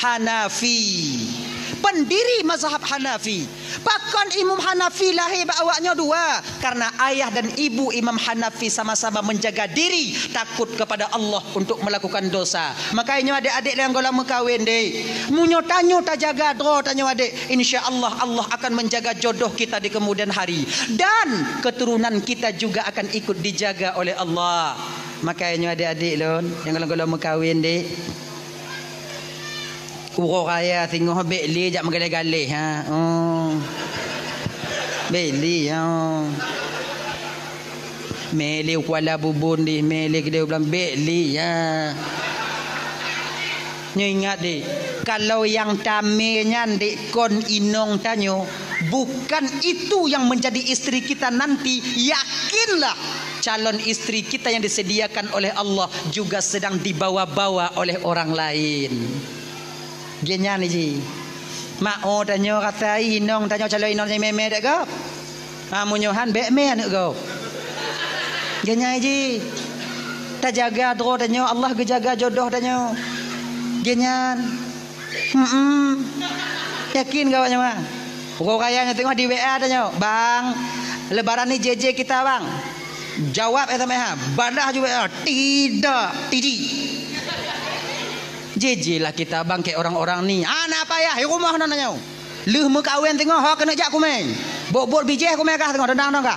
Hanafi, pendiri mazhab Hanafi. Pakon Imam Hanafi lahé bak awaknyoe dua? Karena ayah dan ibu Imam Hanafi sama-sama menjaga diri takut kepada Allah untuk melakukan dosa. Makanya nyoe adik-adik nyang goh lom meukawen deh. Meunyoe tanyoe tajaga droe tanyoe adik, insya Allah Allah akan menjaga jodoh kita di kemudian hari dan keturunan kita juga akan ikut dijaga oleh Allah. Makanya nyoe adik-adik lôn nyang goh lom meukawen deh. Uroe raya singoh bék lé jak meugaleh-galeh ha. Oh. Bék lé ha. Mé lé Kuala Bubon dih, mé lé keudeh ulang bék lé ha. Nyoe ingat deh, kalau nyang tamé nyan dek kon inong tanyoe, bukan itu yang menjadi istri kita nanti, yakinlah calon istri kita yang disediakan oleh Allah juga sedang dibawa-bawa oleh orang lain. Geuhnyan ji. Mak oh tanyoe rasa inong tanyoe calon inong nyang mé-mé dek gob. Ha meunyoe han bék mé aneuk gob. Geuhnyan ji. Tajaga droe tanyoe, Allah geujaga jodoh tanyoe. Geuhnyan. Hmm. Yakin kau nyoe? Pokok raya nyoe tengok di W A tanyoe, "Bang, lebaran ni J J kita, Bang." Jawab S M S ha. Balah ju W A, "Tidak, Tiji." J J lah kita bangke orang-orang ni. Anak payah di rumah nan nyoe. Leuh meukawen teungoh ho keuneuk jak kumeng. Bot-bot bijéh kumeng kah teungoh dendang dong kah.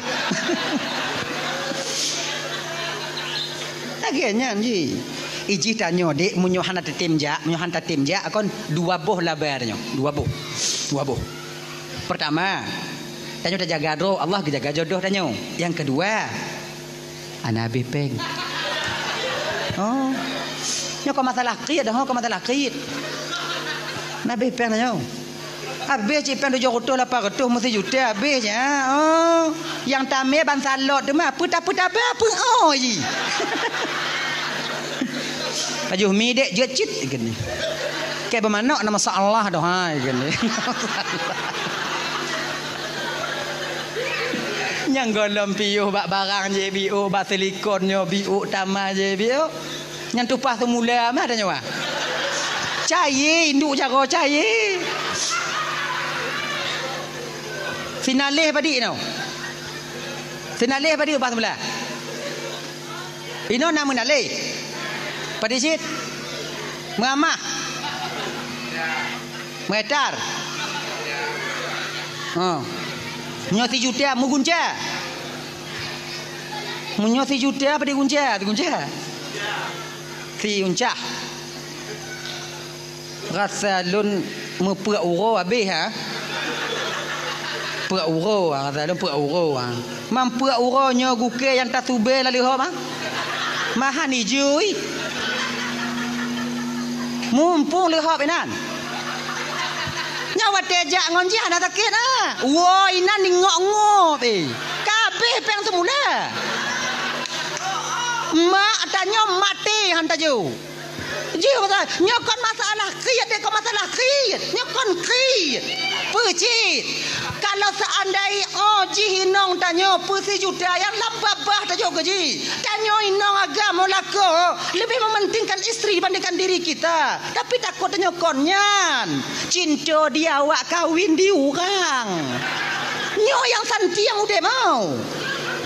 Lagée nyan ji. Ijih tanyoe dek meunyoe hana tatem jak, meunyoe hana tatem jak kon dua boh laba tanyoe. Dua boh. Dua boh. Pertama, tanyoe tajaga droe, Allah geujaga jodoh tanyoe. Yang kedua, Hana habéh péng. Oh. Nyoe ka masalah kriet dah, ka masalah kriet. Hana habéh péng nyoe. Habéh cit péng tujoh reutôh lapan reutôh meusijuta habéh nyan. Oh. Nyang tamé ban salot teuma peue tapeutabé peue oh ji. Pajoh mi dek jeuet cit geunih. Kée beumanok na masalah doh hai geunih. Nyang gohlom piôh bak barang jih biôh, bak silikon nyoe biôh, tamah jih biôh. Nyang tupah seumula mah tanyoe. Cayé, induk jaroe cayé. Sinaleh padit nyoe. Sinaleh padit upah seumula. Inoe na meunaleh. Padit cit. Meuamah. Meuetar. Ha. Nyoe sijuta meugunca. Meunyoe sijuta apa digunca? Digunca. Sigunca. Rasa lôn meupeuek uroe habéh ha. Peuek uroe ha, rasa lôn peuek uroe ha. Mam peuek uroe nyoe gukée nyang tasubée laleuhob ha. Mahan ijui. Mumpung leuhob inan. Nyoe watée jak ngon jih hana sakét ha. Woe inan ningok-ngok eh. Kabéh péng seumula. Mak tanyoe maté han tajo. Jih pasal nyoe kon masalah kriet deh, kon masalah kriet. Nyoe kon kriet. Peue cit? Kalau seandai, oh, jih inong tanyoe peusijuta nyang lam babah tajok keu jih. Tanyoe inong agam lakoe lebih mementingkan istri dibandingkan diri kita. Tapi takot tanyoe kon nyan. Cinta di awak kawin di urang. Nyoe nyang santiang udeb mau.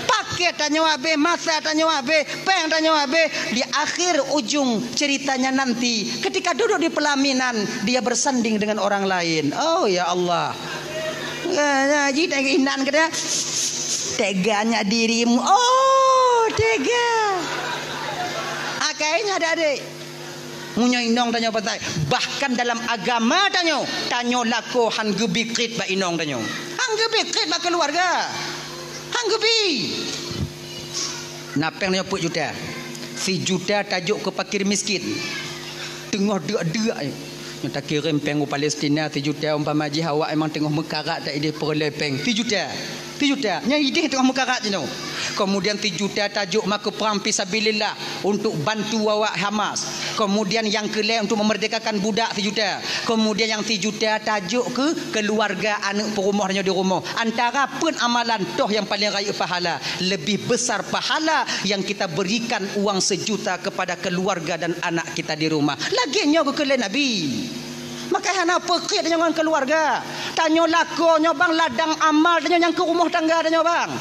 Paket tanyoe habéh, masa tanyoe habéh, péng tanyoe habéh. Di akhir ujung ceritanya nanti, ketika duduk di pelaminan, dia bersanding dengan orang lain. Oh, ya Allah. Eh, ya, ji, tengok inan kata, "Teganya dirimu." Oh, tega. Akhirnya ada adik. Meunyoe inong tanyoe pasai, bahkan dalam agama tanyoe, tanyoe lakoe han geubikrit bak inong tanyoe. Han geubikrit bak keuluwarga. Han geubi. Na péng nyoe peuet juta. Sijuta tajok keu fakir miskin. Teungoh deuk-deuk. Nyoe takirém péng u Palestina sijuta, umpama jih awak memang teungoh meukarat, tak idéh peureulée péng. Sijuta. Sijuta. Nyan idéh teungoh meukarat jinoe. Kemudian sijuta tajok ma keu prang fi sabilillah, untuk bantu awak Hamas. Kemudian nyang keulhée untuk memerdekakan budak sijuta. Kemudian nyang sijuta tajok keu keuluwarga aneuk peurumoh tanyoe di rumoh. Antara peue amalan toh nyang paleng rayeuk pahala? Lebih besar pahala yang kita berikan uang sejuta kepada keluarga dan anak kita di rumah. Lagée nyoe geukheun lé Nabi. Maka hana peukeuet tanyoe ngon keuluwarga. Tanyoe lakoe nyoe bang ladang amal tanyoe nyang keu rumoh tangga tanyoe bang.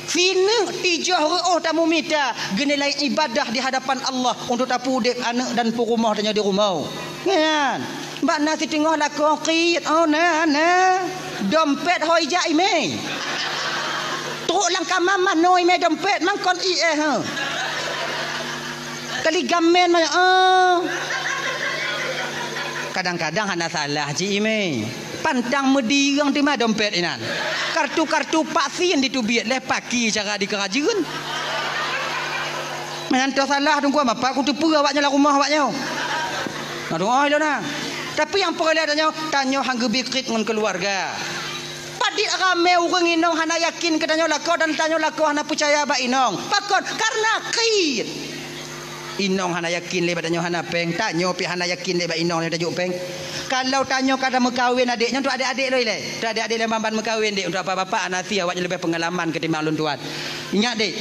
Sineuk tijoh reuôh tamumita geunilai ibadah di hadapan Allah untuk tapeuudeb aneuk dan peurumoh tanyoe di rumoh. Nyan. Bak na siteungoh lakoe kriet, oh, na, na. Dompet hôi jak imé. Trok lam kama manoe imé dompet, mangkon ie, ha. Kali gamen manyang, oh. Kadang-kadang hana salah cit imé. Pantang meudireung teuma dompet inan. Kartu-kartu vaksin diteubiet lé paki cara dikeurajeuen. Meunan toh salah teungku, mapa kuteupeue awaknyoe lam rumoh awaknyoe. Nah, doa ilôn na. Tapi nyang peureulée tanyoe, tanyoe han geubikrit ngon keuluwarga. Padit ramé ureuëng inong hana yakin keu tanyoe lakoe dan tanyoe lakoe hana peucaya bak inong. Pakon? Karena kriet. Inong hana yakin lé bak tanyoe hana péng, tanyoe pih hana yakin lé bak inong lé tajok péng. Kalau tanyoe ka tameukawen adék nyoe, untuk adék-adék lôn ilée. Untuk adék-adék lôn ban-ban meukawen, Dek. Untuk bapak-bapak, hana si awaknyoe leubeh peungalaman ketimbang lôn tuan. Ingat, Dek.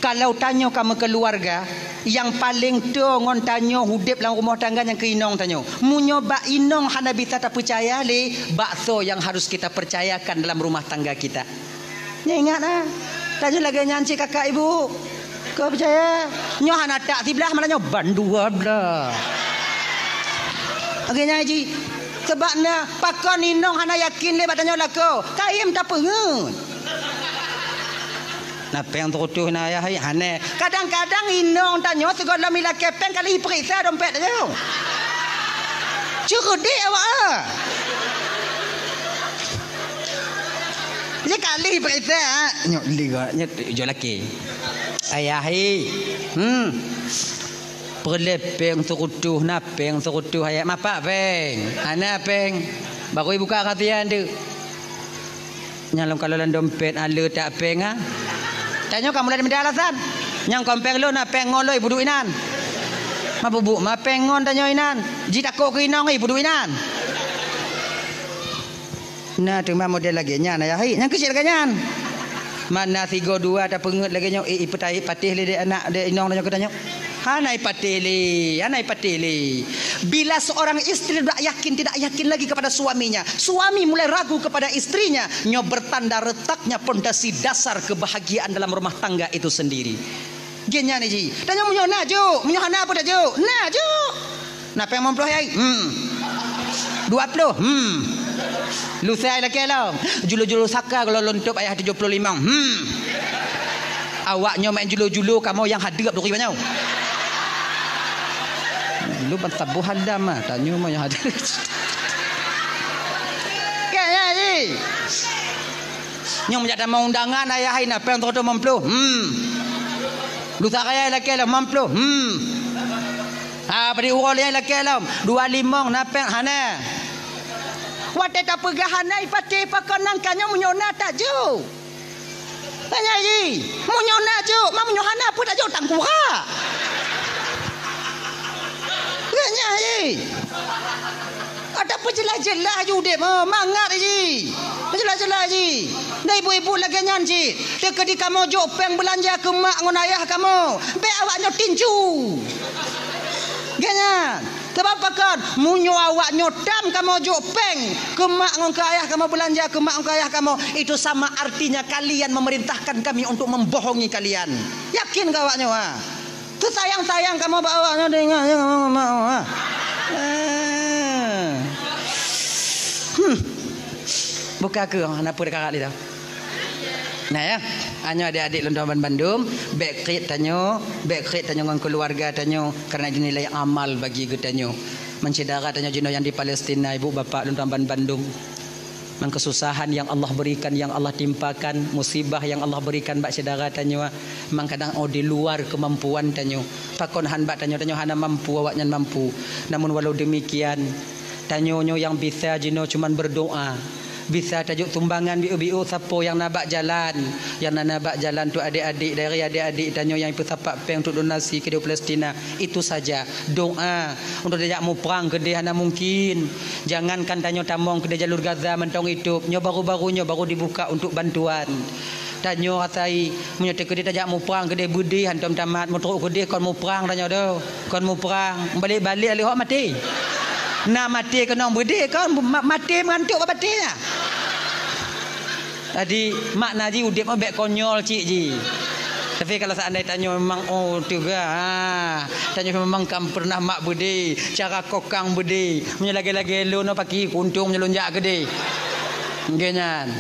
Kalau tanyoe ka meukeuluwarga, nyang paleng toe ngon tanyoe udeb lam rumoh tangga nyang keu inong tanyoe. Meunyoe bak inong hana bisa tapeucaya lé, bak soe nyang harus kita percayakan dalam rumah tangga kita? Nyoe ingat na, tanyoe lagée nyan cit kakak ibu. Kau percaya? Nyoe hana tak siblah, malah nyoe ban dua blah. Lagée nyan cit. Sebab na, pakon inong hana yakin lé bak tanyoe lakoe. Kayém tapeungeut. Na péng seurutoh na ayah hai, hana. Kadang-kadang inong tanyoe sigohlom ilakée péng kali ipeuriksa dompet tanyoe. Ceureudek awak, ah. Sekali ipeuriksa, ah. Nyoe liga, nyoe jok laki. Ayah hai. Hmm. Peureulée péng seurutoh, na péng seurutoh ayah. Mapak péng. Hana péng. Baru ibuka rahsia tu. Nyang lom kalau lam dompet, ah, le tak péng, ah. Tanyoe ka mulai meuda alasan. Nyang kon péng lôn, ah, péng ngon lôn, ibuduek inan. Ma bubuk, ma péng ngon tanyoe inan. Jitakot keu inong, ibuduek inan. Na teuma model lagée nyan, ayah hai. Nyang keucil lagée nyan. Mana sigo dua tapeungeut lagée nyoe, eh, ipeutai patéh lé dek anak, dek inong tanyoe keu tanyoe. Hana ipatéh lé, hana ipatéh lé. Bila seorang istri tidak yakin, tidak yakin lagi kepada suaminya, suami mulai ragu kepada istrinya, nyoe bertanda retaknya pondasi dasar kebahagiaan dalam rumah tangga itu sendiri. Gen nyan ji. Tanyoe meunyoe na jok, meunyoe hana peue tajok. Na jok. Na péng limong ploh, yai? Hmm. Dua ploh? Hmm. Lusa lakée lom. Julu-julu saka kalau lôn tôb ayah tujoh ploh limong. Hmm. Awak nyoe main julu-julu, kamoe nyang hadeup duri banyoe. Lu ban taboh hadam ah, tanyoe mah nyang hadeup. Kan, ya, ji? Nyang meujak tamong undangan ayah hai na péng seurutoh limong ploh. Hmm. Lusa raya lakée lom limong ploh. Hmm. Ha, bri uroe lé lakée lom, dua limong na péng hana. Watée tapeugah hana ipatéh pakon nangka nyoe meunyoe na tajok. Tanya ji, meunyoe na jok, ma meunyoe hana peue tajok tangkura. Tanya ji. Peujeulaih-jeulaih ju udeb, oh, mangat ji. Peujeulaih-jeulaih ji. Dan ibu-ibu lagée nyan cit. Teukeudi kamoe jok péng beulanja keu mak ngon ayah kamoe, bék awak nyoe tinju. Geuh nyan. Sabab pakon? Meunyoe awak nyoe tam kamoe jok péng keu mak ngon keu ayah kamoe, beulanja keu mak ngon keu ayah kamoe, itu sama artinya kalian memerintahkan kami untuk membohongi kalian. Yakin keu awak nyoe, ha? Teusayang-sayang kamoe bak awak nyoe, teuingat, teuingat, teuingat, teuingat, teuingat. Eh. Hmm. Buka keu, hana peue teukarat lé dah. Nah ya, nyoe adik-adik lôn tuan bandum, bék kriet tanyoe, bék kriet tanyoe ngon keuluwarga tanyoe, karena itu nilai amal bagi geutanyoe. Meusyedara tanyoe jinoe nyang di Palestina, ibu bapak lôn tuan bandum. Memang kesusahan yang Allah berikan, yang Allah timpakan, musibah yang Allah berikan bak syedara tanyoe, memang kadang, oh, di luar kemampuan tanyoe. Pakon han bak tanyoe, tanyoe hana mampu, awaknyan mampu. Namun walau demikian, tanyoe nyoe nyang bisa jinoe cuman berdoa. Bisa tajok sumbangan biôh-biôh sapo nyang na bak jalan. Nyang na, na bak jalan tu adik-adik, dari adik-adik tanyoe nyang peusapat péng untuk donasi keudéh Palestina. Itu saja. Doa. Untuk tajak muprang keudéh hana mungkin. Jangankan tanyoe tamong keudéh jalur Gaza mantong itôb. Nyoe baru-baru nyoe baru dibuka untuk bantuan. Tanyoe asai, meunyoe teukeudéh tajak muprang keudéh beudé hantom tamat, meutrok keudéh kon muprang tanyoe doh. Kon muprang. Balek-balek lé hok maté. Na maté keunong beudé kon, ma-, maté meugantok bak batée nyan. Jadi, makna jih udeb nyoe bék konyol cit jih. Tapi kalau seandai tanyoe memang, oh, teuga, ha, tanyoe memang kan pernah mak beudé, cara kokang beudé. Meunyoe lagée-lagée lôn nyoe paki kuntung meunyoe lôn jak keudéh. Nggih nyan.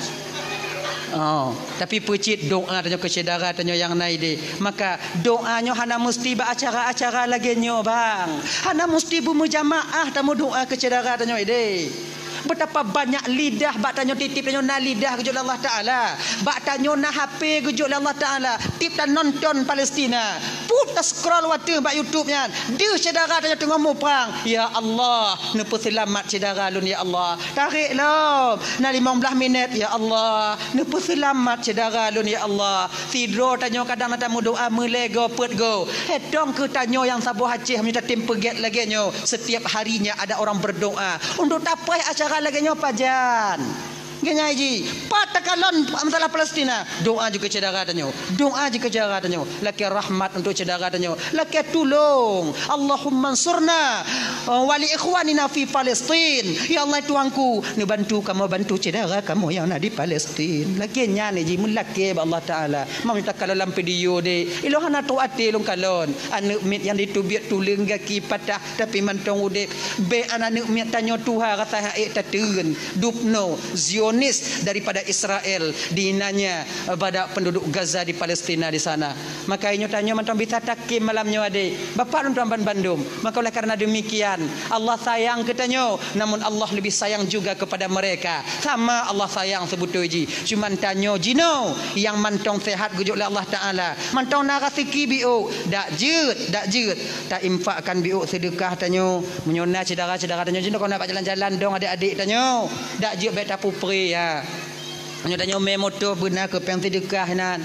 Oh, tapi peucit doa tanyoe keu syedara tanyoe nyang na idéh. Maka doa nyoe hana meusti bak acara-acara lagée nyoe, bang. Hana meusti beumeujamaah tameudoa keu syedara tanyoe idéh. Betapa banyak lidah bak tanyoe tieb-tieb tanyoe na lidah geujok lé Allah Taala. Bak tanyoe na H P geujok lé Allah Taala. Tieb tanonton Palestina. Put ta-scroll watée bak YouTube nyan. Deuh syedara tanyoe teungoh muprang. Ya Allah, neupeuseulamat syedara lôn ya Allah. Tarek lom. Na limong blaih minét. Ya Allah, neupeuseulamat syedara lôn ya Allah. Sidroe tanyoe kadang na tameudoa meulée goe peuet goe. Hetong keu tanyoe nyang saboh Aceh meunyoe tatem peugét lagée nyoe, setiap harinya ada orang berdoa untuk tapaih acara lagée nyoe pajan. Geunyai jih, pat takalon masalah Palestina, doa jih keu syedara tanyoe, doa jih keu syedara tanyoe, lakée rahmat untuk syedara tanyoe, lakée tulông. Allahumma ansurna, eh, wa li ikhwanina fi Palestin. Ya Allah Tuhanku, neubantu kamoe bantu syedara kamoe nyang na di Palestin. Lagée nyan jih meulakée bak Allah Taala. Meunyoe takalon lam video deh, ilôn hana trok até lôn kalon. Aneuëk miet nyang diteubiet tuleueng gaki patah, tapi mantong udeb. Bék aneuk miet tanyoe tuha rasa hak ék tateun. Dubno, Zionis daripada Israel, dinanya pada penduduk Gaza di Palestina di sana. Maka inyoe tanyoe mantong bisa takem malam nyoe adé. Bapak lôn tuan ban bandum. Maka oleh karena demikian, Allah sayang keu tanyoe, namun Allah lebih sayang juga kepada mereka. Sama Allah sayang seubeutôi jih. Cuman tanyoe jinoe nyang mantong sehat geujok lé Allah Taala. Mantong na raseuki biôk, dak jeuet, dak jeuet. Ta-infakkan biôk seudeukah tanyoe. Meunyoe na syedara-syedara tanyoe jinoe kon na bak jalan-jalan dong adék-adék tanyoe. Dak jeuet bék tapupre ya. Meunyoe tanyoe mé moto beuna keu péng seudeukah inan.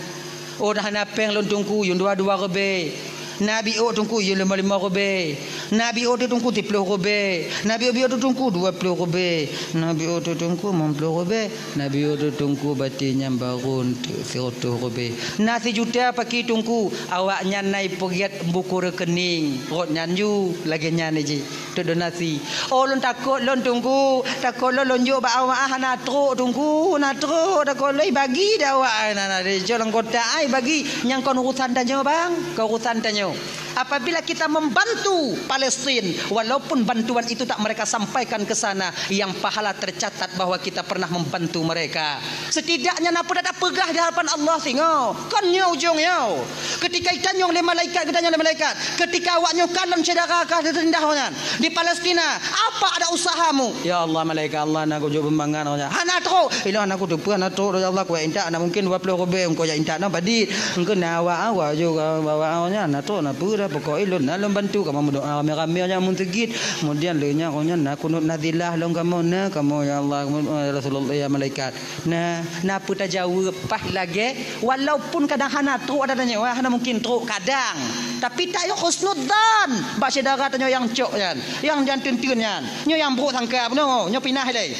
Oh, dah na péng lôn Teungku, yum dua-dua ribèe. Na biôk Teungku, yum limong-limong ribèe. Na biôk teuh Teungku, siplôh ribèe. Na biôk-biôk teuh Teungku, dua plôh ribèe. Na biôk teuh Teungku, limong plôh ribèe. Na biôk teuh Teungku, batèe nyan barô siratoh ribèe. Na sijuta paki Teungku, awaknyan na ipeugèt buku rekening. Rot nyan ju, lagèe nyan jih. Teuk donasi. Oh, lôn takot lôn Teungku, takot lôn, lôn jok bak awak, ah, hana trok Teungku, hana trok, takot lôn ibagi di awak, ah, na, na, di jok lam kotak, ah, ibagi. Nyang kon urusan tanyoe, bang, kon urusan tanyoe. Apabila kita membantu Palestin, walaupun bantuan itu tak mereka sampaikan ke sana, yang pahala tercatat bahwa kita pernah membantu mereka. Setidaknya na peue tapeugah di hadapan Allah singoh. Kon nyoe ujong nyoe. Ketika itanyong lé malaikat, geutanyong lé malaikat, ketika awak nyoe kalon syedara ka teurindah nyan di Palestina, apa ada usahamu? Ya Allah, malaikat Allah, na kujok beumangat nyan. Hana trok. Ilôn hana kuteupeue, hana trok, ya Allah, kuintak, na mungkin dua plôh ribèe, engkau jak intak na padit. Engkau na awak, awak juga bawa nyan, hana trok, na peue dah. Pokok ilôn na lôn bantu kamoe meudoa ramé-ramé nyang meuseujid. Kemudian lheueh nyan, oh, nyan na kunut nazilah lôn kamoe na kamoe, ya Allah, ya Rasulullah, ya malaikat. Nah, na peutajaweueb paih lagée, walaupun kadang hana trok ada tanyoe, hana mungkin trok kadang. Tapi tanyoe husnudzan bak syedara tanyoe nyang cok nyan, nyang janteun-teun nyan, nyoe nyang brok sangka bunoe, nyoe pinah ilée.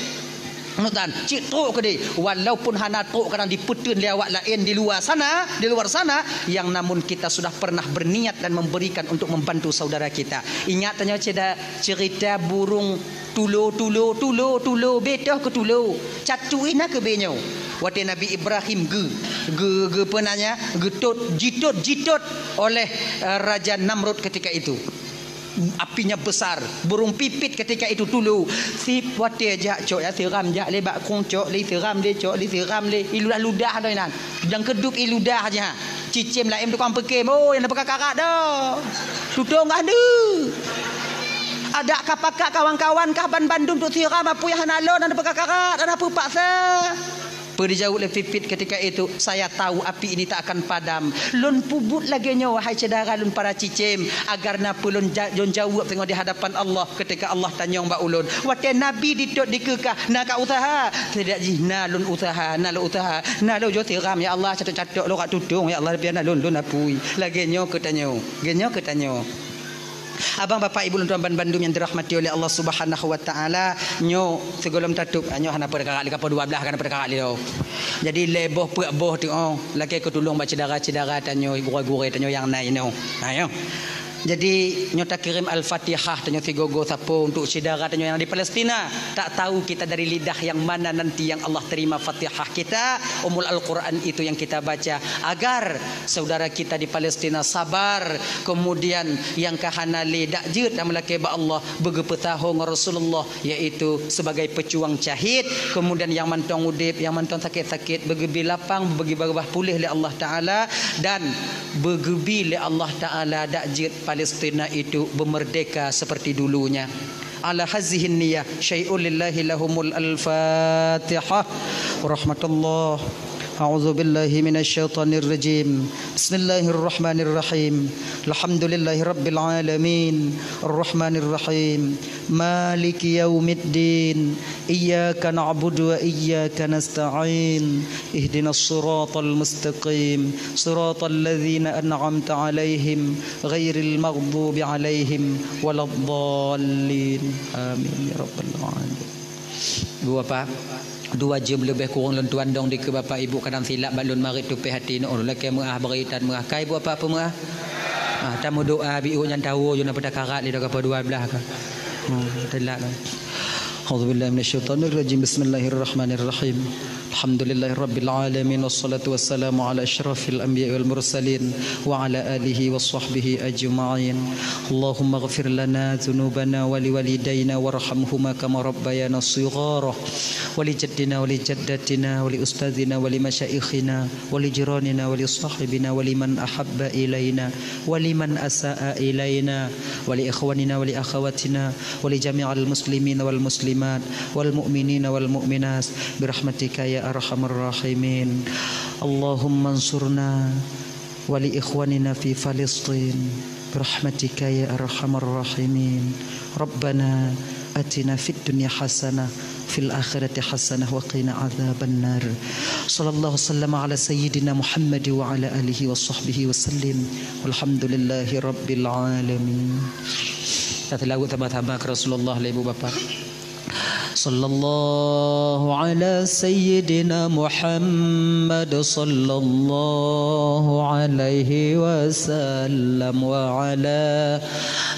Nutan, cit trok keudeh, walaupun hana trok kadang dipeuteun lé awak laén di luwa sana, di luar sana, yang namun kita sudah pernah berniat dan memberikan untuk membantu saudara kita. Ingat tanyoe ceda-, cerita burung tulo, tulo, tulo, tulo, betoh keu tulo. Catu ina keu benyoe. Watée Nabi Ibrahim ge-, ge-, geupeunanya, geutot, jitot, jitot oleh, eh, Raja Namrud ketika itu. Apinya besar, burung pipit ketika itu tulo. Sip watée jak cok ya siram jak lé bak krueng cok lé siram lé cok lé siram lé. Iludah-ludah doi nan. Dang keudop iludah aja. Cicém laén tukang peukem. Oh, nyang peukakarat dah. Tutong kah neu. Adak ka pakat kawan-kawan kah ban bandum tu siram apui hana lon, hana peukakarat, hana peupaksa. Peue dijaweueb lé pipit ketika itu, "Saya tahu api ini tak akan padam." Lôn peubuet lagée nyoe, wahai syedara lôn para cicém, agar na peue lôn ja-, lôn jaweueb teungoh di hadapan Allah ketika Allah tanyong bak ulôn. Watée Nabi ditot dikeukah, "Na ka useuha?" Tidak jih, "Na lôn useuha, na lôn useuha, na lôn jo siram, ya Allah, catok-catok lôn ka tutong, ya Allah, biar na lôn, lôn apui." Lagée nyoe keu tanyoe, lagée nyoe keu tanyoe. Abang, bapak, ibu lôn tuan ban bandum nyang dirahmati oleh Allah Subhanahu wa Taala, nyoe sigohlom tatôp, nyoe hana peue takarak lé, ka poh dua blah ka hana peue takarak lé. Jadi lhée boh peuet boh tu, oh, lakée keu tulông bak syedara-syedara tanyoe, gurée-gurée tanyoe nyang na inoe. Ha, nyoe. Jadi nyoe takirém Al-Fatihah tanyoe sigoe-goe sapeue untuk syedara tanyoe nyang di Palestina. Tak tahu kita dari lidah yang mana nanti yang Allah terima Fatihah kita, Ummul Al-Quran itu yang kita baca, agar saudara kita di Palestina sabar, kemudian nyang ka hana lé dak jeuet nyang meulakée bak Allah, beugeupeusaho ngon Rasulullah, yaitu sebagai pejuang syahid, kemudian nyang mantong udeb, nyang mantong sakét-sakét, beugeubri lapang, beugeubri babah puléh lé Allah Taala, dan beugeubri lé Allah Taala dak jeuet Palestina itu beumerdeka seperti dulunya. Ala hazihin niyah, syai'un lillahi lahumul Al-Fatihah. Rahmatullah. A'udzu billahi minasy syaithanir rajim. Bismillahirrahmanirrahim. Alhamdulillahi rabbil alamin. Arrahmanirrahim. Maliki yaumiddin. Iyyaka na'budu wa iyyaka nasta'in. Ihdinas siratal mustaqim. Siratal ladzina an'amta 'alaihim ghairil maghdubi 'alaihim waladdallin. Amin ya rabbal alamin. Ibu bapak, dua jeuem leubeh kureueng lôn tuan dong dikeue bapak ibu kadang silap bak lôn marit tupéh até nyoe, lakée meu'ah bri tan meu'ah. Ka ibu bapak peumeu'ah? Ah, tameudoa biôh nyan tawoe jeuet na peue takarat lé dah ka poh dua blah ka. Hmm, telat lah. A'udzubillahi minasyaitonirrajim. Bismillahirrahmanirrahim. Alhamdulillahirabbil alamin, wassalatu wassalamu ala asyrafil anbiya'i wal mursalin wa ala alihi wa sahbihi ajma'in. Allahumma ighfir lana dzunubana wa liwalidaina warhamhuma kama rabbayana shighara, wa li jaddina wa li jaddatina wa li ustadzina wa li masyaikhina wa li jiranina wa li sahibina wa liman ahabba ilaina wa liman asa'a ilaina wa li ikhwanina wa li akhawatina wa li jami'il muslimina wal muslimat wal mu'minina wal mu'minat birahmatika ya arhamar rahimin. Allahumma ansurna wa li ikhwanina fi Filistin birahmatika ya arhamar rahimin. Rabbana atina fid dunya hasanah, fil akhirati hasanah wa qina adzabannar. Sallallahu wasallam ala sayyidina Muhammad wa ala alihi wa sahbihi wa sallim. Walhamdulillahi rabbil alamin. Kita selawat sama-sama ke Rasulullah, ibu bapa. Sallallahu ala sayyidina Muhammad, sallallahu alaihi wasallam, wa ala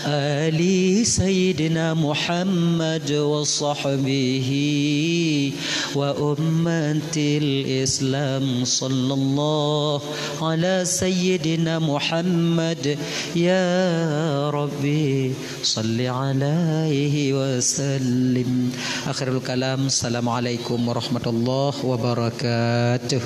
ali sayyidina Muhammad wa sahbihi wa ummatil Islam. Sallallahu ala sayyidina Muhammad, ya Rabbi, salli alaihi wa sallim. Akhirul kalam, assalamualaikum warahmatullahi wabarakatuh.